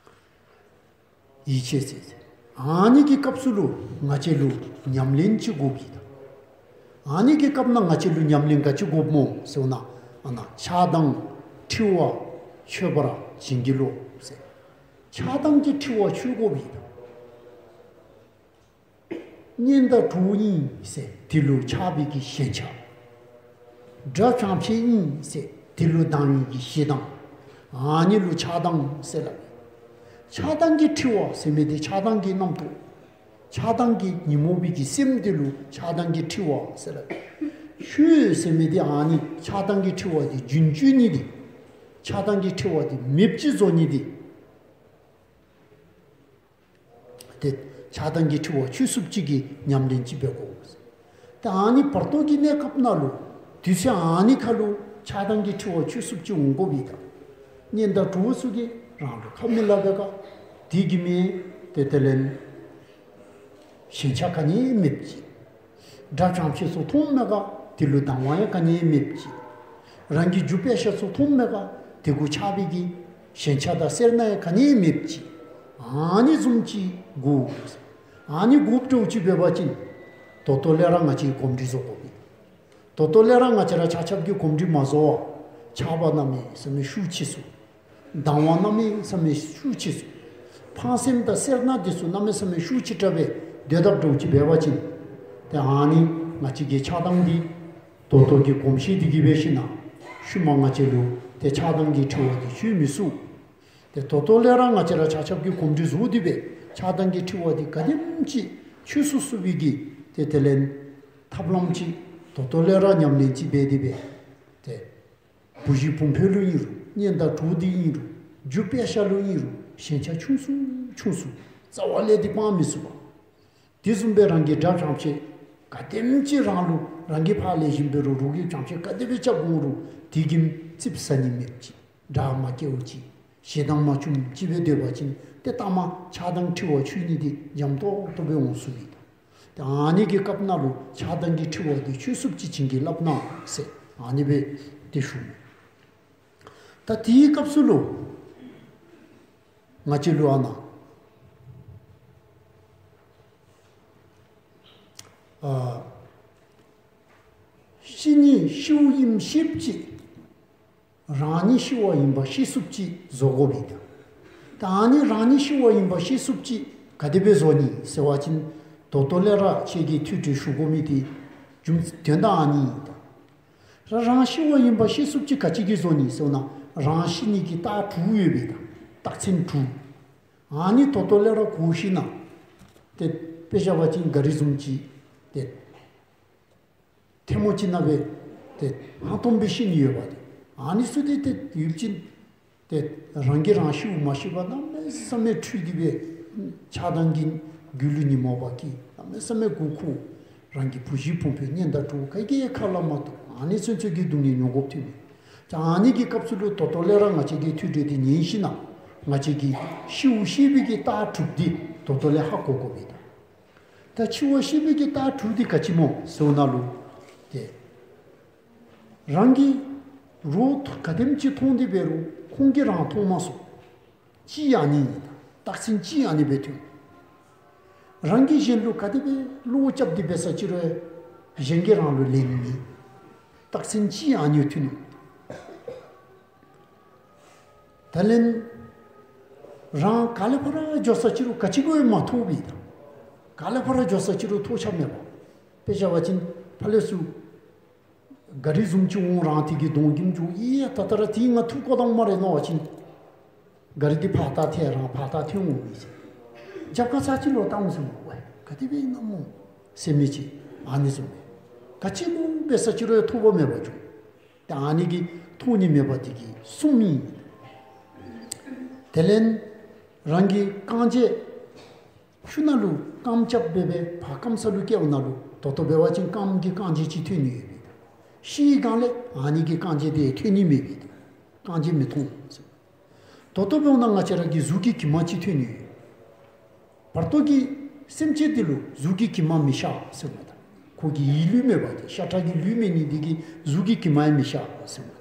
ཡིད་ཆེས་ཟེར། ཨ་ནི་གི་སྐབས་སུ་ལུ་ང་བཅས་ལུ་ཉམས་ལེན་ཅིག་དགོ་པས་ད། ཨ་ནི་གི་སྐབས་ན་ང་བཅས་ལུ་ཉམས་ལེན་ག་ཅི་དགོཔ་སྨོ་ཟེར་ན། ཨ་ནཱ་ཆགས་སྡང་འཁྲི་བ་ཆོད་པར་བྱིན་གྱིས་རློབས་ཟེར། ཆགས་སྡང་གི་འཁྲི་བ་ཆོད་དགོ་པས་ད། གཉེན་དང་གྲོགས་ཨིན་ཟེར་དེ་ལུ་ཆགས་པའི་གི་ཞེན་ཆགས། དགྲ་བྱམས་ཆེ་ཨིན་ཟེར་དེ་ལུ་སྡང་བའི་གི་ཞེ་སྡང་། ཨ་ནི་ལུ་ཆགས་སྡང་ཟེར་སླབ། ཆགས་སྡང་གི་འཁྲི་བ་ཟེར་མི་དེ་ཆགས་སྡང་གི་རྣམ་རྟོག། ཆགས་སྡང་གི་ཉོན་མོངས་པའི་གི་སེམས་དེ་ལུ་ཆགས་སྡང་གི་འཁྲི་བ་ཟེར་སླབ། ཆོད་ཟེར་མི་དེ་ཨ་ནི་ཆགས་སྡང་གི་འཁྲི་བ་དེ་རྒྱུན་གཅོད་ནི་དེ། ཆགས་སྡང་གི་འཁྲི་བ་དེ་མེདཔ་ཅིག་བཟོ་ནི་དེ། ཏེ་ཆགས་སྡང་གི་འཁྲི་བ་ཆོད་ཚུགསཔ་ཅིག་གི་ཉམས་ལེན་ཅིག་འབད་དགོ། ཏེ་ཨ་ནི་བར་དོ་གི་གནས་སྐབས་ནང་ལུ་དུས་ཚོད་ཨ་ནི་ཁར་ལུ་ཆགས་སྡང་གི་འཁྲི་བ་ཆོད་ཚུགསཔ་ཅིག་འོང་དགོ་པས་ད། གཉེན་དང་གྲོགས་ཚུ་གིས་ རང་ལུ་ཁ་མི་སླབ་པས་ག། དེ་གིས་མི་ཏེ་དེ་ལས་ཞེན་ཆགས་ག་ནི་མེདཔ་ཅིག། དགྲ་བྱམས་ཤིང་སོགས་མཐོངམ་མས་ག། དེ་ལུ་སྡང་བ་ཡང་ག་ནི་མེདཔ་ཅིག། རང་གི་རྒྱུ་དཔེ་ཤ་ཚུ་མཐོངམ་མས་ག། དེ་གུ་ཆགས་པའི་གི་ཞེན་ཆགས་དང་སེར་སྣ་ཡང་ག་ནི་མེདཔ་ཅིག། ཨ་ནི་བཟུམ་ཅིག་དགོ། ཨ་ནི་དགོཔ་འདྲཝ་ཅིག་འབད་བ་ཅིན་ད་ལྟོ་ལས་ར་ང་བཅས་གོམས་འདྲིས་བཟོ་དགོ་པས། ད་ལྟོ་ལས་ར་ང་བཅས་ར་ཆ་ཁྱབ་ཀྱིས་གོམས་འདྲིས་མ་བཟོ་བར་ཆགས་པ་གནམ་མེད་ས་མེད་ཤུགས་ཆེ་སུ། སྡང་བ་གནམ་མེད་ས་མེད་ཤུགས་ཆེ་སུ། ཕངས་སེམས་དང་སེར་སྣ་དེ་ཚུ་གནམ་མེད་ས་མེད་ཤུགས་ཆེ་དྲགས་སྦེ་སྡོད་དཔ་འདྲཝ་ཅིག་འབད་བ་ཅིན། ཏེ་ཨ་ནི་ང་བཅས་ཀྱི་ཆགས་སྡང་འདི་ད་ལྟོ་གི་གོམས་གཤིས་འདི་གིས་འབད་ཞིན་ན་ཤུལ་མ་ང་བཅས་ལུ་ཏེ་ཆགས་སྡང་གི་འཁྲི་བ་འདི་ཆོད་མི་ཚུགས། ཏེ་ད་ལྟོ་ལས་ར་ང་བཅས་ར་ཆ་ཁྱབ་ཀྱིས་གོམས་འདྲིས་བཟོ་སྟེ་སྦེ་ཆགས་སྡང་གི་འཁྲི་བ་འདི་ག་དེམ་ཅིག་ཆོད་ཚུགས་ཚུགས་པའི་གི་ཏེ་དེ་ལས་ཐབས་ལམ་ཅིག་ད་ལྟོ་ལས་ར་ཉམས་ལེན་ཅིག་འབད་དེ་སྦེ་ཏེ་བུ་གཞི་བུམོ་ཕོ་ལུ་ཨིན་རུང་གཉེན་དང་གྲོགས་འདི་ཨིན་རུང་རྒྱུ་དཔེ་ཤ་ལུ་ཨིན་རུང་ཞེན་ཆགས་ཆུང་སུ་ཆུང་སུ་རྩ་བ་ལས་འདི་སྤང་མི་ཚུགས་པས། དེ་བཟུམ་སྦེ་རང་གི་དགྲ་བྱམས་ཆེ་ག་དེམ་ཅིག་རང་ལུ་རང་གིས་ཕར་ལེགས་ཤོམ་འབད་རུང་རོགས་ཀྱིས་བྱམས་ཆེ་ག་དེ་སྦེ་རྐྱབ་འོང་རུང་དེ་གིས་ཙིགཔ་ཟ་ནི་མེདཔ་ཅིག། དགྲ་མ་སྐྱེཝ་ཅིག། ཞེ་སྡང་མ་བྱུངམ་ཅིག་སྦེ་སྡོད་པ་ཅིན་ཏེ་ལྟ་མ་ཆགས་སྡང་འཁྲི་བ་ཆོད་ནི་འདི་འཇམ་ཏོག་ཏོ་སྦེ་འོང་ཚུགས་པས། ཏེ་ཨ་ནི་གི་སྐབས་ནང་ལུ་ཆགས་སྡང་གི་འཁྲི་བ་འདི་ཆོད་ཚུགསཔ་ཅིག་བྱིན་གྱིས་བརླབ་གནང་ཟེར་ཨ་ནི་སྦེ་ཏེ་ཞུ། ད་དེའི་སྐབས་སུ་ལུ་ང་བཅས་ལུ་ཨ་ནཱ་ཨ་ཤི་ནི་ཤིཝ་ཨིནམ་ཤེསཔ་ཅིག། རང་ཉིད་ཤི་བ་ཨིན་པ་ཤེས་ཚུགསཔ་ཅིག་བཟོ་དགོ་པས་ད། ད་ཨ་ནི་རང་ཉིད་ཤི་བ་ཨིན་པ་ཤེས་ཚུགསཔ་ཅིག་ག་དེ་སྦེ་བཟོ་ནི་ཟེར་བ་ཅིན་ད་ལྟོ་ལས་ར་ཁྱེད་ཀྱིས་ཐུགས་ཁྲལ་ཞུ་དགོ་མི་དེ་རྒྱུ་མཚན་དོན་དག་ཨ་ནི་ཨིན་ད། ར་རང་ཤི་བ་ཨིན་པ་ཤེས་ཚུགསཔ་ཅིག་ག་ཅི་གིས་བཟོ་ནི་ཟེར་ན་རང་ཤི་ནི་གི་རྟགས་དྲུག་ཡོད་པས་ད། རྟགས་མཚན་དྲུག། ཨ་ནི་ད་ལྟོ་ལས་ར་གོ་ཤེས་ན་ཏེ་དཔེ་བཞག་པ་ཅིན་ག་རི་བཟུམ་ཅིག་ཏེ་ཐལ་མོ་ཅིག་ནང་སྦེ་ཏེ་ཧང་སྟོང་སྦེ་ཤི་ནི་ཡོདཔ་ཏེ། ཨ་ནི་ཚུ་ཏེ་ཏེ་ཡུལ་ཅིག་ཏེ་རང་གིས་རང་ཤིཝ་མ་ཤེས་པར་གནམ་མེད་ས་མེད་འཁྲུལ་ཏེ་སྦེ་ཆགས་སྡང་གི་རྒྱུད་ལུ་ཉོན་མོངས་པ་སྐྱེས་གནམ་མེད་ས་མེད་མགུ་འཁོར། རང་གི་བུ་གཞི་བུམོ་ཕོ་གཉེན་དང་གྲོགས་ག་གིས་ཁ་སླབ་མ་བཏུབ། ཨ་ནི་ཚུན་ཚོད་ཀྱི་སྡུག་བསྔལ་མྱོང་དགོཔ་ཐོན་ནུག། ད་ཨ་ནི་གི་སྐབས་སུ་ལུ་ད་ལྟོ་ལས་ར་ང་བཅས་ཀྱིས་ཐུགས་ཁྲལ་འདི་ཉན་ཞིན་ན་ང་བཅས་ཀྱིས་ཤིཝ་ཤེས་པའི་གི་རྟགས་དྲུག་འདི་ད་ལྟོ་ལས་ཧ་གོ་དགོ་པས་ད། ད་ཤིཝ་ཤེས་པའི་གི་རྟགས་དྲུག་འདི་ག་ཅི་སྨོ་ཟེར་ན་ལུ་ཏེ་རང་གིས་རོགས་ག་དེམ་ཅིག་མཐོང་སྟེ་འབད་རུང་ཁོང་གིས་རང་མཐོང་མ་ཚུགས། གཅིག་ཨ་ནི་ཨིན་ད། རྟགས་མཚན་གཅིག་ཨ་ནི་སྦེ་ཐོན། རང་གིས་གཞན་ལུ་ག་དེ་སྦེ་བློ་རྐྱབ་སྟེ་འབད་ས་ཅི་རུང་གཞན་གྱིས་རང་ལུ་ལན་མེད། རྟགས་མཚན་གཅིག་ཨ་ནི་ཐོན་ནུག། ད་ལན་རང་ག་ལས་ཕར་འགྱོ་ས་ཅི་རུང་ག་ཅི་གུ་ཡང་མ་ཐོགས་པས་ད། ག་ལས་ཕར་འགྱོ་ས་ཅི་རུང་ཐོགས་ཆགས་མེད་པ། དཔེ་བཞག་པ་ཅིན་ཕར་ལས་ཚུར་ག་རི་བཟུམ་ཅིག་འོང་རང་དེ་གི་གདོང་གུ་འགྱོ་ཡི་ད་ད་ར་དེ་ང་ཐུག་དགོ་དོ་སྨ་རེ་མནོ་བ་ཅིན་ག་རི་དེ་ཕར་ལྟ་ཐལ་རང་ཕར་ལྟ་ཐོན་འོང་མི་ཅིག། རྒྱབ་ཁར་ཚར་ཅིག་ལོག་བལྟ་འོང་ཟེར་མས། ཝའི་ག་དེ་སྦེ་ཨིན་ན་སྨོ་ཟེར་མི་ཅིག་ཨ་ནི་བཟུམ་སྦེ་ག་ཅི་གུ་འབད་ས་ཅི་རུང་ཐོགས་པ་མེད་པར་འགྱོ། ད་ཨ་ནི་གི་ཐོགས་ནི་མེད་པ་དེ་གིས་གསུམ་ཨིན། དེ་ལས་རང་གི་རྐང་རྗེས་ཤུལ་ནང་ལུ་རྐངམ་རྐྱབ་སྦེ་སྦེ་ཕར་རྐངམ་ས་ལུ་བཀལཝ་ནང་ལུ་ད་ལྟོ་འབད་བ་ཅིན་རྐངམ་གི་རྐང་རྗེས་ཅིག་ཐོན་ནི་ཡོད་པས། ཤི་སྒང་ལས་ཨ་ནི་གི་རྐང་རྗེས་དེ་ཐོན་ནི་མེད་པས། རྐང་རྗེས་མི་མཐོང་ཟེར། ད་ལྟོ་འབདཝ་ད་ང་བཅས་ར་གི་གཟུགས་ཀྱི་གྱིབ་མ་ཅིག་ཐོན་ནི་ཡོད། བར་དོ་གི་སེམས་ཅན་འདི་ལུ་གཟུགས་ཀྱི་གྱིབ་མ་མི་ཤར་ཟེར་མས་ད། ཁོ་གི་ཡིད་ལུས་མེད་པ་དེ་ཤ་ཁྲག་གི་ལུས་མེད་ནི་དེ་གིས་གཟུགས་ཀྱི་གྱིབ་མ་ཡང་མི་ཤར་ཟེར་མས་ད།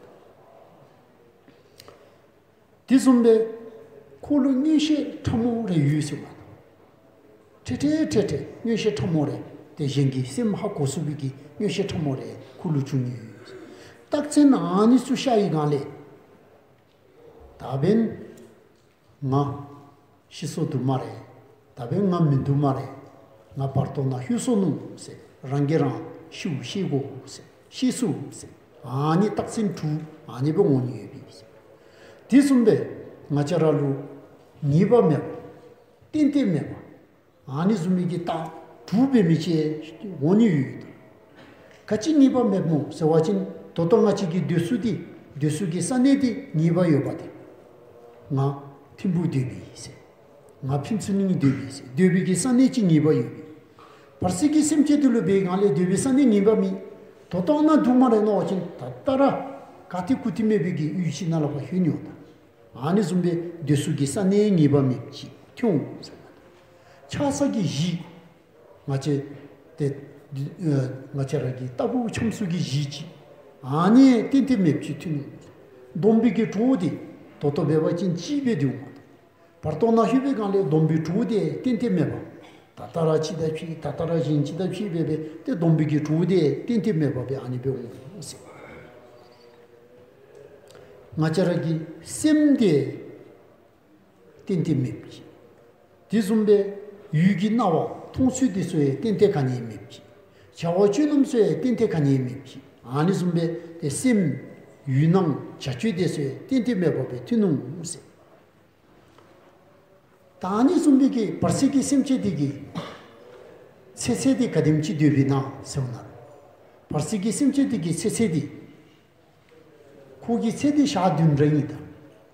དེ་བཟུམ་སྦེ་ཁོ་ལུ་མངོན་ཤེས་ཕྲ་མོ་རེ་ཡོད་ཟེར་མས་ད། ཐེ་ཐེ་ཐེ་ཐེ་མངོན་ཤེས་ཕྲ་མོ་རེ་ཏེ་གཞན་གྱི་སེམས་ཧ་གོ་ཚུགས་པའི་གི་མངོན་ཤེས་ཕྲ་མོ་རེ་ཁོ་ལུ་བྱུང་ནི་ཡོད། རྟགས་མཚན་ཨ་ནི་ཚུ་ཤར་བའི་སྒང་ལས་ད་འབདན་ང་ཤི་སོ་འདུག་སྨ་རེ། ད་འབདན་ང་མི་འདུག་སྨ་རེ། ང་བར་དོ་ནང་ལྷོད་སོ་ནུག་ཟེར་རང་གིས་རང་ཤིཝ་ཤེས་དགོ་ཟེར་ཤེས་ཚུགས་ཟེར་ཨ་ནི་རྟགས་མཚན་དྲུག་ཨ་ནི་སྦེ་འོང་ནི་ཡོད་པས། དེ་བཟུམ་སྦེ་ང་བཅས་ར་ལུ་ངེས་པ་མེད་པ་ཏན་ཏན་མེད་པ་ཨ་ནི་བཟུམ་མའི་གི་རྟགས་དྲུག་འབད་མི་ཅིག་འོང་ནི་ཡོད། ག་ཅི་ངེས་པ་མེད་སྨོ་ཟེར་བ་ཅིན་ད་ལྟོ་ང་བཅས་ཀྱི་སྡོད་ས་འདི་སྡོད་ས་གི་ས་གནས་འདི་ངེས་པ་ཡོད་པ་དེ། ང་ཐིམ་ཕུག་སྡོད་པས་ཟེར། ང་ཕུན་ཚོགས་གླིང་སྡོད་པས་ཟེར། སྡོད་པའི་གི་ས་གནས་ཅིག་ངེས་པ་ཡོད་པས། བར་སྲིད་ཀྱི་སེམས་ཅན་འདི་ལུ་འབད་བའི་སྒང་ལས་སྡོད་པའི་ས་གནས་ངེས་པ་མེད། ད་ལྟོ་ཨ་ནཱ་འདུག་སྨ་རེ་མནོ་བ་ཅིན་ད་ལྟོ་ར་ག་ཏེ་གུ་ཏེ་མེད་པའི་གི་ཡུལ་ཅིག་ནང་ལུ་ཕར་ལྷོད་ནི་འོང་ད། ཨ་ནི་བཟུམ་སྦེ་སྡོད་ས་གི་ས་གནས་ངེས་པ་མེདཔ་ཅིག་ཐོན་འོང་ཟེར། ཆགས་ས་གི་གཞི་ང་བཅས་ཏེ་ཨ་ང་བཅས་ར་གི་ལྟ་བུ་འཁྱམས་ས་གི་གཞི་ཅིག་ཨ་ནི་ཏན་ཏན་མེདཔ་ཅིག་ཐོན་འོང་། སྡོམ་པའི་གི་གྲོགས་འདི་ད་ལྟོ་འབད་བ་ཅིན་གཅིག་སྦེ་སྡོད་འོང་། བར་དོ་ནང་ལྷོད་པའི་སྒང་ལས་སྡོམ་པའི་གྲོགས་འདི་ཏན་ཏན་མེད་པ། ད་ལྟ་ར་ཅིག་དང་ཕྱད་ད་ལྟ་ར་གཞན་ཅིག་དང་ཕྱད་སྦེ་སྦེ་ཏེ་སྡོམ་པའི་གི་གྲོགས་འདི་ཏན་ཏན་མེད་པ་སྦེ་ཨ་ནི་སྦེ་འོང་ཟེར། ང་བཅས་ར་གི་སེམས་འདི་ཏན་ཏན་མེདཔ་ཅིག། དེ་བཟུམ་སྦེ་ཡུལ་གྱི་སྣང་བ་མཐོང་ཚུལ་འདི་ཚུ་ཡང་ཏན་ཏན་ག་ནི་ཡང་མེདཔ་ཅིག། བྱ་བ་སྤྱོད་ལམ་ཚུ་ཡང་ཏན་ཏན་ག་ནི་ཡང་མེདཔ་ཅིག། ཨ་ནི་བཟུམ་སྦེ་ཏེ་སེམས་ཡུལ་སྣང་བྱ་སྤྱོད་འདི་ཚུ་ཡང་ཏན་ཏན་མེད་པ་སྦེ་ཐོན་འོང་ཟེར། ད་ཨ་ནི་བཟུམ་སྦེ་གི་བར་སྲིད་ཀྱི་སེམས་ཅན་འདི་གི་ཚེ་ཚད་འདི་ག་དེམ་ཅིག་སྡོདཔ་ཨིན་ན་ཟེར་བ་ན། བར་སྲིད་ཀྱི་སེམས་ཅན་འདི་གི་ཚེ་ཚད་འདི་ཁོ་གི་ཚེ་འདི་ཞག་བདུན་ར་ཨིན་ད།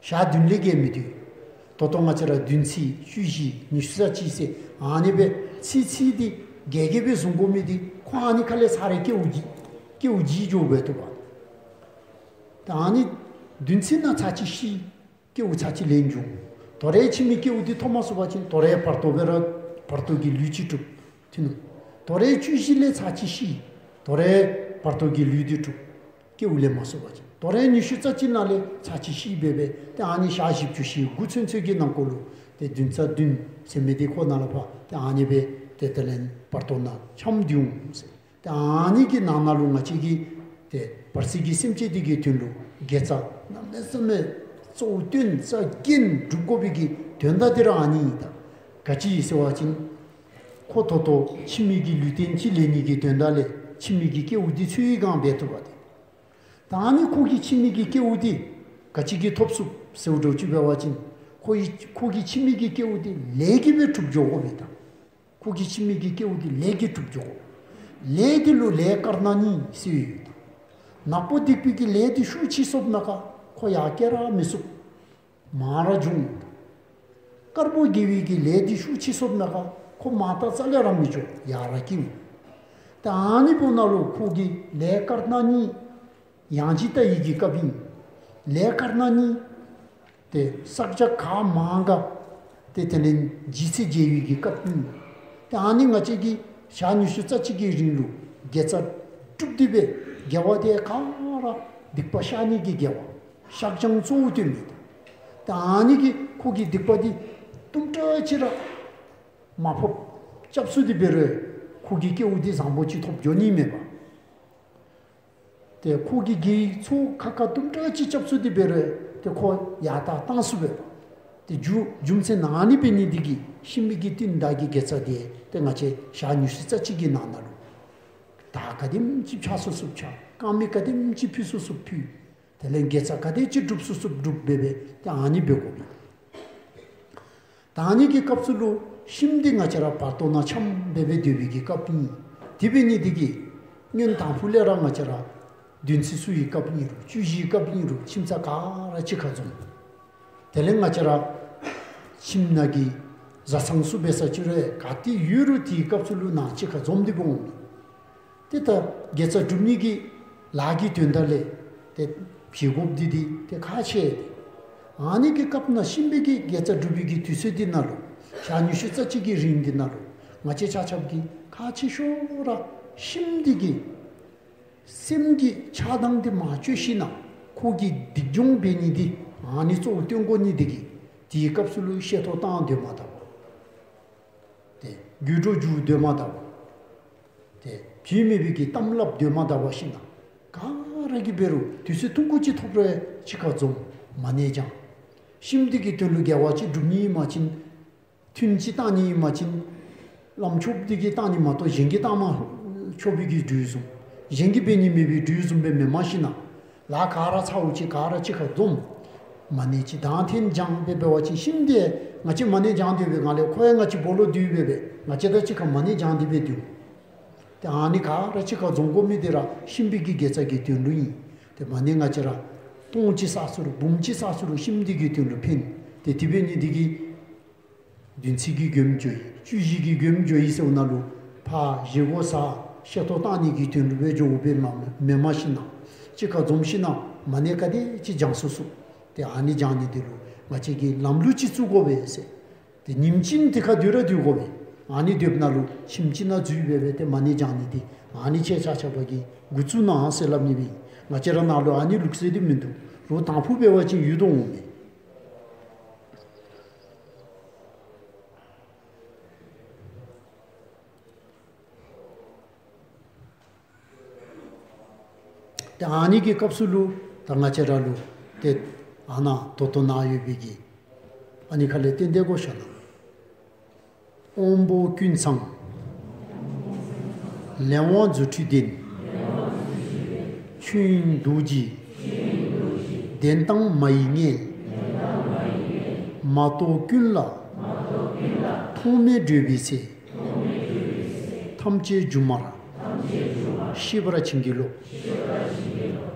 ཞག་བདུན་ལས་བརྒལ་མི་སྡོད། ད་ལྟོ་ང་བཅས་ར་བདུན་ཚེས་བཅུ་བཞི་ཉི་ཤུ་རྩ་གཅིག་ཟེར་ཨ་ནི་སྦེ་ཚེས་ཚེས་འདི་བརྒལ་བརྒལ་སྦེ་བཟུང་དགོ་མི་འདི་ཁོ་ཨ་ནི་ཁ་ལས་ཚར་རེ་སྐྱེ་བ་འདི་སྐྱེ་བ་འདི་འགྱོ་སྦེ་འདུག་པ། ད་ཨ་ནི་བདུན་ཚེས་ནང་ཚར་གཅིག་ཤི། སྐྱེ་བ་ཚར་གཅིག་ལེན་འགྱོ། དོ་རུང་ཕྱི་མའི་སྐྱེ་བ་འདི་ཐོབ་མ་ཚུགས་པ་ཅིན་དོ་རུང་བར་དོ་སྦེ་ར་བར་དོ་གི་ལུས་ཅིག་སྒྲུབ། ཐོན་ནུག། དོ་རུང་བཅུ་བཞི་ལས་ཚར་གཅིག་ཤི། དོ་རུང་བར་དོ་གི་ལུས་འདི་སྒྲུབ། སྐྱེ་བ་ལེན་མ་ཚུགས་པ་ཅིན་དོ་རུང་ཉི་ཤུ་རྩ་གཅིག་ནང་ལས་ཚར་གཅིག་ཤི་སྦེ་སྦེ་ཏེ་ཨ་ནི་ཞག་བཞི་བཅུ་ཞེ་དགུ་ཚུན་ཚོད་ཀྱི་ནང་འཁོད་ལུ་ཏེ་བདུན་ཚེས་བདུན་ཟེར་མི་འདི་ཁོ་ནང་ལུ་ཕར་ཏེ་ཨ་ནི་སྦེ་ཏེ་དེ་ལས་བར་དོ་ནང་འཁྱམས་སྡོད་འོང་ཟེར། ཏེ་ཨ་ནི་གི་ནང་ན་ལུ་ང་བཅས་ཀྱིས་ཏེ་བར་སྲིད་ཀྱི་སེམས་ཅན་འདི་གི་དོན་ལུ་དགེ་རྩ་གནམ་མེད་ས་མེད་གཙོ་བོ་བཏོན་རྩ་འགེངས་སྒྲུབ་དགོ་པའི་གི་དོན་དག་འདི་ར་ཨ་ནི་ཨིན་ད། ག་ཅི་ཟེར་བ་ཅིན་ཁོ་ད་ལྟོ་ཕྱི་མའི་གི་ལུས་རྟེན་ཅིག་ལེན་ནི་གི་དོན་དག་ལས་ཕྱི་མའི་གི་སྐྱེ་བ་འདི་འཚོལ་བའི་སྒང་འབད་འདུག་པ་ཏེ། ད་ཨ་ནི་ཁོ་གིས་ཕྱི་མའི་གི་སྐྱེ་བ་འདི་ག་ཅི་གིས་ཐོབ་ཚུགས་ཟེར་བ་འདྲཝ་ཅིག་འབད་བ་ཅིན་ཁོ་གི་ཁོ་གི་ཕྱི་མའི་གི་སྐྱེ་བ་འདི་ལས་ཀྱིས་སྦེ་གྲུབ་འགྱོ་དགོ་པས་ད། ཁོ་གི་ཕྱི་མའི་གི་སྐྱེ་བ་འདི་ལས་ཀྱིས་གྲུབ་འགྱོ་དགོ། ལས་འདི་ལུ་ལས་དཀར་ནག་གཉིས་ཟེར་ཡོད་ད། ནག་པོ་སྡིག་པའི་གི་ལས་འདི་ཤུགས་ཆེ་སོངམ་མས་ག་ཁོ་ཡར་སྐྱེ་ར་མི་ཚུགས། མར་ར་འགྱོ་འོང་། དཀར་པོ་དགེ་བའི་གི་ལས་འདི་ཤུགས་ཆེ་སོངམ་མས་ག་ཁོ་མར་ད་རྩ་ལས་ར་མི་འགྱོ་ཡར་ར་སྐྱེ་འོང་། ད་ཨ་ནི་འབདཝ་ད་ལུ་ཁོ་གི་ལས་དཀར་ནག་གཉིས་ཡང་ཅིན་ད་ཡི་གི་སྐབས་ཨིན། ལས་དཀར་ནག་གཉིས་ཏེ་བསགས་བྱ་ག་མང་ག་ཏེ་དེ་ལས་ལྗིད་ཚད་འཇལ་བའི་གི་སྐབས་ཨིན། ཏེ་ཨ་ནི་ང་བཅས་ཀྱིས་ཞག་ཉི་ཤུ་རྩ་གཅིག་གི་རིང་ལུ་དགེ་རྩ་སྒྲུབ་སྟེ་སྦེ་དགེ་བ་དེ་ག་ར་སྡིག་པ་བཤགས་ནི་གི་དགེ་བ་བཤགས་སྦྱང་གཙོ་བོ་བཏོན་མི་ད། ཏེ་ཨ་ནི་གིས་ཁོ་གི་སྡིག་པ་འདི་དུམ་གྲ་ཅིག་ར་མ་ཕོགཔ་སྐྱབས་སུ་འདི་འབད་རུང་ཁོ་གི་སྐྱེ་བ་འདི་བཟང་པོ་ཅིག་ཐོབ་འགྱོ་ནི་མེད་པ། ཏེ་ཁོ་གི་དགེ་བའི་ཚོགས་ཁ་ཁ་དུམ་གྲ་ཅིག་སྐྱབས་སུ་འདི་འབད་རུང་ཏེ་ཁོ་ཡར་ད་བཏང་ཚུགས་པས། ཏེ་རྒྱུ་རྒྱུ་མཚན་ཨ་ནི་འབད་ནི་འདི་གིས་ཤི་མི་གི་རྟིང་བདའ་གི་དགེ་རྩ་དེ་ཏེ་ང་བཅས་ཞག་ཉི་ཤུ་རྩ་གཅིག་གི་ནང་ན་ལུ་ད་ག་དེམ་ཅིག་ཕྱག་ཚུགས་ཚུགསཔ་ཕྱག། དཀར་མེ་ག་དེམ་ཅིག་ཕུལ་ཚུགས་ཚུགསཔ་ཕུལ། དེ་ལས་དགེ་རྩ་ག་དེ་ཅིག་སྒྲུབ་ཚུགས་ཚུགསཔ་སྒྲུབ་སྦེ་སྦེ་ཏེ་ཨ་ནི་འབད་དགོ་པས། ད་ཨ་ནི་གི་སྐབས་སུ་ལུ་ཤི་མི་འདི་ང་བཅས་ར་བར་དོ་ནང་འཁྱམས་སྦེ་སྦེ་སྡོད་པའི་གི་སྐབས་ཨིན། དེ་འབད་ནི་འདི་གིས་སྔོན་དང་ཕུ་ལས་ར་ང་བཅས་ར་བདུན་ཚེས་བཅུ་ཡི་སྐབས་ཨིན་རུང་བཅུ་བཞི་ཡི་སྐབས་ཨིན་རུང་ཁྱིམ་ཚང་ག་ར་གཅིག་ཁར་འཛོམས། དེ་ལས་ང་བཅས་ར་ཁྱིམ་ནང་གི་བཟའ་ཚང་ཚུ་འབད་ས་ཅི་རུང་ག་ཏེ་ཡོད་རུང་དེའི་སྐབས་སུ་ལུ་ནང་གཅིག་ཁར་འཛོམས་ཏེ་སྦེ་འོང་། ཏེ་ད་དགེ་རྩ་སྒྲུབ་ནི་གི་ལཱ་གི་དོན་དག་ལས་ཏེ་བྱེད་དགོཔ་འདི་འདི་ཏེ་ཁག་ཆེ། ཨ་ནི་གི་སྐབས་ནང་ཤི་མི་གི་དགེ་རྩ་སྒྲུབ་པའི་གི་དུས་ཚོད་འདི་ནང་ལུ་ཞག་ཉི་ཤུ་རྩ་གཅིག་གི་རིང་འདི་ནང་ལུ་ང་བཅས་ཆ་ཁྱབ་ཀྱིས་ཁག་ཆེ་ཤོས་ར་ཤི་མི་འདི་གི་སེམས་ཀྱི་ཆགས་སྡང་འདི་མ་བཅོས་ཞིནམ་ལས་ཁོ་གི་སྡིག་སྦྱོང་འབད་ནི་འདི་ཨ་ནི་གཙོ་བོ་བཏོན་དགོ་ནི་འདི་གིས་དེའི་སྐབས་སུ་ལུ་བཤད་ཐོ་བཏང་སྡོད་མ་ད་པ། ཏེ་དགོད་བྲོ་རྒྱུག་སྡོད་མ་ད་པ། ཏེ་བྱེད་མེད་པའི་གི་གཏམ་སླབ་སྡོད་མ་ད་པ་ཞིནམ་ལས་ག་ར་གིས་འབད་རུང་དུས་ཚོད་ཐུང་ཀུ་ཅིག་ཐོབ་རུང་གཅིག་ཁར་འཛོམས་མ་ཎི་བགྱང་། ཤི་མི་འདི་གི་དོན་ལུ་དགེ་བ་ཅིག་སྒྲུབ་ནི་ཨིན་པ་ཅིན་ཐུན་ཅིག་བཏང་ནི་ཨིན་པ་ཅིན་བླམ་ཆོསཔ་འདི་གིས་བཏང་ནི་མ་གཏོགས་གཞན་གྱིས་བཏང་མ་ཆོག་པའི་གི་འགྲུལ་བཟུམ་གཞན་གྱིས་འབད་ནི་མེད་པའི་འགྲུལ་བཟུམ་སྦེ་མེནམ་ཞིནམ་ལས་ལཱ་ག་ར་ཚརཝ་ཅིག་ག་ར་གཅིག་ཁར་འཛོམས། མ་ཎི་ཅིག་དང་ཐེངས་བགྱང་སྦེ་འབད་བ་ཅིན་ཤི་མི་འདི་ང་བཅས་མ་ཎི་བགྱང་སྡོད་པའི་སྒང་ལས་ཁོ་ཡང་ང་བཅས་སྦོ་ལོགས་སྡོད་སྦེ་སྦེ་ང་བཅས་དང་གཅིག་ཁར་མ་ཎི་བགྱང་སྟེ་སྦེ་སྡོད། ཏེ་ཨ་ནི་ག་ར་གཅིག་ཁར་འཛོམས་དགོ་མི་འདི་ར་ཤི་མི་གི་དགེ་རྩ་གི་དོན་ལུ་ཨིན། ཏེ་མ་ཎི་ང་བཅས་ར་སྟོང་གཅིག་བསགས་ས་རུང་འབུམ་གཅིག་བསགས་ས་རུང་ཤི་མི་འདི་གི་དོན་ལུ་ཕན། ཏེ་དེ་འབད་ནི་འདི་གིས་བདུན་ཚིགས་ཀྱི་མགྱོནམ་འགྱོ་ཡི། བཅུ་བཞི་གི་མགྱོནམ་འགྱོ་ཡི་ཟེརཝ་ད་ལུ་ཕར་བཞེས་སྒོ་བཟའ་བཤད་ཐོ་བཏང་ནི་གི་དོན་ལུ་སྦེ་འགྱོཝ་སྦེ་མེན་མེནམ་ཞིནམ་ལས་གཅིག་ཁར་འཛོམས་ཞིནམ་ལས་མ་ཎི་ག་དེ་ཅིག་བགྱང་ཚུགས་ཚུགས། ཏེ་ཨ་ནི་བགྱང་ནི་འདི་ལུ་ ང་བཅས་ཀྱིས་ལམ་ལུགས་ཅིག་བཙུགས་དགོ་པས་ཟེར། ཏེ་ཉིནམ་གཅིག་དེ་ཁར་སྡོད་ར་སྡོད་དགོ་པས། ཨ་ནི་སྡོདཔ་ནང་ལུ་ཁྱིམ་གཅིག་ནང་འཛུལ་སྦེ་སྦེ་ཏེ་མ་ཎི་བགྱང་ནི་འདི་ཨ་ནི་ཁྱེད་ཆ་ཁྱབ་ཀྱིས་འགོ་བཙུགས་གནང་ཟེར་སླབ་ནི་སྦེ། ང་བཅས་ར་ནང་ལུ་ཨ་ནི་ལུགས་སྲོལ་འདི་མིན་འདུག། རོགས་དང་ཕུ་འབད་བ་ཅིན་ཡོད་དོ་འོང་པས། ཏེ་ཨ་ནི་གི་སྐབས་སུ་ལུ་ད་ང་བཅས་ར་ལུ་ཏེ་ཨ་ནཱ་ད་ལྟོ་ནཱ་ཡོད་པའི་གི་ཨ་ནི་ཁ་ལས་བསྟན་ཏེ་གོ་ཤ་ན། དབང་པོ་ཀུན་ཚང་། ལས་དབང་རྫུ་འཕྲུལ་ལྡན། ཆོས་དབྱིངས་རྡོ་རྗེ་གདན་དང་མ་ཡི་མངལ། མ་གཏོགས་ཀུན་ལ་ཐོགས་མེད་བགྲོད་པའི་ཚེ། ཐམས་ཅད་སྒྱུ་མར་ཤེས་པར་བྱིན་གྱིས་རློབས།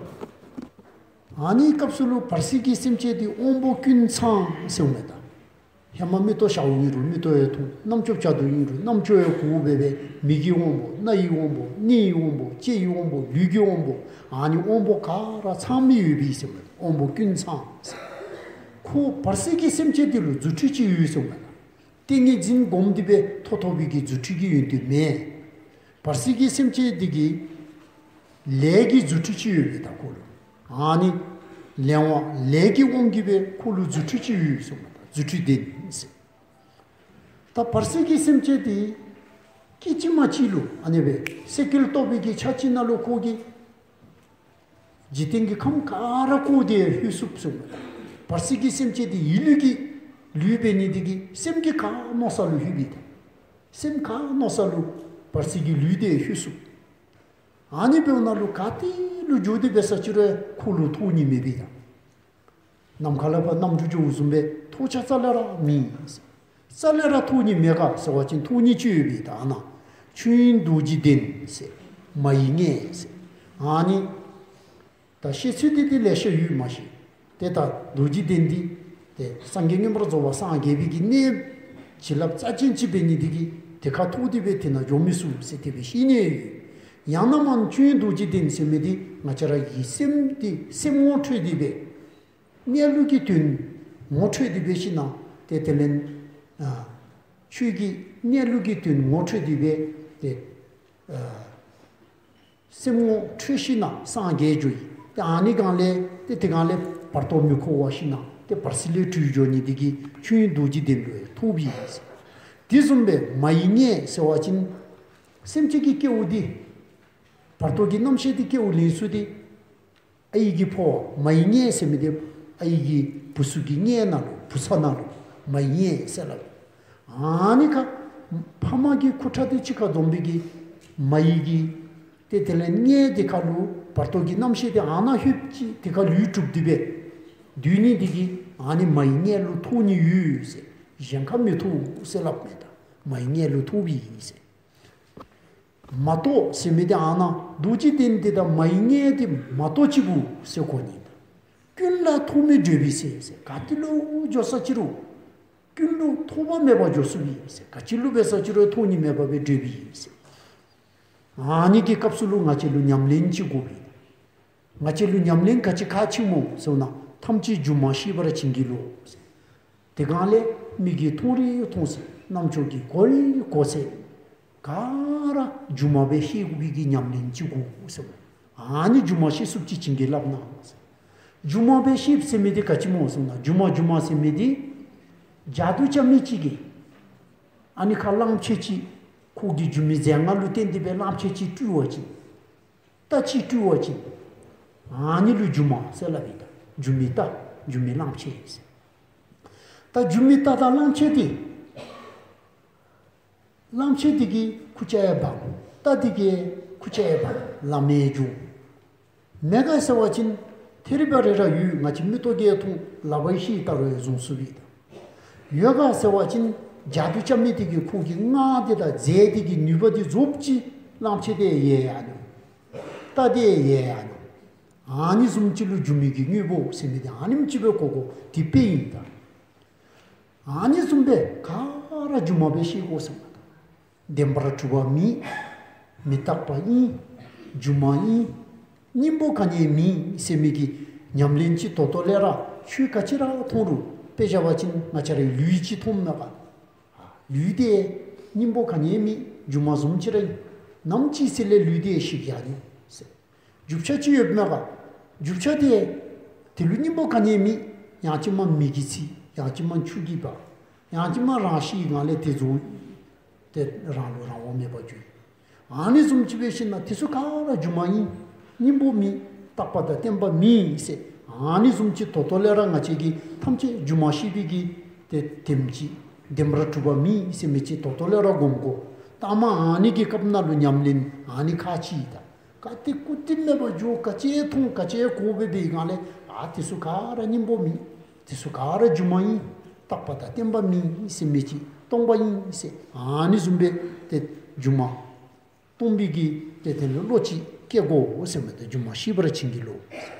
ཨ་ནི་སྐབས་སུ་ལུ་བར་སྲིད་ཀྱི་སེམས་ཅན་འདི་དབང་པོ་ཀུན་ཚང་ཟེར་འོང་མས་ད། ཧེ་མ་མིག་ཏོ་ཞརཝ་ཨིན་རུང་མིག་ཏོ་ཡང་མཐོང་། རྣམ་ཅོ་བྱ་དུ་ཨིན་རུང་རྣམ་ཅོ་ཡང་གོཝ་སྦེ་སྦེ་མིག་གི་དབང་པོ་རྣ་ཡི་དབང་པོ་སྣའི་དབང་པོ་ལྕེ་ཡི་དབང་པོ་ལུས་ཀྱི་དབང་པོ་ཨ་ནི་དབང་པོ་ག་ར་ཚང་མི་ཡོད་པའི་ཟེར་མས། དབང་པོ་ཀུན་ཚང་ཟེར། ཁོ་བར་སྲིད་ཀྱི་སེམས་ཅན་འདི་ལུ་རྫུ་འཕྲུལ་ཅིག་ཡོད་ཟེར་མས། ཏིང་ངེ་འཛིན་སྒོམ་སྟེ་སྦེ་ཐོབ་ཐོབ་པའི་གི་རྫུ་འཕྲུལ་གྱི་ཡོན་ཏན་མེན། བར་སྲིད་ཀྱི་སེམས་ཅན་འདི་གི་ལས་ཀྱི་རྫུ་འཕྲུལ་ཅིག་ཡོད་པས་ད་ཁོ་ལུ། ཨ་ནི་ལས་དབང་ལས་ཀྱི་དབང་གིས་སྦེ་ཁོ་ལུ་རྫུ་འཕྲུལ་ཅིག་ཡོད་ཟེར་མས། རྫུ་འཕྲུལ་ལྡན་ཟེར། ད་བར་སྲིད་ཀྱི་སེམས་ཅན་འདི་སྐད་ཅིག་མ་གཅིག་ལུ་ཨ་ནི་སྦེ་སེ་གོལ་གཏོགས་པའི་གི་ཆ་གཅིག་ནང་ལུ་ཁོ་གིས་འཇིག་རྟེན་གྱི་ཁམས་ག་ར་བསྐོར་ཏེ་ལྷོད་ཚུགས་ཟེར་མས། བར་སྲིད་ཀྱི་སེམས་ཅན་འདི་ཡིད་ལུས་ཀྱི་ལུས་འབད་ནི་འདི་གིས་སེམས་ཀྱིས་ག་མནོ་ས་ལུ་ལྷོད་པས་ད། སེམས་ག་མནོ་ས་ལུ་བར་སྲིད་ཀྱི་ལུས་འདི་ལྷོད་ཚུགས། ཨ་ནི་འབདཝ་ད་ལུ་ག་ཏེ་ལུ་འགྱོ་སྟེ་འབད་ས་ཅི་རུང་ཁོ་ལུ་ཐོགས་ནི་མེད་པས་ད། ནམ་མཁའ་ལས་ཕར་གནམ་གྲུ་འགྱོཝ་བཟུམ་སྦེ་ཐོགས་ཆགས་རྩ་ལས་ར་མེད། རྩ་ལས་ར་ཐོགས་ནི་མེད་ག་ཟེར་བ་ཅིན་ཐོགས་ནི་ཅིག་ཡོད་པས་ད། ཨ་ནཱ་ཆོས་དབྱིངས་རྡོ་རྗེ་གདན་ཟེར་མ་ཡི་མངལ་ཟེར། ཨ་ནི་ད་བཤད་ཚུལ་འདི་ཏེ་ལེ་ཤ་ཡོད་མ་ཤེས། ཏེ་ད་རྡོ་རྗེ་གདན་འདི་ཏེ་སངས་རྒྱས་མངོན་པར་རྫོགས་པར་སངས་རྒྱས་པའི་གི་གནས་བྱིན་རླབས་རྩ་ཅན་ཅིག་འབད་ནི་འདི་གིས་དེ་ཁར་ཐོགས་ཏེ་སྦེ་དེ་ནང་འགྱོ་མི་ཚུགས་ཟེར་དེ་སྦེ་བཤད་ནི་ཡོད། ཡང་ན་མ་ཆོས་དབྱིངས་རྡོ་རྗེ་གདན་ཟེར་མི་འདི་ང་བཅས་ར་གི་སེམས་འདི་སེམས་ངོ་འཕྲོད་དེ་སྦེ་གནས་ལུགས་ཀྱི་དོན་ངོ་འཕྲོད་དེ་སྦེ་ཞིནམ་ཏེ་དེ་ལས་ཨ་ཆོས་ཀྱི་གནས་ལུགས་ཀྱི་དོན་ངོ་འཕྲོད་དེ་སྦེ་ཏེ་ཨ་སེམས་ངོ་འཕྲོད་ཞིནམ་སངས་རྒྱས་འགྱོ་ཡི། ཏེ་ཨ་ནི་སྒང་ལས་ཏེ་དེ་སྒང་ལས་བར་དོ་མི་འཁོར་བར་ཞིནམ་ཏེ་བར་སྲིད་ལས་གྲོལ་འགྱོ་ནི་འདི་གིས་ཆོས་དབྱིངས་རྡོ་རྗེ་གདན་ལུ་ཡང་ཐོགས་པས་ཟེར། དེ་བཟུམ་སྦེ་མ་ཡི་མངལ་ཟེར་བ་ཅིན་སེམས་ཅན་གྱི་སྐྱེ་བོ་འདི་བར་དོ་གི་རྣམ་ཤེས་འདི་སྐྱེ་བོ་ལེན་ས་འདི་ཨའི་གི་ཕོཝ་མ་ཡི་མངལ་ཟེར་མི་འདི་ཨའི་གི་བུ་ཚུ་གི་མངལ་ནང་ལུ་བུ་ཚ་ནང་ལུ་མ་ཡི་མངལ་ཟེར་སླབ། ཨ་ནི་ཁར་ཕ་མ་གི་ཁུ་ཁྲག་འདི་གཅིག་ཁར་འཛོམས་པའི་གི་མ་ཡི་གི་ཏེ་དེ་ལས་མངལ་འདི་ཁར་ལུ་བར་དོ་གི་རྣམ་ཤེས་འདི་ཨ་ནཱ་ལྷོདཔ་ཅིག་དེ་ཁར་ལུས་གྲུབ་སྟེ་སྦེ་སྡོད་ནི་འདི་གིས་ཨ་ནི་མ་ཡི་མངལ་ལུ་ཐོགས་ནི་ཡོད་ཟེར། གཞན་ཁར་མི་ཐོགས་ཟེར་སླབ་མས་ད། མ་ཡི་མངལ་ལུ་ཐོགས་པས་ཟེར། མ་གཏོགས་ཟེར་མི་འདི་ཨ་ནཱ་རྡོ་རྗེ་གདན་འདི་དང་མ་ཡི་མངལ་འདི་མ་གཏོགས་གཅིག་པུ་ཟེར་གོ་ནི། ཀུན་ལ་ཐོགས་མེད་བགྲོད་པའི་ཚེ་ཟེར། ག་ཏེ་ལུ་འགྱོ་ས་ཅི་རུང་ཀུན་ལུ་ཐོགས་པ་མེད་པར་འགྱོ་ཚུགས་པས་ཟེར། ག་ཅི་ལུ་འབད་ས་ཅི་རུང་ཐོགས་ནི་མེད་པར་སྦེ་བགྲོད་པས་ཟེར། ཨ་ནི་གི་སྐབས་སུ་ལུ་ང་བཅས་ལུ་ཉམས་ལེན་ཅིག་དགོ་པས། ང་བཅས་ལུ་ཉམས་ལེན་ག་ཅི་གལ་ཆེ་སྨོ་ཟེར་ན་ཐམས་ཅད་སྒྱུ་མར་ཤེས་པར་བྱིན་གྱིས་རློབས་ཟེར། དེ་སྒང་ལས་མིག་གིས་མཐོང་རིགས་མཐོང་ཚད་རྣམ་ཅོ་གིས་གོ་རིགས་གོ་ཚད་ག་ར་སྒྱུ་མ་སྦེ་ཤེས་དགོ་པའི་གི་ཉམས་ལེན་ཅིག་དགོ་ཟེར། ཨ་ནི་སྒྱུ་མ་ཤེས་ཚུགསཔ་ཅིག་བྱིན་གྱིས་བརླབས་གནང་ཟེར། སྒྱུ་མ་སྦེ་ཤེསཔ་ཟེར་མི་འདི་ག་ཅི་སྨོ་ཟེར་ན་སྒྱུ་མ་སྒྱུ་མ་ཟེར་མི་འདི་ཇ་དུ་རྐྱབ་མི་ཅིག་གིས་ཨ་ནི་ཁར་གླངམོ་ཆེ་ཅིག་ཁོ་གི་སྒྱུ་མའི་རྫས་སྒང་ལུ་བརྟེན་ཏེ་སྦེ་གླངམོ་ཆེ་ཅིག་སྤྲུལ་བ་ཅིན་རྟ་ཅིག་སྤྲུལ་བ་ཅིན་ཨ་ནི་ལུ་སྒྱུ་མ་ཟེར་སླབ་ཨིན་ད། སྒྱུ་མའི་རྟ་སྒྱུ་མའི་གླངམོ་ཆེ་ཟེར། ད་སྒྱུ་མའི་རྟ་དང་གླངམོ་ཆེ་འདི་གླངམོ་ཆེ་འདི་གིས་ཁུར་ཆ་ཡང་འབག། རྟ་འདི་གིས་ཁུར་ཆ་ཡང་འབག། ལམ་ཡང་འགྱོ། མེད་ག་ཟེར་བ་ཅིན་ཐེ་རི་བ་རི་ར་ཡོད། ང་བཅས་མིག་ཏོ་གིས་མཐོང་། ལག་པ་གིས་བཤུད་ད་རུང་ཡང་བཟུང་ཚུགས་པས་ད། ཡོད་ག་ཟེར་བ་ཅིན་ཇ་དུ་རྐྱབ་མི་འདི་གིས་ཁོ་གི་སྔགས་འདི་དང་རྫས་འདི་གི་ནུས་པ་འདི་རྫོགསཔ་ཅིག་གླངམོ་ཆེ་འདི་ཡལ་ཡར་འགྱོ། རྟ་འདི་ཡལ་ཡར་འགྱོ། ཨ་ནི་བཟུམ་ཅིག་ལུ་སྒྱུ་མའི་གི་དངོས་པོ་ཟེར་མི་འདི་ཨ་ནེམ་ཅིག་སྦེ་གོ་དགོ། འདི་དཔེ་ཨིན་ད། ཨ་ནི་བཟུམ་སྦེ་ག་ར་སྒྱུ་མ་སྦེ་ཤེས་དགོ་ཟེར་མས་ད། བདེན་པར་གྲུབ་པ་མེད། མི་རྟག་པ་ཨིན། སྒྱུ་མ་ཨིན། སྙིང་པོ་ག་ནི་ཡང་མེད་ཟེར་མི་གི་ཉམས་ལེན་ཅིག་ད་ལྟོ་ལས་ར་ཆོས་ག་ཅི་ར་མཐོང་རུང་ དཔེ་བཞག་པ་ཅིན་ང་བཅས་རའི་ལུས་ཅིག་མཐོངམ་མས་པ། ལུས་དེ་སྙིང་པོ་ག་ནི་ཡང་མེད། རྒྱུ་མ་བཟུམ་ཅིག་ར་ཨིན། ནམ་ཅིག་ཟད་ལས་ལུས་དེ་ཞིག་ཡར་ནི་ཟེར། རྒྱུ་ཆ་ཅིག་ཡོདཔ་མས་པ། རྒྱུ་ཆ་དེ་དེ་ལུ་སྙིང་པོ་ག་ནི་ཡང་མེད། ཡང་ཅིན་མ་མེ་གིས་འཚིག། ཡང་ཅིན་མ་ཆུ་གིས་འབག། ཡང་ཅིན་མ་རང་ཤི་ངང་ལས་དེ་རྫོགས། དེ་རང་ལུ་རང་དབང་མེད་པར་འགྱུར། ཨ་ནི་བཟུམ་ཅིག་འབད་ཞིནམ་ལས་དེ་ཚུ་ག་ར་སྒྱུ་མ་ཨིན། སྙིང་པོ་མེད། རྟག་པ་དང་བརྟན་པ་མེད་ཟེར། ཨ་ནི་བཟུམ་ཅིག་ད་ལྟོ་ལས་ར་ང་བཅས་ཀྱིས་ཐམས་ཅད་སྒྱུ་མ་ཤེས་པའི་གི་དེ་དེམ་ཅིག་བདེན་པར་གྲུབ་པ་མེད་ཟེར་མི་ཅིག་ད་ལྟོ་ལས་ར་སྒོམ་དགོ། ལྟ་མ་ཨ་ནི་གི་སྐབས་ནང་ལུ་ཉམས་ལེན་ཨ་ནི་ཁག་ཆེ་ད། ག་ཏེ་སྐུ་དྲིན་མེད་པར་འགྱོ། ག་ཅི་མཐོང་ག་ཅི་གོ་སྦེ་འབད་ངང་ལས་ཨ་དེ་ཚུ་ག་ར་སྙིང་པོ་མེད། དེ་ཚུ་ག་ར་སྒྱུ་མ་ཨིན། རྟག་པ་དང་བརྟན་པ་མེད་ཟེར་མི་ཅིག་སྟོང་པ་ཨིན་ཟེར། ཨ་ནི་བཟུམ་སྦེ་ཏེ་སྒྱུ་མ་སྟོང་པའི་གི་ཏེ་དེ་ལུ་བློ་ཅིག་སྐྱེ་དགོ་ཟེར་མི་དེ་སྒྱུ་མ་ཤེས་པར་བྱིན་གྱིས་རློབས།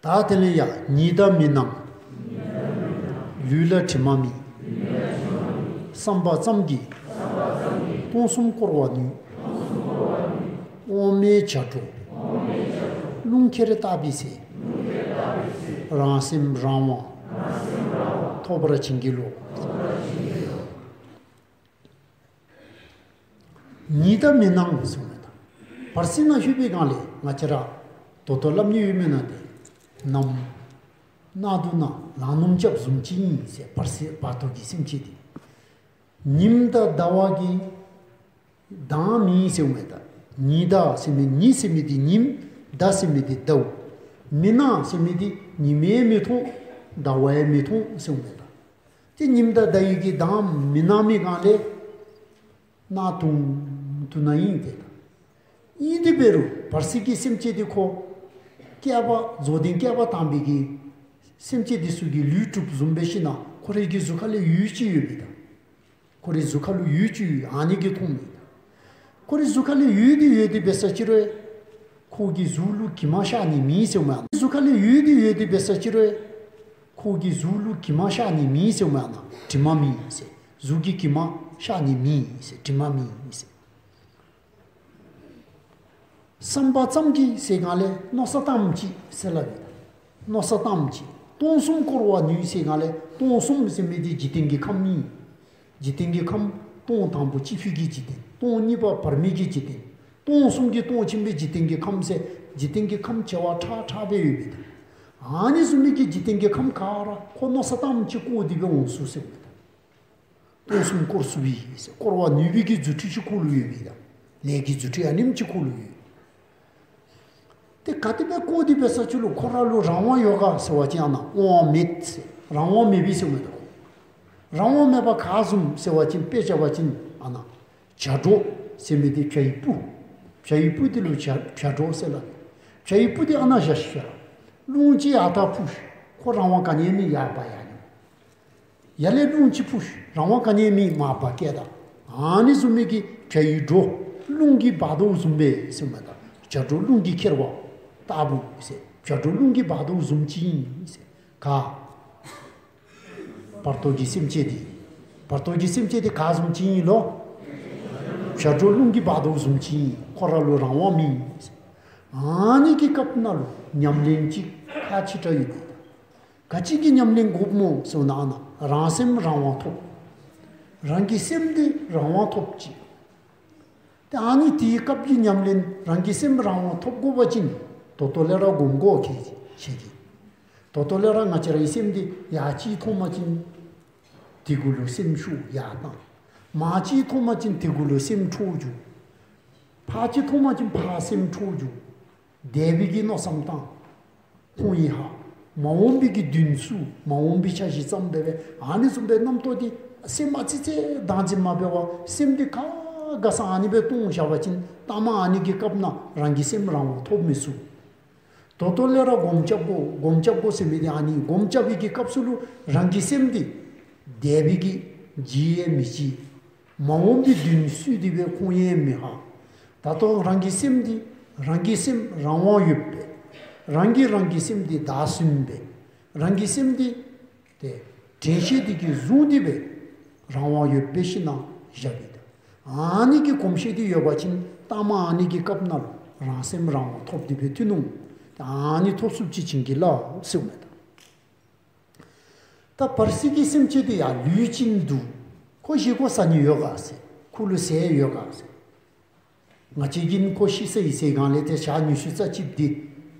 ད་དེ་ལས་ཡང་ཉིད་དང་མི་སྣང་། ལུས་ལ་དྲི་མ་མེད། བསམ་པ་ཙམ་གྱིས་སྟོང་གསུམ་བསྐོར་བར་ནུས། དབང་མེད་བྱ་སྒྲོ་རླུང་ཁྱེར་ལྟ་བུའི་ཚེ། རང་སེམས་རང་དབང་ཐོབ་པར་བྱིན་གྱིས་རློབས། ཉིད་དང་མི་སྣང་གསུངས་མས་ད། བར་སྲིད་ནང་ལྷོད་པའི་སྒང་ལས་ང་བཅས་ར་ད་ལྟོ་སླབ་ནི་ཡོད་མེན་ན། ཏེ་ནམ་གནག་དུང་ནང་ལང་སྣུམ་རྐྱབ་བཟུམ་ཅིག་ཨིན་ཟེར། བར་སྲིད་བར་དོ་གི་སེམས་ཅན་དེ། ཉིམ་དང་ཟླ་བ་གི་མདངས་མེད་ཟེརཝ་མས་ད། ཉི་ཟླ་ཟེར་མི་ཉི་ཟེར་མི་དེ་ཉིམ། ཟླ་ཟེར་མི་དེ་ཟླཝ། མི་སྣང་ཟེར་མི་དེ་ཉིམ་ཡང་མི་མཐོང་ཟླ་བ་ཡང་མི་མཐོང་ཟེརཝ་མས་ད། ཏེ་ཉིམ་དང་ཟླ་ཡི་གི་མདངས་མི་སྣང་མི་སྒང་ལས་གནག་དུང་དུ་ནང་ཨིན་ཏེ་ད། ཨིན་དེ་འབད་རུང་བར་སྲིད་ཀྱི་སེམས་ཅན་དེ་ཁོ་བསྐལ་པ་རྫོགས་ལྡན་བསྐལ་པ་དང་པའི་གི་སེམས་ཅན་དེ་ཚུ་གི་ལུས་གྲུབ་བཟུམ་འབད་ཞིནམ་ལས་ཁོ་རའི་གི་གཟུགས་ཁ་ལས་འོད་ཅིག་ཡོད་པས་ད། ཁོ་རའི་གཟུགས་ཁ་ལུ་འོད་ཅིག་ཡོད། ཨ་ནི་གིས་མཐོངམ་མས། ཁོ་རའི་གཟུགས་ཁ་ལས་འོད་དེ་ཡོད་དེ་འབད་ས་ཅིག་རུང་ཁོ་གི་གཟུགས་ལུ་གྱིབ་མ་ཤར་ནི་མེད་ཟེརཝ་མས། གཟུགས་ཁ་ལས་འོད་དེ་ཡོད་དེ་འབད་ས་ཅིག་རུང་ཁོ་གི་གཟུགས་ལུ་གྱིབ་མ་ཤར་ནི་མེད་ཟེརཝ་མས། དྲི་མ་མེད་ཟེར། གཟུགས་ཀྱི་གྱིབ་མ་ཤར་ནི་མེད་ཟེར། དྲི་མ་མེད་ཟེར། བསམ་པ་ཙམ་གྱིས་ཟེར་སྒང་ལས་མནོ་བསམ་བཏངམ་ཅིག་ཟེར་སླབ་ཨིན། མནོ་བསམ་བཏངམ་ཅིག། སྟོང་གསུམ་བསྐོར་བར་ནུས་ཟེར་སྒང་ལས་སྟོང་གསུམ་ཟེར་མི་དེ་འཇིག་རྟེན་གྱི་ཁམས་ཨིན། འཇིག་རྟེན་གྱི་ཁམས་སྟོང་དང་པོ་སྤྱི་ཕུད་ཀྱི་འཇིག་རྟེན། སྟོང་གཉིས་པ་བར་མའི་གི་འཇིག་རྟེན། སྟོང་གསུམ་གྱི་སྟོང་ཆེན་པོའི་འཇིག་རྟེན་གྱི་ཁམས་ཟེར་འཇིག་རྟེན་གྱི་ཁམས་བྱེ་བ་ཕྲག་ཕྲག་སྦེ་ཡོད་པས་ད། ཨ་ནི་བཟུམ་མའི་གི་འཇིག་རྟེན་གྱི་ཁམས་ག་ར་ཁོ་མནོ་བསམ་བཏངམ་ཅིག་བསྐོར་ཏེ་སྦེ་འོང་ཚུགས་ཟེརཝ་མས་ད། སྟོང་གསུམ་བསྐོར་ཚུགས་པས་ཟེར། བསྐོར་བར་ནུས་པའི་གི་རྫུ་འཕྲུལ་ཅིག་ཁོ་ལུ་ཡོད་པས་ད། ལས་ཀྱི་རྫུ་འཕྲུལ་ཨ་ནེམ་ཅིག་ཁོ་ལུ་ཡོད། ཏེ་ག་དེ་སྦེ་བསྐོར་ཏེ་འབད་ས་ཅིག་ལུ་ཁོ་ར་ལུ་རང་དབང་ཡོད་ག་ཟེར་བ་ཅིན་ཨ་ནཱ་དབང་མེད་ཟེར། རང་དབང་མེད་པས་ཟེརཝ་མས་ད། རང་དབང་མེད་པ་ག་བཟུམ་ཟེར་བ་ཅིན་དཔེ་བཞག་པ་ཅིན་ཨ་ནཱ་བྱ་སྒྲོ་ཟེར་མི་དེ་བྱ་ཡི་སྤུ། བྱ་ཡི་སྤུ་དེ་ལུ་བྱ་བྱ་སྒྲོ་ཟེར་སླབ། བྱ་ཡི་སྤུ་དེ་ཨ་ནཱ་བཞག་ཤིག། རླུང་ཅིག་ཡར་ལྟ་འཕུ་ཤིག། ཁོ་རང་དབང་ག་ནི་ཡང་མེད། ཡར་འབག་ཡར་འགྱོ། ཡར་ལས་རླུང་ཅིག་འཕུ་ཤིག། རང་དབང་ག་ནི་ཡང་མེད། མར་འབག་སྐད་བཏང་། ཨ་ནི་བཟུམ་མའི་གི་བྱ་ཡི་སྒྲོ་རླུང་གིས་འབག་དོ་བཟུམ་སྦེ་ཟེརཝ་མས་ད། བྱ་སྒྲོ་རླུང་གིས་ཁྱེར་བ་ལྟ་བུ་ཟེར། བྱ་སྒྲོ་རླུང་གིས་འབག་དོ་བཟུམ་ཅིག་ཨིན་ཟེར། ག་བར་དོ་གི་སེམས་ཅན་དེ། བར་དོ་གི་སེམས་ཅན་དེ་ག་བཟུམ་ཅིག་ཨིན་ལོ། བྱ་སྒྲོ་རླུང་གིས་འབག་དོ་བཟུམ་ཅིག་ཨིན། ཁོ་ར་ལུ་རང་དབང་མེད་ཟེར། ཨ་ནི་གི་སྐབས་ནང་ལུ་ཉམས་ལེན་ཅིག་ཁག་ཆེ་དྲགས་ཡོད་པས། ག་ཅི་གི་ཉམས་ལེན་དགོཔ་སྨོ་ཟེར་ན་ཨ་ནཱ་རང་སེམས་རང་དབང་ཐོབ། རང་གི་སེམས་འདི་རང་དབང་ཐོབ་ཅིག། ཏེ་ཨ་ནི་དེའི་སྐབས་ཀྱི་ཉམས་ལེན་རང་གི་སེམས་རང་དབང་ཐོབ་དགོ་པ་ཅིན་ད་ལྟོ་ལས་ར་སྒོམ་དགོ་གལ་ཆེ་གི། ད་ལྟོ་ལས་ར་ང་བཅས་རའི་སེམས་འདི་ཡར་ཅིག་མཐོང་པ་ཅིན་དེ་གུ་ལུ་སེམས་ཤུགས་ཡར་བཏང་། མར་ཅིག་མཐོང་པ་ཅིན་དེ་གུ་ལུ་སེམས་འཕྲོ་འགྱུར། ཕར་ཅིག་མཐོང་པ་ཅིན་ཕར་སེམས་འཕྲོ་འགྱུར། འདས་པའི་གི་མནོ་བསམ་བཏང་། ཁོང་ཡི་ཧ། མ་འོངས་པའི་གི་མདུན་བསུ། མ་འོངས་པའི་འཆར་གཞི་བརྩམ་སྦེ་སྦེ་ཨ་ནི་བཟུམ་སྦེ་རྣམ་རྟོག་འདི་སེམས་ཨ་ཙི་ཙི་དང་ཅིག་མ་འབད་བར་སེམས་འདི་ག་དགའ་ས་ཨ་ནི་སྦེ་གཏོང་བཞག་པ་ཅིན་ལྟ་མ་ཨ་ནི་གི་སྐབས་ནང་རང་གི་སེམས་རང་དབང་ཐོབ་མི་ཚུགས། ད་ལྟོ་ལས་ར་སྒོམ་རྐྱབ་དགོ། སྒོམ་རྐྱབ་དགོ་ཟེར་མི་འདི་ཨ་ནི་སྒོམ་རྐྱབ་པའི་གི་སྐབས་སུ་ལུ་རང་གི་སེམས་འདི་འདས་པའི་གི་རྗེས་ཡང་མི་བྱེད། མ་འོངས་པའི་མདུན་བསུ་སྟེ་སྦེ་ཁོང་ཡང་མི་ཧ། ད་ལྟོ་རང་གི་སེམས་འདི་རང་གི་སེམས་རང་དབང་ཡོད་པས། རང་གིས་རང་གི་སེམས་འདི་བདག་བཟུང་སྦེ་རང་གི་སེམས་འདི་ཏེ་དྲན་ཤེས་འདི་གིས་བཟུང་སྟེ་སྦེ་རང་དབང་ཡོད་པའི་ཞིནམ་ལས་བཞག་པས་ད། ཨ་ནི་གི་གོམས་གཤིས་འདི་ཡོད་པ་ཅིན་ལྟ་མ་ཨ་ནི་གི་སྐབས་ནང་ལུ་རང་སེམས་རང་དབང་ཐོབ་སྟེ་སྦེ་ཐོན་འོང་། ཏེ་ཨ་ནི་ཐོབ་ཚུགསཔ་ཅིག་བྱིན་གྱིས་རློབས་ཟེརཝ་མས་ད། ད་བར་སྲིད་ཀྱི་སེམས་ཅན་འདི་ཡང་ལུས་ཅན་འདུག། ཁོ་བཞེས་སྒོ་ཟ་ནི་ཡོད་ག་ཟེར། ཁོ་ལུ་ཟས་ཡོད་ག་ཟེར། ང་བཅས་ཀྱིས་ཁོ་ཤི་སོ་ཡི་ཟེར་སྒང་ལས་ཏེ་ཞག་ཉི་ཤུ་རྩ་གཅིག་འདི་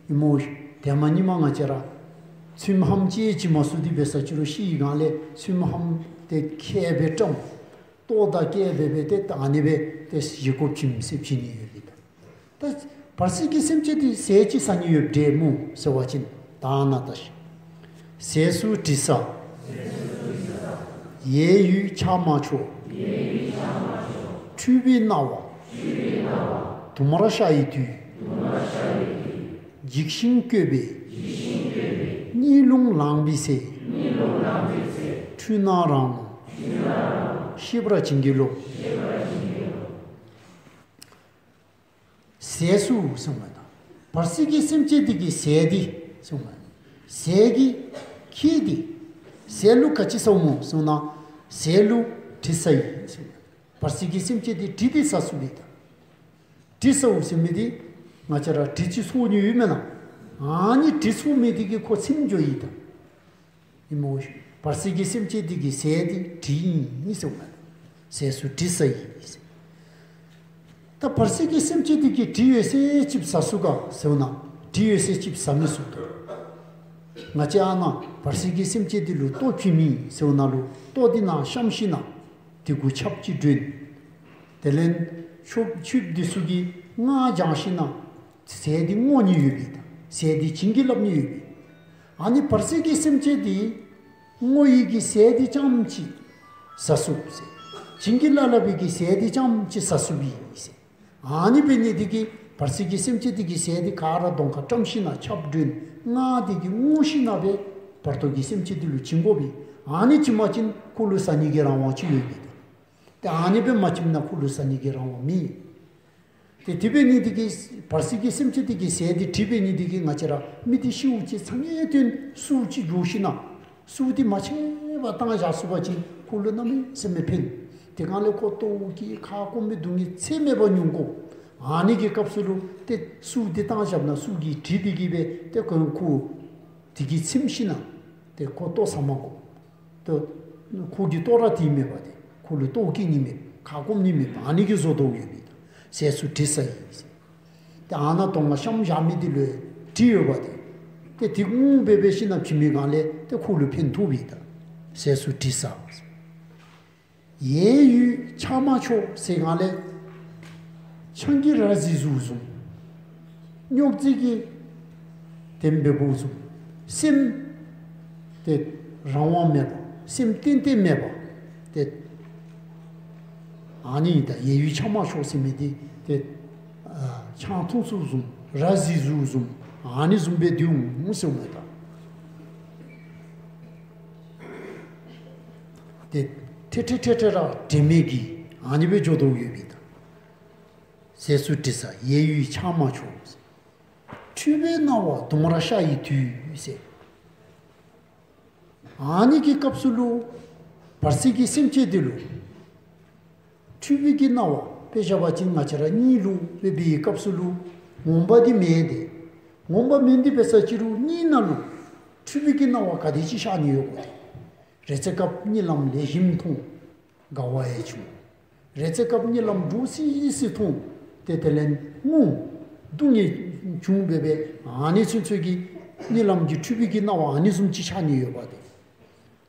ཉིནམ་ཐེངས་མ་ཉི་མ་ང་བཅས་ར་ཚོདམ་ལྷམ་ཅིག་བྱིན་མ་ཚུགས་ཏེ་འབད་ས་ཅིག་རུང་ཤི་ཡི་སྒང་ལས་ཚོདམ་ལྷམ་དེ་ཁལ་སྦེ་བཀྲམ། ལྟོ་དང་བཀལ་སྦེ་སྦེ་ཏེ་ད་ཨ་ནི་སྦེ་ཏེ་བཞེས་སྒོ་བྱིནམ་ཟེར་བྱིན་ནི་ཡོད་པས་ད། ད་བར་སྲིད་ཀྱི་སེམས་ཅན་འདི་ཟས་ཅིག་ཟ་ནི་ཡོདཔ་འདྲས་སྨོ་ཟེར་བ་ཅིན་ད་ཨ་ནཱ་ལྟ་ཤིག། ཟས་སུ་དྲི་ཟ། གཡས་གཡོན་ཕྱག་མ་ཕྱོགས། འཁྲུལ་པའི་སྣང་བ། དུ་མར་ཤར་བའི་དུས། འཇིགས་ཤིང་བསྐོས་པས། གཉིད་རླུང་ལངས་པའི་ཚེ། འཁྲུལ་སྣང་རང་ངོ་། ཤེས་པར་བྱིན་གྱིས་རློབས། ཟས་སུ་གསུངས་པ་དང་། བར་སྲིད་ཀྱི་སེམས་ཅན་འདི་གི་ཟས་འདི་གསུངས་པ། ཟས་ཀྱི་ཁྱད་འདི། ཟས་ལུ་ག་ཅི་ཟཝ་སྨོ་གསུངས་ན། ཟས་ལུ་དྲི་ཟ་ཡི་གསུངས་པ། བར་སྲིད་ཀྱི་སེམས་ཅན་འདི་དྲི་འདི་ཟ་ཚུགས་པས་ད། དྲི་ཟཝ་ཟེར་མི་འདི་ང་བཅས་ར་དྲི་ཅིག་ཚོར་ནི་ཡོད་མེན་ན། ཨ་ནི་དྲི་ཚོར་མི་འདི་གིས་ཁོ་ཚིམ་འགྱོ་ཡི་ད། ཨིན་མོ། བར་སྲིད་ཀྱི་སེམས་ཅན་འདི་གི་ཟས་འདི་དྲི་ཨིན་ཟེརཝ་མས། ཟས་སུ་དྲི་ཟ་ཡི། ད་བར་སྲིད་ཀྱི་སེམས་ཅན་འདི་གིས་དྲི་ཡོད་ཟེར་ཅིག་ཟ་ཚུགས་ག་ཟེར་ན། དྲི་ཡོད་ཟེར་ཅིག་ཟ་མི་ཚུགས་དོ། ང་བཅས་ཨ་ནཱ་བར་སྲིད་ཀྱི་སེམས་ཅན་འདི་ལུ་ལྟོ་བྱིན་མི་ཟེརཝ་ན་ལུ་ལྟོ་འདི་ནང་བཤམས་ཞིན་ན་དེ་གུ་ཆབ་ཅིག་སྒྲོན། དེ་ལས་ཆོསཔ་ཆོསཔ་འདི་ཚུ་གིས་སྔགས་བགྱང་ཞིན་ན་ཟས་འདི་བསྔོ་ནི་ཡོད་པས་ད། ཟས་འདི་བྱིན་གྱིས་བརླབ་ནི་ཡོད་པས། ཨ་ནི་བར་སྲིད་ཀྱི་སེམས་ཅན་འདི་བསྔོ་ཡི་གི་ཟས་འདི་རྐྱངམ་ཅིག་ཟ་ཚུགས་ཟེར། བྱིན་གྱིས་བརླབ་བའི་གི་ཟས་འདི་རྐྱངམ་ཅིག་ཟ་ཚུགས་པས་ཟེར། ཨ་ནི་འབད་ནི་འདི་གིས་བར་སྲིད་ཀྱི་སེམས་ཅན་འདི་གི་ཟས་འདི་ག་ར་གདོང་ཁར་བཀྲམ་ཞིན་ན་ཆབ་སྒྲོན། སྔགས་འདི་གིས་བསྔོ་ཞིན་ན་སྦེ་བར་དོ་གི་སེམས་ཅན་འདི་ལུ་བྱིན་དགོ་པས། ཨ་ནི་བྱིན་པ་ཅིན་ཁོ་ལུ་ཟ་ནི་གི་རང་དབང་ཅིག་ཡོད་པས་ད། ཏེ་ཨ་ནི་སྦེ་མ་བྱིནམ་ན་ཁོ་ལུ་ཟ་ནི་གི་རང་དབང་མེད། ཏེ་དེ་འབད་ནི་འདི་གིས་བར་སྲིད་ཀྱི་སེམས་ཅན་འདི་གི་ཟས་འདི་དྲི་འབད་ནི་འདི་གིས་ང་བཅས་ར་མི་འདི་ཤིཝ་ཅིག་ཚ་ངེས་དོན་གསུར་ཅིག་བསྒྱུར་ཞིན་ན་གསུར་འདི་མ་ཆད་པར་བཏང་བཞག་ཚུགས་པ་ཅིན་ཁོ་ལུ་གནམ་མེད་ས་མེད་ཕན། དེ་སྒང་ལས་ཁོ་ལྟོཝ་བཀྱེས་ཁ་སྐོམ་པའི་སྡུག་བསྔལ་ཚད་མེད་པ་མྱོང་དགོ། ཨ་ནི་གི་སྐབས་སུ་ལུ་ཏེ་གསུར་འདི་བཏང་བཞགཔ་ན་གསུར་གྱི་དྲི་འདི་གིས་སྦེ་ཏེ་ཁོ་ཁོ་དེ་གིས་ཚིམ་ཞིན་ན་ཏེ་ཁོ་ལྟོ་ཟ་མ་དགོ། ཏེ་ཁོ་གི་ལྟོ་ར་དྲི་མེད་པ་ཏེ་ཁོ་ལུ་ལྟོཝ་བཀྱེས་ནི་མེད། ཁ་སྐོམ་ནི་མེད་པ་ཨ་ནི་གིས་བཟོ་དོ་ཡོད་པས་ད། ཟས་སུ་དྲི་ཟ་ཡི་ཟེར། ཏེ་ཨ་ནཱ་གདོང་ཁར་བཤམས་བཞག་མི་འདི་ལུ་དྲི་ཡོད་པ་ཏེ། ཏེ་དེ་བསྔོ་སྦེ་འབད་ཞིན་ན་བྱིན་མི་སྒང་ལས་ཏེ་ཁོ་ལུ་ཕན་ཐོགས་པས་ད། ཟས་སུ་དྲི་ཟ། གཡས་གཡོན་ཕྱག་མ་ཕྱོགས་ཟེར་སྒང་ལས་ཆང་གི་ར་བཟི་བཟུམ་བཟུམ། སྨྱོ་རྫས་ཀྱི་དེ་འབདཝ་བཟུམ། སེམས་ཏེ་རང་དབང་མེད་པ། སེམས་ཏན་ཏན་མེད་པ། ཏེ་ཨ་ནི་ད་གཡས་གཡོན་ཕྱག་མ་ཕྱོགས་ཟེར་མི་འདི་ཏེ་ཨ་ཆང་འཐུང་ཚུགསཔ་བཟུམ་ར་བཟི་བཟུམ་བཟུམ་ཨ་ནི་བཟུམ་སྦེ་འདུག་ཟེརཝ་མས་ད། ཏེ་ཐེ་ཐེ་ཐེ་ཐེ་ར་དྲན་མེད་ཀྱི་ཨ་ནི་སྦེ་འགྱོ་དོ་ཡོད་པས་ད། ཟས་སུ་དྲི་ཟ་གཡས་གཡོན་ཕྱག་མ་ཕྱོགས། འཁྲུལ་པའི་སྣང་བ་དུ་མར་ཤར་བའི་དུས་ཟེར། ཨ་ནི་གི་སྐབས་སུ་ལུ་བར་སྲིད་ཀྱི་སེམས་ཅན་འདི་ལུ་འཁྲུལ་པའི་གི་སྣང་བ་དཔེ་བཞག་པ་ཅིན་ང་བཅས་ར་གཉིད་ལུ་སླེབས་པའི་སྐབས་སུ་ལུ་ངོ་མ་འདི་མེད་དེ། ངོ་མ་མེད་དེ་འབད་ས་ཅིག་རུང་གཉིད་ནང་ལུ་འཁྲུལ་པའི་གི་སྣང་བ་ག་དེ་ཅིག་ཤར་ནི་ཡོད་གོ་ཏེ། རེ་ཚེ་སྐབས་གཉིད་ལམ་ལེགས་ཤོམ་མཐོང་དགའ་བ་ཡང་བྱུང་། རེ་ཚེ་སྐབས་གཉིད་ལམ་འདྲོག་སི་སི་མཐོང་། ཏེ་དེ་ལས་ངུ་སྡུག་བསྔལ་བྱུང་སྦེ་སྦེ་ཨ་ནི་ཚུན་ཚོད་ཀྱི་གཉིད་ལམ་གྱི་འཁྲུལ་པའི་གི་སྣང་བ་ཨ་ནི་བཟུམ་ཅིག་ཤར་ནི་ཡོད་པ་ཏེ།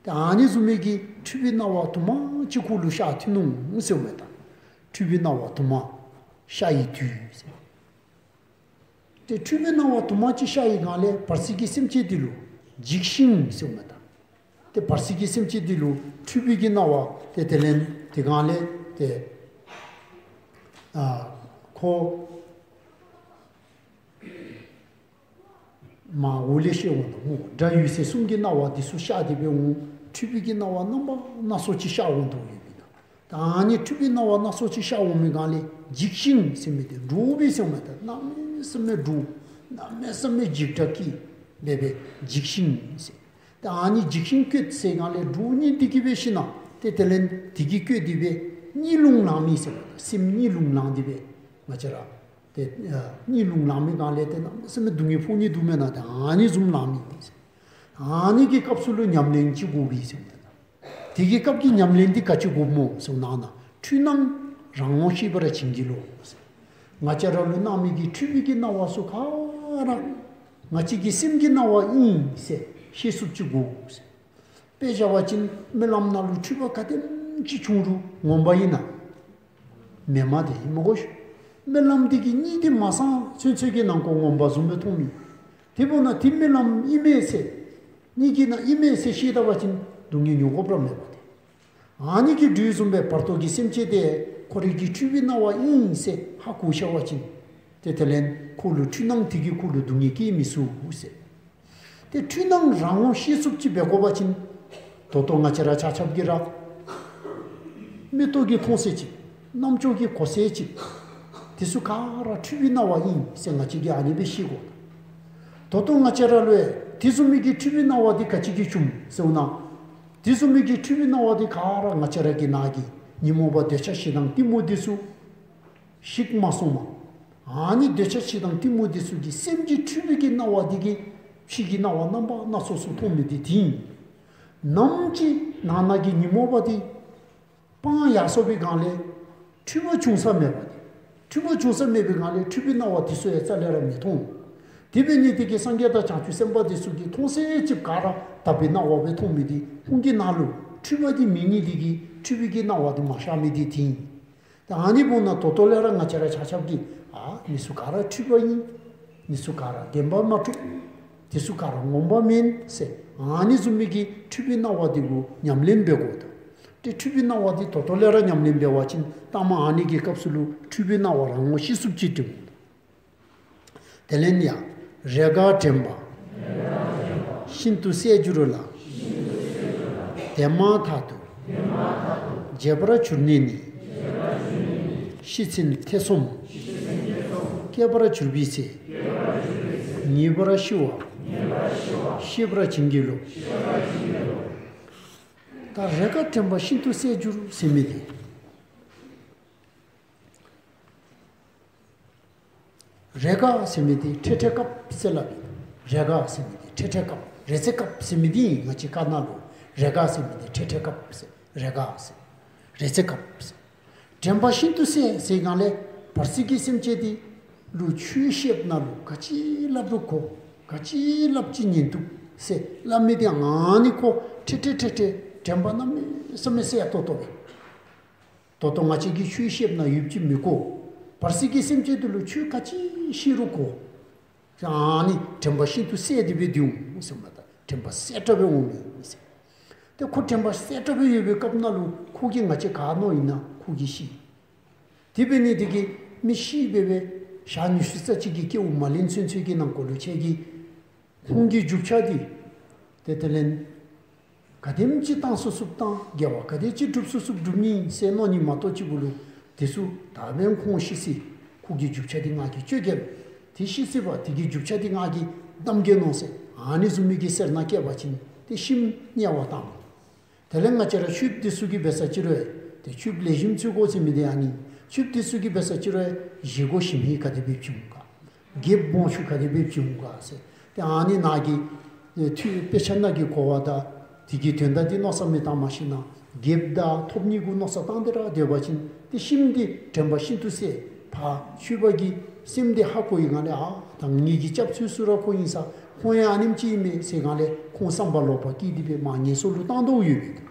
ཏེ་ཨ་ནི་བཟུམ་མའི་གི་འཁྲུལ་པའི་སྣང་བ་དུ་མ་ཅིག་ཁོ་ལུ་ཤར་ཐོན་ནུག་ཟེརཝ་མས་ད། འཁྲུལ་པའི་སྣང་བ་དུ་མ་ཤར་བའི་དུས་ཟེར། ཏེ་འཁྲུལ་པའི་སྣང་བ་དུ་མ་ཅིག་ཤར་བའི་སྒང་ལས་བར་སྲིད་ཀྱི་སེམས་ཅན་འདི་ལུ་འཇིགས་ཤིང་ཟེརཝ་མས་ད། ཏེ་བར་སྲིད་ཀྱི་སེམས་ཅན་འདི་ལུ་འཁྲུལ་པའི་གི་སྣང་བ་ཏེ་དེ་ལས་དེ་སྒང་ལས་ཏེ་ཨ་ཁོ་མ་འོ་ལེ་ཤེས་འོང་དོ་སྨོ། སྒྲ་འོད་ཟེར་གསུམ་གྱི་སྣང་བ་འདི་ཚུ་ཤར་ཏེ་སྦེ་འོང་། འཁྲུལ་པའི་གི་སྣང་བ་རྣམ་པ་སྣ་ཚོགས་ཅིག་ཤར་འོང་དོ་ཡོད་པས་ད། ད་ཨ་ནི་འཁྲུལ་པའི་སྣང་བ་སྣ་ཚོགས་ཅིག་ཤར་འོང་མི་སྒང་ལས་འཇིགས་ཤིང་ཟེར་མི་འདི་འདྲོག་པས་ཟེརཝ་མས་ད། གནམ་མེད་ས་མེད་འདྲོག། གནམ་མེད་ས་མེད་འཇིགས་སྐྲག་སྐྱེས་སྦེ་སྦེ་འཇིགས་ཤིང་ཟེར། ད་ཨ་ནི་འཇིགས་ཤིང་བསྐྱེད་ཟེར་སྒང་ལས་འདྲོག་ནི་འདི་གིས་འབད་ཞིན་ན་ཏེ་དེ་ལས་དེ་གིས་བསྐྱེད་དེ་སྦེ་གཉིད་རླུང་ལངས་མི་ཟེརཝ་མས་ད། སེམས་གཉིད་རླུང་ལངས་ཏེ་སྦེ་ང་བཅས་ར་ཏེ་ཨ་གཉིད་རླུང་ལངས་མི་སྒང་ལས་ཏེ་གནམ་མེད་ས་མེད་སྡུག་བསྔལ་ཕོག་ནི་འདུག་མེན་ན། ཏེ་ཨ་ནི་བཟུམ་ལངས་མི་ཨིན་ཟེར། ཨ་ནི་གི་སྐབས་སུ་ལུ་ཉམས་ལེན་ཅིག་དགོ་པས་ཟེར་མས། དེ་གི་སྐབས་ཀྱི་ཉམས་ལེན་འདི་ག་ཅི་དགོཔ་སྨོ་ཟེར་ན་ན། འཁྲུལ་སྣང་རང་ངོ་ཤེས་པར་བྱིན་གྱིས་རློབས། ང་བཅས་ར་ལུ་སྣང་མི་གི་འཁྲུལ་པའི་གི་སྣང་བ་ཚུ་ག་ར་ང་བཅས་ཀྱི་སེམས་ཀྱི་སྣང་བ་ཨིན་ཟེར་ཤེས་ཚུགསཔ་ཅིག་དགོ་ཟེར། དཔེ་བཞག་པ་ཅིན་རྨི་ལམ་ནང་ལུ་འཁྲུལ་པ་ག་དེམ་ཅིག་བྱུང་རུང་ངོ་མ་ཨིན་ན། མེན་མས་ཏེ་ཨིན་མས་གོ་ཤིག། རྨི་ལམ་འདི་གི་གཉིད་འདི་མ་སངས་ཚུན་ཚོད་ཀྱི་ནང་འཁོད་ངོ་མ་བཟུམ་སྦེ་མཐོང་མི། དེ་འབདཝ་ད་འདི་རྨི་ལམ་ཨིན་མས་ཟེར། གཉིད་ཀྱི་ནང་ཨིན་མས་ཟེར་ཤེས་ད་པ་ཅིན་སྡུག་བསྔལ་མྱོང་དགོཔ་ར་མེད་པ་ཏེ། ཨ་ནི་གི་དུས་བཟུམ་སྦེ་བར་དོ་གི་སེམས་ཅན་དེ་ཁོ་རའི་གི་འཁྲུལ་པའི་སྣང་བ་ཨིན་ཟེར་ཧ་གོ་ཤེས་པ་ཅིན་ཏེ་དེ་ལས་ཁོ་ལུ་འཁྲུལ་སྣང་དེ་གིས་ཁོ་ལུ་སྡུག་བསྔལ་སྐྱེ་མི་ཚུགས་ཟེར། ཏེ་འཁྲུལ་སྣང་རང་ངོ་ཤེས་ཚུགསཔ་ཅིག་འབད་དགོ་པ་ཅིན་ད་ལྟོ་ང་བཅས་ར་ཆ་ཁྱབ་ཀྱིས་ར་མིག་ཏོ་གིས་མཐོང་ཚད་ཅིག། རྣམ་ཅོ་གིས་གོ་ཚད་ཅིག། དེ་ཚུ་ག་ར་འཁྲུལ་པའི་སྣང་བ་ཨིན་ཟེར་ང་བཅས་ཀྱིས་ཨ་ནི་སྦེ་ཤེས་དགོ། ད་ལྟོ་ང་བཅས་ར་ལུ་དེ་བཟུམ་མའི་གི་འཁྲུལ་པའི་སྣང་བ་འདི་ག་ཅི་གིས་བྱུངམ་ཟེར་ན། དེ་བཟུམ་མའི་གི་འཁྲུལ་པའི་སྣང་བ་འདི་ག་ར་ང་བཅས་ར་གི་ནང་གི་ཉོན་མོངས་པ་འདོད་ཆགས་ཞེ་སྡང་གཏི་མུག་འདི་ཚུ་ཞིག་མ་སོངམ། ཨ་ནི་འདོད་ཆགས་ཞེ་སྡང་གཏི་མུག་འདི་ཚུ་གི་སེམས་ཀྱི་འཁྲུལ་པའི་གི་སྣང་བ་འདི་གིས་ཕྱི་གི་སྣང་བ་རྣམ་པ་སྣ་ཚོགས་སུ་མཐོང་མི་འདི་དེ་ཨིན། ནམ་ཅིག་ནང་ན་གི་ཉོན་མོངས་པ་འདི་སྤང་ཡར་སོང་པའི་སྒང་ལས་འཁྲུལ་པ་བྱུང་ས་མེད་པ་ཏེ། འཁྲུལ་པ་བྱུང་ས་མེད་པའི་སྒང་ལས་འཁྲུལ་པའི་སྣང་བ་དེ་ཚུ་ཡང་རྩ་ལས་ར་མི་མཐོང་། དེ་འབད་ནི་དེ་གིས་སངས་རྒྱས་དང་བྱང་ཆུབ་སེམས་དཔའ་དེ་ཚུ་གིས་མཐོང་ཚད་ཅིག་ག་ར་དག་པའི་སྣང་བ་སྦེ་མཐོང་མི་དེ་ཁོང་གི་ནང་ལུ་འཁྲུལ་པ་དེ་མེད་ནི་དེ་གིས་འཁྲུལ་པའི་གི་སྣང་བ་དེ་མ་ཤར་མི་དེ་དེ་ཨིན། ད་ཨ་ནི་འབདཝ་ད་ད་ལྟོ་ལས་ར་ང་བཅས་ར་ཆ་ཁྱབ་ཀྱིས་ཨ་འདི་ཚུ་ག་ར་འཁྲུལ་པ་ཨིན། འདི་ཚུ་ག་ར་བདེན་པ་མ་གྲུབ། འདི་ཚུ་ག་ར་ངོ་མ་མེན་ཟེར་ཨ་ནི་བཟུམ་མའི་གི་འཁྲུལ་པའི་སྣང་བ་འདི་གུ་ཉམས་ལེན་འབད་དགོ་ད། ཏེ་འཁྲུལ་པའི་སྣང་བ་འདི་ད་ལྟོ་ལས་ར་ཉམས་ལེན་འབད་བ་ཅིན་ལྟ་མ་ཨ་ནི་གི་སྐབས་སུ་ལུ་འཁྲུལ་པའི་སྣང་བ་རང་ངོ་ཤེས་ཚུགསཔ་ཅིག་འདུག། དེ་ལས་ཡང་རེས་འགའ་དྲན་པ་ཤིན་ཏུ་གསལ་འགྱུར་ལ། དེ་མ་ཐག་ཏུ་བརྗེད་པར་གྱུར་ནས་ནི། ཤེས་ཚད་ཐེ་ཚོམ་སྐྱེ་བར་གྱུར་པའི་ཚེ། ངེས་པར་ཤི་བ་ཤེས་པར་བྱིན་གྱིས་རློབས། ད་རེས་འགའ་དྲན་པ་ཤིན་ཏུ་གསལ་འགྱུར་ཟེར་མི་དེ། རེས་འགའ་ཟེར་མི་དེ་འཕྲལ་འཕྲལ་སྐབས་ཟེར་སླབ་ཨིན། རེས་འགའ་ཟེར་མི་དེ་འཕྲལ་འཕྲལ་སྐབས། རེས་ཚེ་སྐབས་ཟེར་མི་དེ་ང་བཅས་ཀ་ནང་ལུ་རེས་འགའ་ཟེར་མི་དེ་འཕྲལ་འཕྲལ་སྐབས་ཟེར། རེས་འགའ་ཟེར། རེས་ཚེ་སྐབས་ཟེར། དྲན་པ་ཤིན་ཏུ་གསལ་ཟེར་སྒང་ལས་བར་སྲིད་ཀྱི་སེམས་ཅན་དེ་ལུ་ཆོས་བཤདཔ་ད་ལུ་ག་ཅི་སླབ་རུང་གོ། ག་ཅི་སླབ་ཅི་ཉན་བཏུབ་ཟེར་སླབ་མི་དེ་ཨ་ནི་ཁོ་འཕྲལ་འཕྲལ་འཕྲལ་འཕྲལ་དྲན་པ་གནམ་མེད་ས་མེད་གསལ་ཏོག་ཏོ་སྦེ། ད་ལྟོ་ང་བཅས་ཀྱིས་ཆོས་བཤདཔ་ད་ཡུདཔ་ཅིག་མི་གོ། བར་སྲིད་ཀྱི་སེམས་ཅན་དེ་ལུ་ཆོས་ག་ཅི་བཤད་རུང་གོ། ཨ་ནི་དྲན་པ་ཤིན་ཏུ་གསལ་ཏེ་སྦེ་སྡོད་འོང་ཟེར་མས། ད་དྲན་པ་གསལ་དྲགས་སྦེ་འོང་མི་ཟེར། ཏེ་ཁོ་དྲན་པ་གསལ་དྲགས་སྦེ་ཡོད་པའི་སྐབས་ནང་ལུ་ཁོ་གིས་ང་བཅས་ག་མནོཝ་ཨིན་ན་ཁོ་གིས་ཤེས། དེ་འབད་ནི་དེ་གིས་མི་ཤི་སྦེ་སྦེ་ཞག་ཉི་ཤུ་རྩ་གཅིག་གི་སྐྱེ་བ་མ་ལེན་ཚུན་ཚོད་ཀྱི་ནང་འཁོད་ལུ་ཁྱེད་ཀྱིས་ཁོང་གི་རྒྱུ་ཆ་འདི་ཏེ་དེ་ལས་ག་དེམ་ཅིག་བཏང་ཚུགས་ཚུགས་བཏང་། དགེ་བ་ག་དེ་ཅིག་སྒྲུབ་ཚུགས་ཚུགས་སྒྲུབ་ནི་ཟེར་མནོ་ནི་མ་གཏོགས་གཅིག་པུ་ལུ་དེ་ཚུ་ད་འབདན་ཁོང་ཤི་སོ་ཡི། ཁོ་གི་རྒྱུ་ཆ་འདི་ང་གིས་སྤྱོད་གེ། དེ་ཤི་སོ་ཡི་བ་དེ་གི་རྒྱུ་ཆ་འདི་ང་གིས་བསྡམ་གེ་མནོ་ཟེར་ཨ་ནི་བཟུམ་མའི་གི་སེར་སྣ་སྐྱེས་པ་ཅིན་ཏེ་ཤིམ་དམྱལ་བ་བཏང་། དེ་ལས་ང་བཅས་ར་ཆོསཔ་འདི་ཚུ་གིས་འབད་ས་ཅིག་རུང་ཏེ་ཆོསཔ་ལེགས་ཤོམ་འཚོལ་དགོ་ཟེར་མི་འདི་ཨ་ནི། ཆོསཔ་འདི་ཚུ་གིས་འབད་ས་ཅིག་རུང་བཞེས་སྒོ་ཞིམ་ཧིང་ག་དེ་སྦེ་བྱུང་ག། རྒྱབ་སྦོམ་ཆུང་ག་དེ་སྦེ་བྱུང་ག་ཟེར། ཏེ་ཨ་ནི་ནང་གི་ཨེ་ཐུ་དཔེ་ཆ་ནང་གི་གོ་བ་དང་དེ་གི་དོན་དག་འདི་མནོ་བསམ་མི་བཏང་མ་ཤེས་ན་རྒྱབ་དང་ཐོབ་ནི་གུ་མནོ་བསམ་བཏང་སྟེ་ར་སྡོད་པ་ཅིན་ཏེ་ཤིམ་འདི་དྲན་པ་ཤིན་ཏུ་གསལ། ཕར་ཆོསཔ་གི་སེམས་འདི་ཧ་གོ་བའི་སྒང་ལས་ཨ་ད་ངེ་གི་སྐྱབས་འཚོལ་ས་ར་ཁོ་ཨིན་ས། ཁོང་ཡང་ཨ་ནེམ་ཅིག་ཨིན་མས་ཟེར་སྒང་ལས་ཁོང་བསམ་པ་ལོག་པ་སྐྱེས་ཏེ་སྦེ་མར་ངན་སོང་ལུ་བཏང་དོ་ཡོད་པས།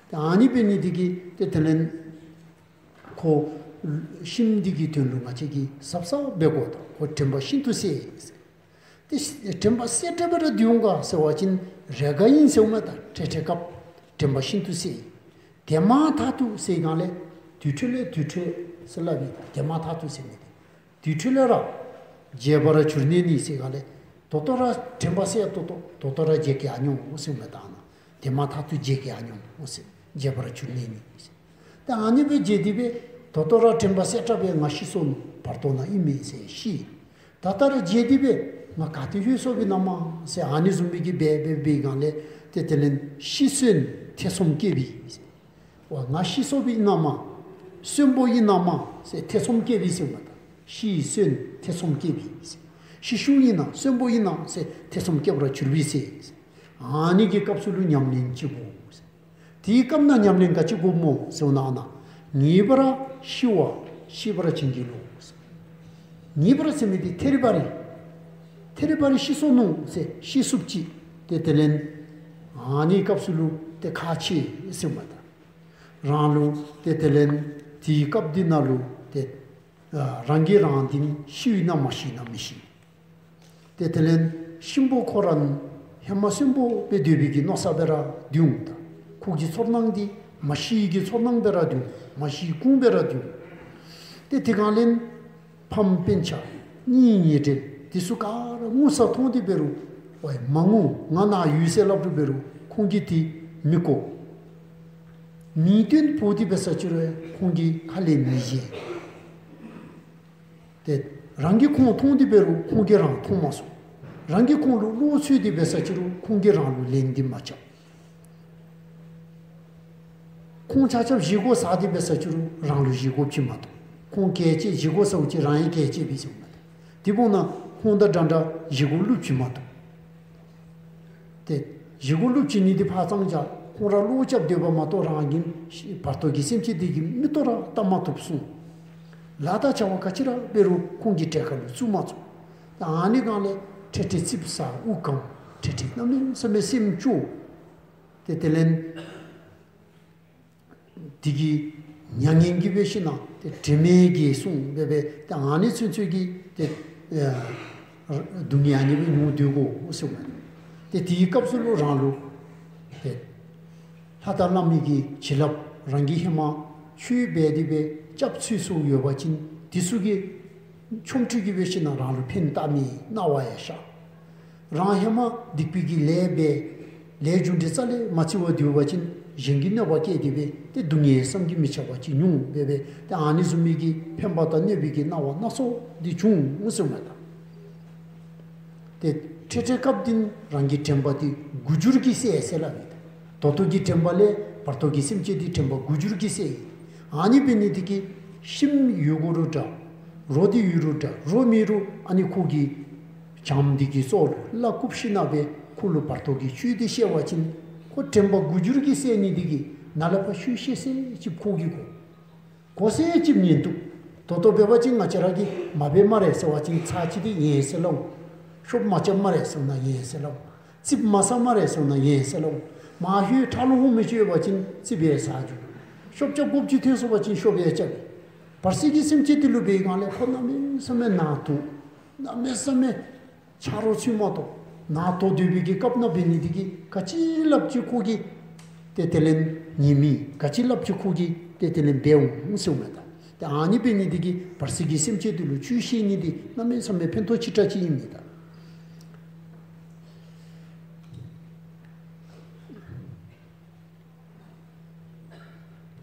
ཏེ་ཨ་ནི་འབད་ནི་དེ་གིས་ཏེ་དེ་ལས་ཁོ་ཤིམ་འདི་གི་དོན་ལུ་ང་བཅས་ཀྱིས་གཟབ་གཟབ་འབད་དགོ་ད། ཁོ་དྲན་པ་ཤིན་ཏུ་གསལ། ཏེ་དྲན་པ་གསལ་དྲགས་སྦེ་ར་སྡོད་འོང་ག་ཟེར་བ་ཅིན་རེས་འགའ་ཨིན་ཟེར་འོང་མས། ད་འཕྲལ་འཕྲལ་སྐབས་དྲན་པ་ཤིན་ཏུ་གསལ། དེ་མ་ཐག་ཏུ་ཟེར་སྒང་ལས་དེ་འཕྲོ་ལས་དེ་འཕྲོ་ཟེར་སླབ་ཨིན། དེ་མ་ཐག་ཏུ་ཟེར་མི་དེ་དེ་འཕྲོ་ལས་ར་བརྗེད་པར་གྱུར་ནས་ནི་ཟེར་སྒང་ལས་ད་ལྟོ་ར་དྲན་པ་གསལ་ཏོག་ཏོ། ད་ལྟོ་ར་བརྗེད་གེ་ཨ་ཉོ་ཟེར་མས། ད་ན་དེ་མ་ཐག་ཏུ་བརྗེད་གེ་ཨ་ཉོ་ཟེར། བརྗེད་པར་གྱུར་ནས་ནི་ཟེར། ད་ཨ་ནི་སྦེ་བརྗེད་དེ་སྦེ་ད་ལྟོ་ར་དྲན་པ་གསལ་དྲགས་སྦེ་ང་ཤི་སོ་ནུག། བར་དོ་ན་ཨིན་མས་ཟེར་ཤི། ད་ལྟོ་ར་བརྗེད་དེ་སྦེ་ང་ག་ཏེ་ལྷོད་སོཔ་ཨིན་ན་མ་ཟེར་ཨ་ནི་བཟུམ་མའི་གི་འབད་འབད་འབད་སྒང་ལས་ཏེ་དེ་ལས་ཤི་གསོན་ཐེ་ཚོམ་སྐྱེ་བའི་ཟེར། ཝ་ང་ཤི་སོཔ་ཨིན་ན་མ་གསོན་པོ་ཨིན་ན་མ་ཟེར་ཐེ་ཚོམ་སྐྱེ་བའི་ཟེར་མས། ད་ཤི་གསོན་ཐེ་ཚོམ་སྐྱེ་བའི་ཟེར། ཤི་ཤུལ་ཨིན་ན་གསོན་པོ་ཨིན་ན་ཟེར་ཐེ་ཚོམ་སྐྱེ་བར་གྱུར་པའི་ཟེར། ཨ་ནི་གི་སྐབས་སུ་ལུ་ཉམས་ལེན་ཅིག་དགོ། དེའི་སྐབས་ན་ཉམས་ལེན་ག་ཅི་དགོཔ་སྨོ་ཟེར་བ་ཅིན་ངེས་པར་ཤི་བ་ཤེས་པར་བྱིན་གྱིས་རློབས། ངེས་པར་ཟེར་མི་དེ་ཐད་རི་བ་རི་ཐད་རི་བ་རི་ཤི་སོ་ནུག་ཟེར་ཤེས་ཚུགསཔ་ཅིག་ཏེ་དེ་ལས་ཨ་ནི་སྐབས་སུ་ལུ་ཏེ་ཁག་ཆེ་ཟེརཝ་མས་ད། རང་ལུ་ཏེ་དེ་ལས་དེའི་སྐབས་འདི་ནང་ལུ་ཏེ་ཨ་རང་གིས་རང་འདི་ཤི་ཡི་ན་མ་ཤི་ན་མི་ཤེས། ཏེ་དེ་ལས་གཤིན་པོ་ཁོ་ར་ཧེ་མ་གསོན་པོ་སྦེ་སྡོད་པའི་གི་མནོ་བསམ་སྦེ་ར་འདུག་ད། ཁོ་གི་ཚོར་སྣང་འདི་མ་ཤི་གི་ཚོར་སྣང་སྦེ་ར་འདུག། མ་ཤི་ཁུངས་སྦེ་ར་འདུག། ཏེ་དེ་སྒང་ལས་ཕམ་སྤུན་ཆ་གཉེན་ཉེ་འབྲེལ་དེ་ཚུ་ག་ར་ངུ་ས་མཐོང་སྟེ་འབད་རུང་ཝའི་མ་ངུ་ང་ནཱ་ཡོད་ཟེར་སླབ་རུང་འབད་རུང་ཁོང་གིས་དེ་མི་གོ། མིང་བཏོན་འབོ་སྟེ་འབད་ས་ཅི་རུང་ཁོང་གིས་ཁ་ལས་མི་བཞེས། ཏེ་རང་གིས་ཁོང་མཐོང་སྟེ་འབད་རུང་ཁོང་གིས་རང་མཐོང་མ་ཚུགས། རང་གིས་ཁོང་ལུ་བློ་འཚོལ་ཏེ་འབད་ས་ཅི་རུང་ཁོང་གིས་རང་ལུ་ལན་འདི་མ་རྐྱབ། ཁོང་ཆ་ཁྱབ་བཞེས་སྒོ་ཟ་སྟེ་འབད་ས་ཅི་རུང་རང་ལུ་བཞེས་སྒོ་བྱིན་མ་གཏོགས། ཁོང་གད་ཅི་བཞེས་སྒོ་ཟཝ་ཅིག་རང་ཡང་གད་ཅི་བྱིན་ཟེརཝ་མས། དེ་འབདཝ་ད་ཁོང་དང་འདྲ་འདྲ་བཞེས་སྒོ་བླུག་བྱིན་མ་གཏོགས། ཏེ་བཞེས་སྒོ་བླུག་བྱིན་ནི་འདི་ཕར་ཙམ་བཞག། ཁོང་ར་བློ་རྐྱབ་སྡོདཔ་མ་གཏོགས་རང་གི་བར་དོ་གི་སེམས་ཅན་དེ་གི་མིག་ཏོ་ར་བལྟ་མ་བཏུབ་གསུངས། ལཱ་དང་བྱ་བ་ག་ཅི་ར་འབད་རུང་ཁོང་གི་གྲལ་ཁར་ལུ་བཙུགས་མ་ཚུགས། ད་ཨ་ནི་སྒང་ལས་ཁྲེ་ཁྲེ་ཙིགཔ་ཟ་དབུགས་སྐམ། ཁྲེ་ཁྲེ་གནམ་མེད་ས་མེད་སེམས་སྐྱོ། ཏེ་དེ་ལས་དེ་གི་མྱ་ངན་གྱིས་འབད་ཞིན་ན་ཏེ་དྲན་མེད་བརྒྱལ་སོང་སྦེ་སྦེ་ཏེ་ཨ་ནི་ཚུན་ཚོད་ཀྱི་ཏེ་ཨ་སྡུག་བསྔལ་ཨ་ནི་སྦེ་མྱོང་སྡོད་དགོ་ཟེརཝ་མས། ཏེ་དེའི་སྐབས་སུ་ལུ་རང་ལུ་ཏེ་ལྷ་དང་བླ་མའི་གི་བྱིན་རླབས་རང་གིས་ཧེ་མ་ཆོས་འབད་དེ་སྦེ་སྐྱབས་བཅོལ་སོང་ཡོད་པ་ཅིན་དེ་ཚུ་གི་ཆོ་འཕྲུལ་གྱིས་འབད་ཞིན་ན་རང་ལུ་ཕན་བཏགས་མི་སྣང་བ་ཡང་ཤར། རང་ཧེ་མ་སྡིག་པའི་གི་ལས་འབད་ལས་རྒྱུ་འབྲས་རྩ་ལས་མ་བརྩི་བར་སྡོད་པ་ཅིན་གཞན་གྱིས་གནོད་པ་བསྐྱལ་ཏེ་སྦེ་ཏེ་སྡུག་བསྔལ་བསམ་གྱིས་མི་ཁྱབ་པ་ཅིག་མྱོང་སྦེ་སྦེ་ཏེ་ཨ་ནི་བཟུམ་མའི་གི་ཕན་པ་དང་གནོད་པའི་གི་སྣང་བ་སྣ་ཚོགས་འདི་འབྱུང་ཟེརཝ་མས་ད། ཏེ་འཕྲལ་འཕྲལ་སྐབས་འདི་རང་གི་དྲན་པ་འདི་དགུ་འགྱུར་གྱིས་བསལ་ཟེར་སླབ་ཨིན། ད་ལྟོ་གི་དྲན་པ་ལས་བར་དོ་གི་སེམས་ཅན་འདི་དྲན་པ་དགུ་འགྱུར་གྱིས་བསལ་ཨིན། ཨ་ནི་འབད་ནི་འདི་གིས་ཤིམ་ཡོད་དགོ་རུང་འདྲ། རོ་འདི་ཡོད་རུང་འདྲ། རོ་མེད་རུང་ཨ་ནི་ཁོ་གི་བྱམོ་འདི་གི་སོ་ལུ་བླ་བཀུག་ཞིན་ན་སྦེ་ཁོ་ལུ་བར་དོ་གི་ཆོས་འདི་བཤད་པ་ཅིན་ཁོ་དྲན་པ་དགུ་འགྱུར་གྱིས་བསལ་ནི་འདི་གིས་ནཱ་ལས་ཕར་ཆོས་བཤད་ཚད་ཅིག་ཁོ་གིས་གོ། གོ་ཚད་ཅིག་ཉན་བཏུབ། ད་ལྟོ་འབད་བ་ཅིན་ང་བཅས་ར་གིས་མ་འབད་སྨ་རེ་ཟེར་བ་ཅིན་ཚར་གཅིག་འདི་ཡན་ཟེར་སླབ་འོང་། ཤོབ་མ་རྐྱབ་སྨ་རེ་ཟེར་ན་ཡན་ཟེར་སླབ་འོང་། རྩིགཔ་མ་ཟ་སྨ་རེ་ཟེར་ན་ཡན་ཟེར་སླབ་འོང་། མ་ཧེ་ཁྲག་རླུང་ཧུ་མི་ཅིག་ཡོད་པ་ཅིན་རྩིགཔ་ཡང་ཟ་འགྱོ། ཤོབ་རྐྱབ་དགོཔ་ཅིག་ཐོན་སོང་པ་ཅིན་ཤོབ་ཡང་རྐྱབ། བར་སྲིད་ཀྱི་སེམས་ཅན་འདི་ལུ་འབད་བའི་སྒང་ལས་ཁོ་གནམ་མེད་ས་མེད་ནང་དུ་གནམ་མེད་ས་མེད་ཆ་རོགས་ཚུ་མ་གཏོགས་ནང་དོག་སྡོད་པའི་གི་སྐབས་ནང་འབད་ནི་འདི་གིས་ག་ཅི་སླབ་ཅི་ཁོ་གིས་ཏེ་དེ་ལས་ཉན་མི། ག་ཅི་སླབ་ཅི་ཁོ་གིས་ཏེ་དེ་ལས་འབད་འོང་ཟེརཝ་མས་ད། ཏེ་ཨ་ནི་འབད་ནི་འདི་གིས་བར་སྲིད་ཀྱི་སེམས་ཅན་འདི་ལུ་ཆོས་བཤད་ནི་འདི་གནམ་མེད་ས་མེད་ཕན་ཐོགས་ཆེ་དྲགས་ཅིག་ཨིན་མས་ད།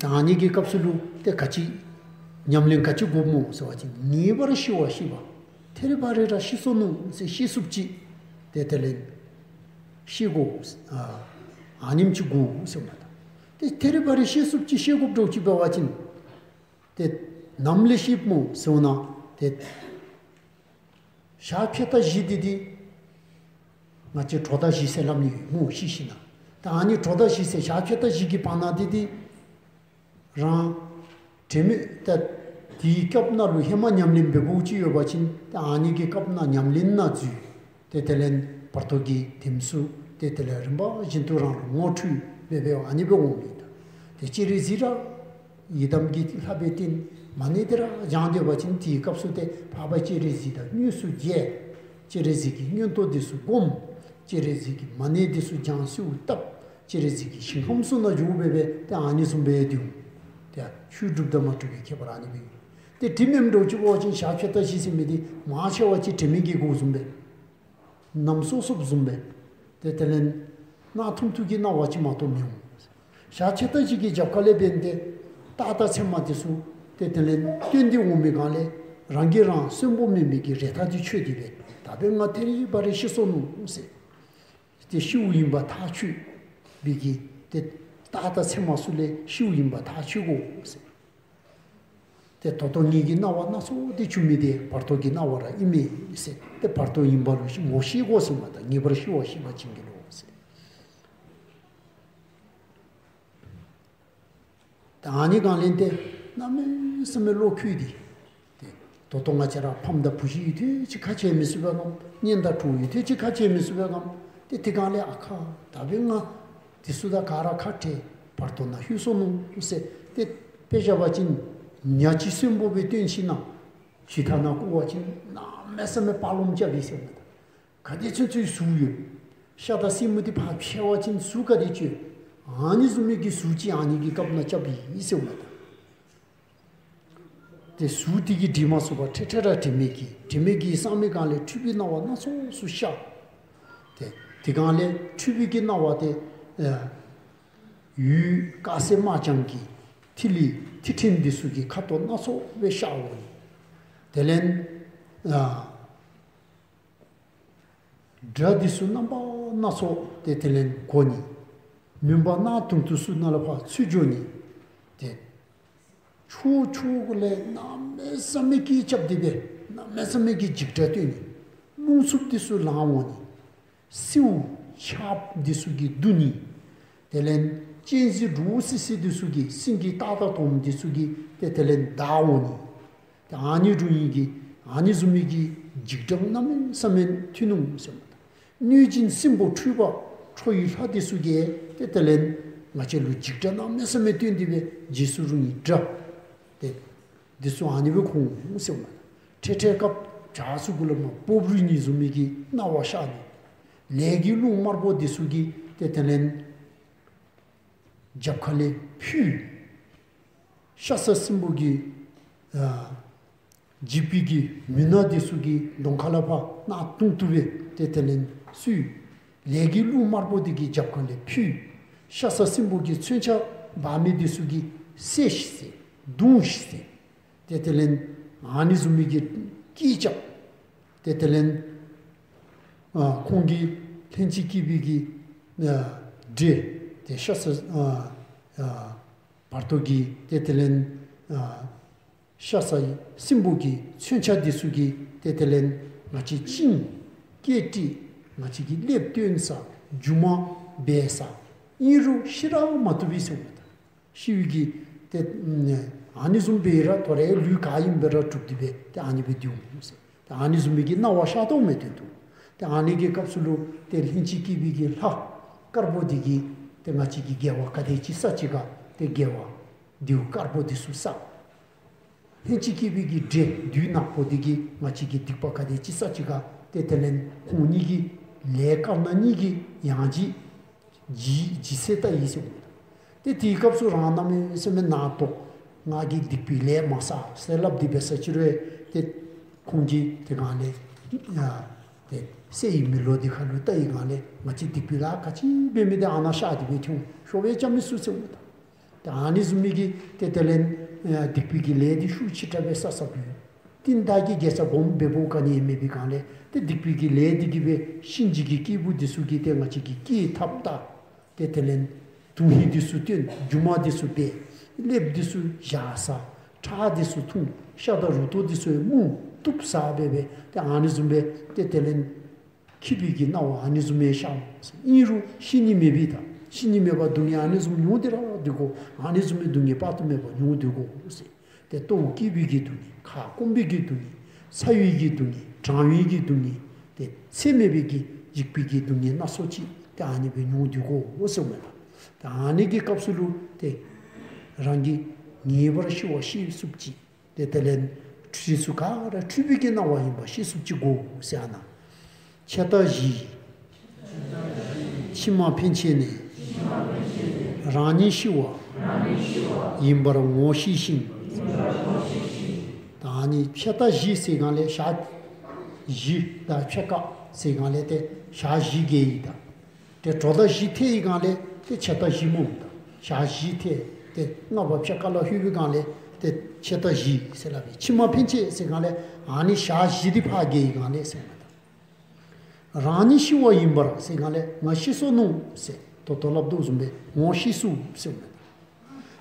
ད་ཨ་ནི་གི་སྐབས་སུ་ལུ་ཏེ་ག་ཅི་ཉམས་ལེན་ག་ཅི་དགོཔ་སྨོ་ཟེར་བ་ཅིན་ངེས་པར་ཤི་བ་ཤེས་པ། ཐད་རི་བ་རི་ར་ཤི་སོ་ནུག་ཟེར་ཤེས་ཚུགསཔ་ཅིག་ཏེ་དེ་ལས་ཤེས་དགོ། ཨ་ཨ་ནེམ་ཅིག་དགོ་ཟེརཝ་མས་ད། ཏེ་ཐད་རི་བ་རི་ཤེས་ཚུགསཔ་ཅིག་ཤེས་དགོཔ་འདྲཝ་ཅིག་འབད་བ་ཅིན་ཏེ་ནམ་ལས་ཤེསཔ་སྨོ་ཟེར་བ་ན་ཏེ་ཞག་ཕྱེད་དང་བཞི་འདི་འདི་ང་བཅས་དྲོ་དང་ཞི་ཟེར་སླབ་ནི་ཡོད་སྨོ་ཤི་ཞིན་ན། ད་ཨ་ནི་དྲོ་དང་ཞི་ཟེར་ཞག་ཕྱེད་དང་བཞི་གི་བར་ན་འདི་འདི་རང་དྲན་མེད་ད་དེའི་སྐབས་ནང་ལུ་ཧེ་མ་ཉམས་ལེན་འབད་འབདཝ་ཅིག་ཡོད་པ་ཅིན་ད་ཨ་ནི་གི་སྐབས་ནང་ཉམས་ལེན་ནང་འཛུལ། ཏེ་དེ་ལས་བར་དོ་གི་དེམ་སུ་ཏེ་དེ་ལས་རིམ་པ་བཞིན་དུ་རང་ལུ་ངོ་འཕྲོད་སྦེ་འབད་བ་ཨ་ནི་སྦེ་འོང་མི་ད། ཏེ་སྤྱན་རས་གཟིགས་ར་ཡི་དམ་གྱི་ལྷ་སྦེ་བསྟེན་མ་ཎི་འདི་ར་བགྱང་སྡོད་པ་ཅིན་དེའི་སྐབས་སུ་ཏེ་འཕགས་པ་སྤྱན་རས་གཟིགས་དང་དངོས་སུ་མཇལ། སྤྱན་རས་གཟིགས་ཀྱི་མངོན་རྟོགས་འདི་ཚུ་སྒོམ། སྤྱན་རས་གཟིགས་ཀྱི་མ་ཎི་འདི་ཚུ་བགྱང་གསོལཝ་བཏབ། སྤྱན་རས་གཟིགས་ཀྱི་ཞིང་ཁམས་སུ་ནང་འགྱོ་སྦེ་སྦེ་ཏེ་ཨ་ནི་བཟུམ་སྦེ་འདུག། ཏེ་ཆོས་སྒྲུབ་དང་མ་སྒྲུབ་པའི་ཁྱད་པར་ཨ་ནི་སྦེ་ཡོད། ཏེ་དྲི་མེད་འདྲཝ་ཅིག་འབད་བ་ཅིན་ཞག་ཕྱེད་དང་བཞི་ཟེར་མི་འདི་མང་ཆེ་བ་ཅིག་དྲི་མེད་ཀྱི་སྒོ་བཟུམ་སྦེ་ནམ་སོ་སོ་བཟུམ་སྦེ་ཏེ་དེ་ལས་སྣང་ཐུང་ཐུང་གི་སྣང་བ་ཅིག་མ་གཏོགས་མི་འོང་། ཞག་ཕྱེད་དང་བཞི་གི་རྒྱབ་ཁ་ལས་འབད་ནི་འདི་རྟགས་དང་མཚན་མ་འདི་ཚུ་ཏེ་དེ་ལས་སྟོན་ཏེ་འོང་མི་སྒང་ལས་རང་གིས་རང་གསོན་པོ་མེད་མི་གི་རེ་ཐག་འདི་ཆོད་དེ་སྦེ་ད་འབདན་ང་ཐད་རི་བ་རི་ཤི་སོ་ནུག་ཟེར། ཏེ་ཤིཝ་ཨིན་པ་ཐག་ཆོད་པའི་གི་ཏེ་རྟགས་དང་མཚན་མ་ཚུ་ལས་ཤིཝ་ཨིན་པ་ཐག་ཆོད་དགོ་ཟེར། ཏེ་ད་ལྟོ་ངེ་གི་སྣང་བ་སྣ་ཚོགས་འདི་བྱུང་མི་འདི་བར་དོ་གི་སྣང་བ་ར་ཨིན་མས་ཟེར། ཏེ་བར་དོ་ཨིན་པ་ལུ་ངོ་ཤེས་དགོ་ཟེརཝ་མས་ད། ངེས་པར་ཤི་བ་ཤེས་པར་བྱིན་གྱིས་རློབས་ཟེར། ད་ཨ་ནི་སྒང་ལས་ཏེ་གནམ་མེད་ས་མེད་བློ་འཁྱུད་དེ། ཏེ་ད་ལྟོ་ང་བཅས་ར་ཕམ་དང་བུ་གཞི་ཡུལ་དུ་ཅིག་ཁ་འཕྱལ་མི་ཚུགས་པས་གམ། གཉེན་དང་གྲོགས་ཡུལ་དུ་ཅིག་ཁ་འཕྱལ་མི་ཚུགས་པས་གམ། ཏེ་དེ་སྒང་ལས་ཨ་ཁ་ད་འབདན་ང་དེ་ཚུ་དང་ག་ར་ཁ་བྲལ་བར་དོ་ན་ལྷོད་སོ་ནུག་ཟེར། ཏེ་དཔེ་བཞག་པ་ཅིན་ཉ་ཅིག་གསོན་པོ་སྦེ་བཏོན་ཞིནམ་ན་ཕྱི་ཁ་ནང་བཀོ་བ་ཅིན་གནམ་མེད་ས་མེད་པགས་ལོང་རྐྱབ་ཨིན་ཟེར་མས། ག་དེ་ཚུན་ཚོད་ཟུག་ཡོད། ཤ་དང་སེན་མོ་དེ་ཕར་འཕྱལ་བ་ཅིན་ཟུག་ག་དེ་ཅིག་ཡོད། ཨ་ནི་བཟུམ་མའི་གི་ཟུག་ཅིག་ཨ་ནི་གི་སྐབས་ནང་རྐྱབ་ཨིན་ཟེར་མས། ཏེ་ཟུག་དེ་གིས་འདྲེན་མ་ཚུགས་པར་འཕྲལ་འཕྲལ་ར་དྲན་མེད་ཀྱིས་དྲན་མེད་ཀྱིས་སངས་མི་སྒང་ལས་འཁྲུལ་པའི་སྣང་བ་སྣ་ཚོགས་སུ་ཤར། ཏེ་དེ་སྒང་ལས་འཁྲུལ་པའི་གི་སྣང་བ་དེ་ཨ་ཡུལ་དཀར་གསལ་དམར་ལྗང་གི་ཐིག་ལེ་ཐིག་ཕྲན་འདི་ཚུ་གི་ཁ་དོག་སྣ་ཚོགས་སྦེ་ཤར་འོང་ནི། དེ་ལས་ཨ་སྒྲ་འདི་ཚུ་རྣམ་པ་སྣ་ཚོགས་ཏེ་དེ་ལས་གོ་ནི། མུན་པ་གནག་དུང་དུ་ཚུ་ནང་ལས་ཕར་ཚུར་འགྱོ་ནི། ཏེ་ཕྱོགས་ཕྱོགས་ལས་གནམ་མེད་ས་མེད་སྐད་རྐྱབ་སྟེ་སྦེ་གནམ་མེད་ས་མེད་ཀྱི་འཇིགས་སྒྲ་སྟོན་ནི། རླུང་འཚུབ་འདི་ཚུ་ལངས་འོང་ནི། སེརཝ་ཆརཔ་འདི་ཚུ་གིས་བརྡུང་ནི། དེ་ལས་གཅན་གཟན་འདྲོག་སི་སི་འདི་ཚུ་གིས་སེང་གེ་སྟག་དང་དོམ་འདི་ཚུ་གིས་ཏེ་དེ་ལས་བདའ་འོང་ནི། ཏེ་ཨ་ནི་འདྲ་ཨིན་གི་ཨ་ནི་བཟུམ་མའི་གི་འཇིགས་སྒྲ་གནམ་མེད་ས་མེད་ཐོན་ནུག་ཟེར་མས། གནོད་སྦྱིན་སྲིན་པོ་འཁྲུལ་པ་ཁྲོ་བོའི་ལྷ་འདི་ཚུ་གིས་ཏེ་དེ་ལས་ང་བཅས་ལུ་འཇིགས་སྒྲ་གནམ་མེད་ས་མེད་སྟོན་ཏེ་སྦེ་རྗེས་སུ་རུང་བའི་སྒྲ་ཏེ་འདི་ཚུ་ཨ་ནི་སྦེ་གོ་འོང་ཟེར་མས། འཕྲལ་འཕྲལ་སྐབས་བྱག་ཚུ་གུ་ལས་མར་སྤོབས་རུས་ནི་བཟུམ་མའི་གི་སྣང་བ་ཤར་ནི། ལས་ཀྱི་རླུང་དམར་པོ་འདི་ཚུ་གིས་ཏེ་དེ་ལས་རྒྱབ་ཁ་ལས་ཕུད། ཤ་ཟ་སྲིན་པོ་གི་ཨ་འཇིགས་པའི་གི་མུན་ནག་འདི་ཚུ་གི་གདོང་ཁ་ལས་ཕར་གནག་དུང་དུ་སྦེ་ཏེ་དེ་ལས་བསུ། ལས་ཀྱི་རླུང་དམར་པོ་འདི་གིས་རྒྱབ་ཁ་ལས་ཕུད། ཤ་ཟ་སྲིན་པོ་གི་མཚོན་ཆ་འབག་མི་འདི་ཚུ་གིས་བསད་ཤིག་ཟེར། བརྡུང་ཤིག་ཟེར། ཏེ་དེ་ལས་ཨ་ནི་བཟུམ་མའི་གི་སྐད་རྐྱབ། ཏེ་དེ་ལས་ཨ་ཁོང་གི་ལྷན་ཅིག་སྐྱེས་པའི་གི་ཨ་འདྲེ་ཏེ་ཤ་ཟ་ཨ་ཨ་བར་དོ་གི་ཏེ་དེ་ལས་ཨ་ཤ་ཟ་སྲིན་པོ་གི་མཚོན་ཆ་འདི་ཚུ་གིས་ཏེ་དེ་ལས་ང་བཅས་བཅིངས། སྐེ་དཀྲིས། ང་བཅས་ཀྱི་ཀླདཔ་བཏོན་ས། རྒྱུ་མ་འབལ་ས། ཨིན་རུང་ཤི་ར་མ་བཏུབ་པས་ཟེར་མས། ཤི་བའི་གི་ཏེ་ཨ་ནི་བཟུམ་སྦེ་ར་དོ་རུང་ལུས་ག་ཨིནམ་སྦེ་ར་གྲུབ་སྟེ་སྦེ་ཏེ་ཨ་ནི་སྦེ་སྡོད་འོང་ཟེར། ཏེ་ཨ་ནི་བཟུམ་མའི་གི་སྣང་བ་ཤར་དོ་མས་དོན་དུ། ཏེ་ཨ་ནི་གི་སྐབས་སུ་ལུ་ཏེ་ལྷན་ཅིག་སྐྱེས་པའི་གི་ལྷ་དཀར་པོ་འདི་གིས་ཏེ་ང་བཅས་ཀྱི་དགེ་བ་ག་དེ་ཅིག་བསགས་ཅི་ག་ཏེ་དགེ་བ་རྡེའུ་དཀར་པོ་འདི་ཚུ་བསགས། ལྷན་ཅིག་སྐྱེས་པའི་གི་འདྲེ་བདུད་ནག་པོ་འདི་གིས་ང་བཅས་ཀྱི་སྡིག་པ་ག་དེ་ཅིག་བསགས་ཅི་ག་ཏེ་དེ་ལས་ཁོང་གཉིས་ཀྱི་ལས་དཀར་ནག་གཉིས་ཀྱི་ཡང་ལྗིད་ལྗིད་ལྗིད་ཚད་བལྟ་ཡི་ཟེར་མས། ཏེ་དེའི་སྐབས་སུ་རང་གནམ་མེད་ས་མེད་ནང་དོག། ང་གིས་སྡིག་པའི་ལས་མ་བསགས་ཟེར་སླབ་སྟེ་འབད་ས་ཅིག་རུང་ཏེ་ཁོང་གིས་དེ་སྒང་ལས་ཡ་ཏེ་སྲས་ཡི་མི་ལོ་འདི་ཁ་ལུ་བལྟ་ཡི་སྒང་ལས་ང་བཅས་སྡིག་པའི་ལཱ་ག་ཅི་འབད་མི་འདི་ཨ་ནཱ་ཤར་ཏེ་སྦེ་ཐོན་ཤོ་བས་ཅམ་མི་སུ་ཟེར་མས་ད། ཏེ་ཨ་ནི་བཟུམ་མའི་གི་ཏེ་དེ་ལས་ཨ་སྡིག་པའི་གི་ལས་འདི་ཤུགས་ཆེ་དྲགས་སྦེ་བསགས་བསགསཔ་ཡོད། རྟིང་བདའ་གི་དགེ་རྩ་སྦོམ་འབད་འབདཝ་ག་ནི་ཡང་མེད་པའི་སྒང་ལས་ཏེ་སྡིག་པའི་གི་ལས་འདི་གིས་སྦེ་གཤིན་རྗེ་གི་སྐྱེས་བུ་འདི་ཚུ་གིས་ཏེ་ང་བཅས་ཀྱི་སྐེ་ཐགཔ་བཏགས། ཏེ་དེ་ལས་དོན་ཧིང་འདི་ཚུ་བཏོན། རྒྱུ་མ་འདི་ཚུ་འབལ། ཀླདཔ་འདི་ཚུ་བཞག་ས། ཁྲག་འདི་ཚུ་འཐུང་། ཤ་དང་རུ་ཏོ་འདི་ཚུ་ཡང་རྨུ། གཏུབ་ཟ་སྦེ་སྦེ་ཏེ་ཨ་ནི་བཟུམ་སྦེ་ཏེ་དེ་ལས་ཁྱིད་པའི་གི་སྣང་བ་ཨ་ནི་བཟུམ་སྦེ་ཤར་འོང་ཟེར། ཨིན་རུང་ཤི་ནི་མེད་པས་ད། ཤི་ནི་མེད་པར་སྡུག་བསྔལ་ཨ་ནི་བཟུམ་མྱོང་སྟེ་ར་སྡོད་དགོ། ཨ་ནི་བཟུམ་མའི་སྡུག་བསྔལ་དཔག་ཏུ་མེད་པ་མྱོང་སྡོད་དགོ་ཟེར། ཏེ་ལྟོཝ་བཀྱེས་པའི་གི་སྡུག་བསྔལ། ཁ་སྐོམ་པའི་གི་སྡུག་བསྔལ། ཚ་བའི་གི་སྡུག་བསྔལ། གྲང་བའི་གི་སྡུག་བསྔལ། ཏེ་ཚད་མེད་པའི་གི་འཇིགས་པའི་གི་སྡུག་བསྔལ་སྣ་ཚོགས་ཅིག་ཏེ་ཨ་ནི་སྦེ་མྱོང་སྡོད་དགོ་ཟེར་མས་ལགས། ཏེ་ཨ་ནི་གི་སྐབས་སུ་ལུ་ཏེ་རང་གིས་ངེས་པར་ཤི་བ་ཤེས་ཚུགསཔ་ཅིག། ཏེ་དེ་ལས་འཁྲུལ་ཚུ་ག་ར་འཁྲུལ་པའི་གི་སྣང་བ་ཨིནམ་ཤེས་ཚུགསཔ་ཅིག་དགོ་ཟེར་ཨ་ནཱ། ཆད་ལྟ་བཞི། ཕྱི་མ་ཕན་ཆད་ནས། རང་ཉིད་ཤི་བ། ཡིན་པར་ངོ་ཤེས་ཤིང་། ད་ཨ་ནི་ཆད་ལྟ་བཞི་ཟེར་སྒང་ལས་ཞག་བཞི་དང་ཕྱེད་ཀ་ཟེར་སྒང་ལས་ཏེ་ཞག་བཞི་གི་ཡི་ད། ཏེ་དྲོ་ཟླ་བཞི་ཐལ་ཡི་སྒང་ལས་ཏེ་ཕྱེད་ཟླ་བཞི་སྨོ་ད། ཞག་བཞི་ཐལ་ཏེ་ལྔ་པ་ཕྱེད་ཀ་ལུ་ལྷོད་པའི་སྒང་ལས་ཏེ་ཕྱེད་ཟླ་བཞི་ཟེར་སླབ་ཨིན། ཕྱི་མ་ཕན་ཆད་ཟེར་སྒང་ལས་ཨ་ནི་ཞག་བཞི་འདི་ཕར་འགྱོ་ཡི་སྒང་ལས་ཟེར་མས་ད། རང་ཉིད་ཤི་བ་ཡིན་པར་ཟེར་སྒང་ལས་ང་ཤི་སོ་ནུག་ཟེར་ད་ལྟོ་སླབ་དོ་བཟུམ་སྦེ་ངོ་ཤེས་ཚུགས་ཟེར་མས་ད།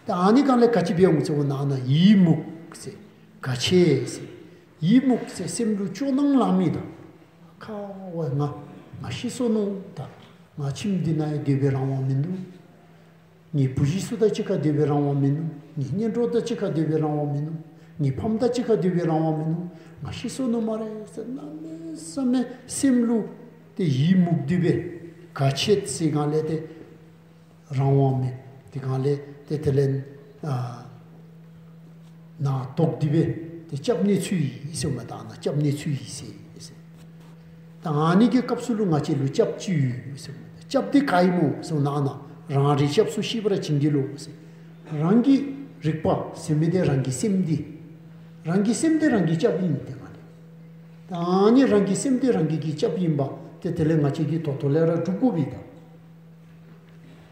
ད་ཨ་ནི་སྒང་ལས་ག་ཅི་འབད་འོང་ཟེར་བ་ན་ཨ་ནཱ་ཡི་མུག་ཟེར་ག་ཆད་ཟེར། ཡི་མུག་ཟེར་སེམས་ལུ་སྐྱོ་སྣང་ལང་མི་ད། ཁ་བ་ང་ང་ཤི་སོ་ནུག་ད། ང་ཁྱིམ་འདི་ནང་ཡང་སྡོད་པའི་རང་དབང་མིན་འདུག། ངེའི་བུ་གཞི་ཚུ་དང་གཅིག་ཁར་སྡོད་པའི་རང་དབང་མིན་ནུག། ངེའི་གཉེན་གྲོགས་དང་གཅིག་ཁར་སྡོད་པའི་རང་དབང་མིན་ནུག། ངེའི་ཕམ་དང་གཅིག་ཁར་སྡོད་པའི་རང་དབང་མིན་ནུག། ང་ཤི་སོ་ནུག་སྨ་རེ་ཟེར་གནམ་མེད་ས་མེད་སེམས་ལུ་ཏེ་ཡི་མུག་སྟེ་སྦེ་ག་ཆད་ཟེར་གང་ལས་ཏེ་རང་དབང་མེད། དེ་གང་ལས་ཏེ་དེ་ལས་ཨ་ནང་དོག་སྟེ་སྦེ་ཏེ་སྐྱབས་གནས་ཚུལ་ཡི་ཟེརཝ་མས། ད་ཨ་ནཱ་སྐྱབས་གནས་ཚུལ་ཡི་ཟེར་ཟེར། ད་ཨ་ནི་གི་སྐབས་སུ་ལུ་ང་བཅས་ལུ་སྐྱབས་ཅིག་ཡོད་ཟེརཝ་མས། སྐྱབས་དེ་ག་ཨིན་མོ་ཟེར་ན་ཨ་ནཱ་རང་རིག་སྐྱབས་སུ་ཤེས་པར་བྱིན་གྱིས་རློབས་ཟེར། རང་གི་རིག་པ་ཟེར་མི་དེ་རང་གི་སེམས་དེ། རང་གི་སེམས་དེ་རང་གི་སྐྱབས་ཨིན། དེ་གང་ལས་ད་ཨ་ནི་རང་གི་སེམས་དེ་རང་གི་གི་སྐྱབས་ཨིན་པ་དེ་དེ་ལས་ང་བཅས་ཀྱིས་ད་ལྟོ་ལས་ར་སྒྲུབ་དགོ་པས་ད།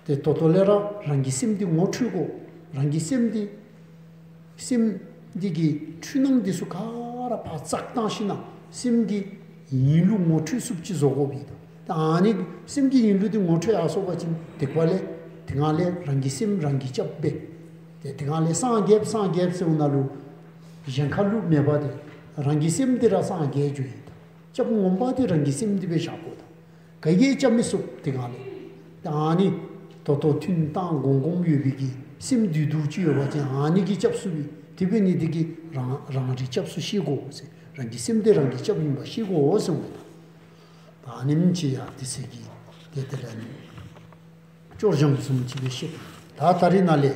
ཏེ་ད་ལྟོ་ལས་ར་རང་གི་སེམས་འདི་ངོ་འཕྲོད་དགོ། རང་གི་སེམས་འདི་སེམས་འདི་གི་འཁྲུལ་སྣང་འདི་ཚུ་ག་ར་ཕར་བཙག་བཏང་ཞིནམ་ལས་སེམས་ཀྱི་ཡིན་ལུགས་ངོ་འཕྲོད་ཚུགསཔ་ཅིག་བཟོ་དགོ་པས་ད། ད་ཨ་ནི་སེམས་ཀྱི་ཡིན་ལུགས་འདི་ངོ་འཕྲོད་ཡར་སོང་པ་ཅིན་དེ་ཁ་ལས་དེ་གང་ལས་རང་གི་སེམས་རང་གིས་སྐྱབས་འབད། ཏེ་དེ་གང་ལས་སངས་རྒྱསཔ་སངས་རྒྱསཔ་ཟེརཝ་ད་ལུ་གཞན་ཁ་ལུ་མེད་པ་དེ་རང་གི་སེམས་འདི་ར་སངས་རྒྱས་འགྱོཝ་ཨིན་ད། སྐྱབས་ངོ་མ་འདི་རང་གི་སེམས་འདི་སྦེ་བཞག་དགོ་ད། ག་གིས་ཡང་སྐྱབས་མི་ཚུགས། དེ་གང་ལས་ད་ཨ་ནི་ད་ལྟོ་ཐུན་བཏང་སྒོམ་སྒོམ་ཡོད་པའི་གི་སེམས་བདེ་སྡུག་ཅིག་ཡོད་པ་ཅིན་ཨ་ནི་གིས་སྐྱབས་ཚུགས་པས། དེ་འབད་ནི་དེ་གིས་རང་རང་རིག་སྐྱབས་སུ་ཤེས་དགོ་ཟེར། རང་གི་སེམས་དེ་རང་གི་སྐྱབས་ཨིན་པ་ཤེས་དགོ་ཟེརཝ་མས། ད་ཨ་ནེམ་ཅིག་ཡང་དེ་ཚེ་གི་དེ་དེ་ལས་ནི་སྐྱོར་སྦྱང་བཟུམ་ཅིག་སྦེ་ཤེས། ད་ད་རིས་ནཱ་ལས་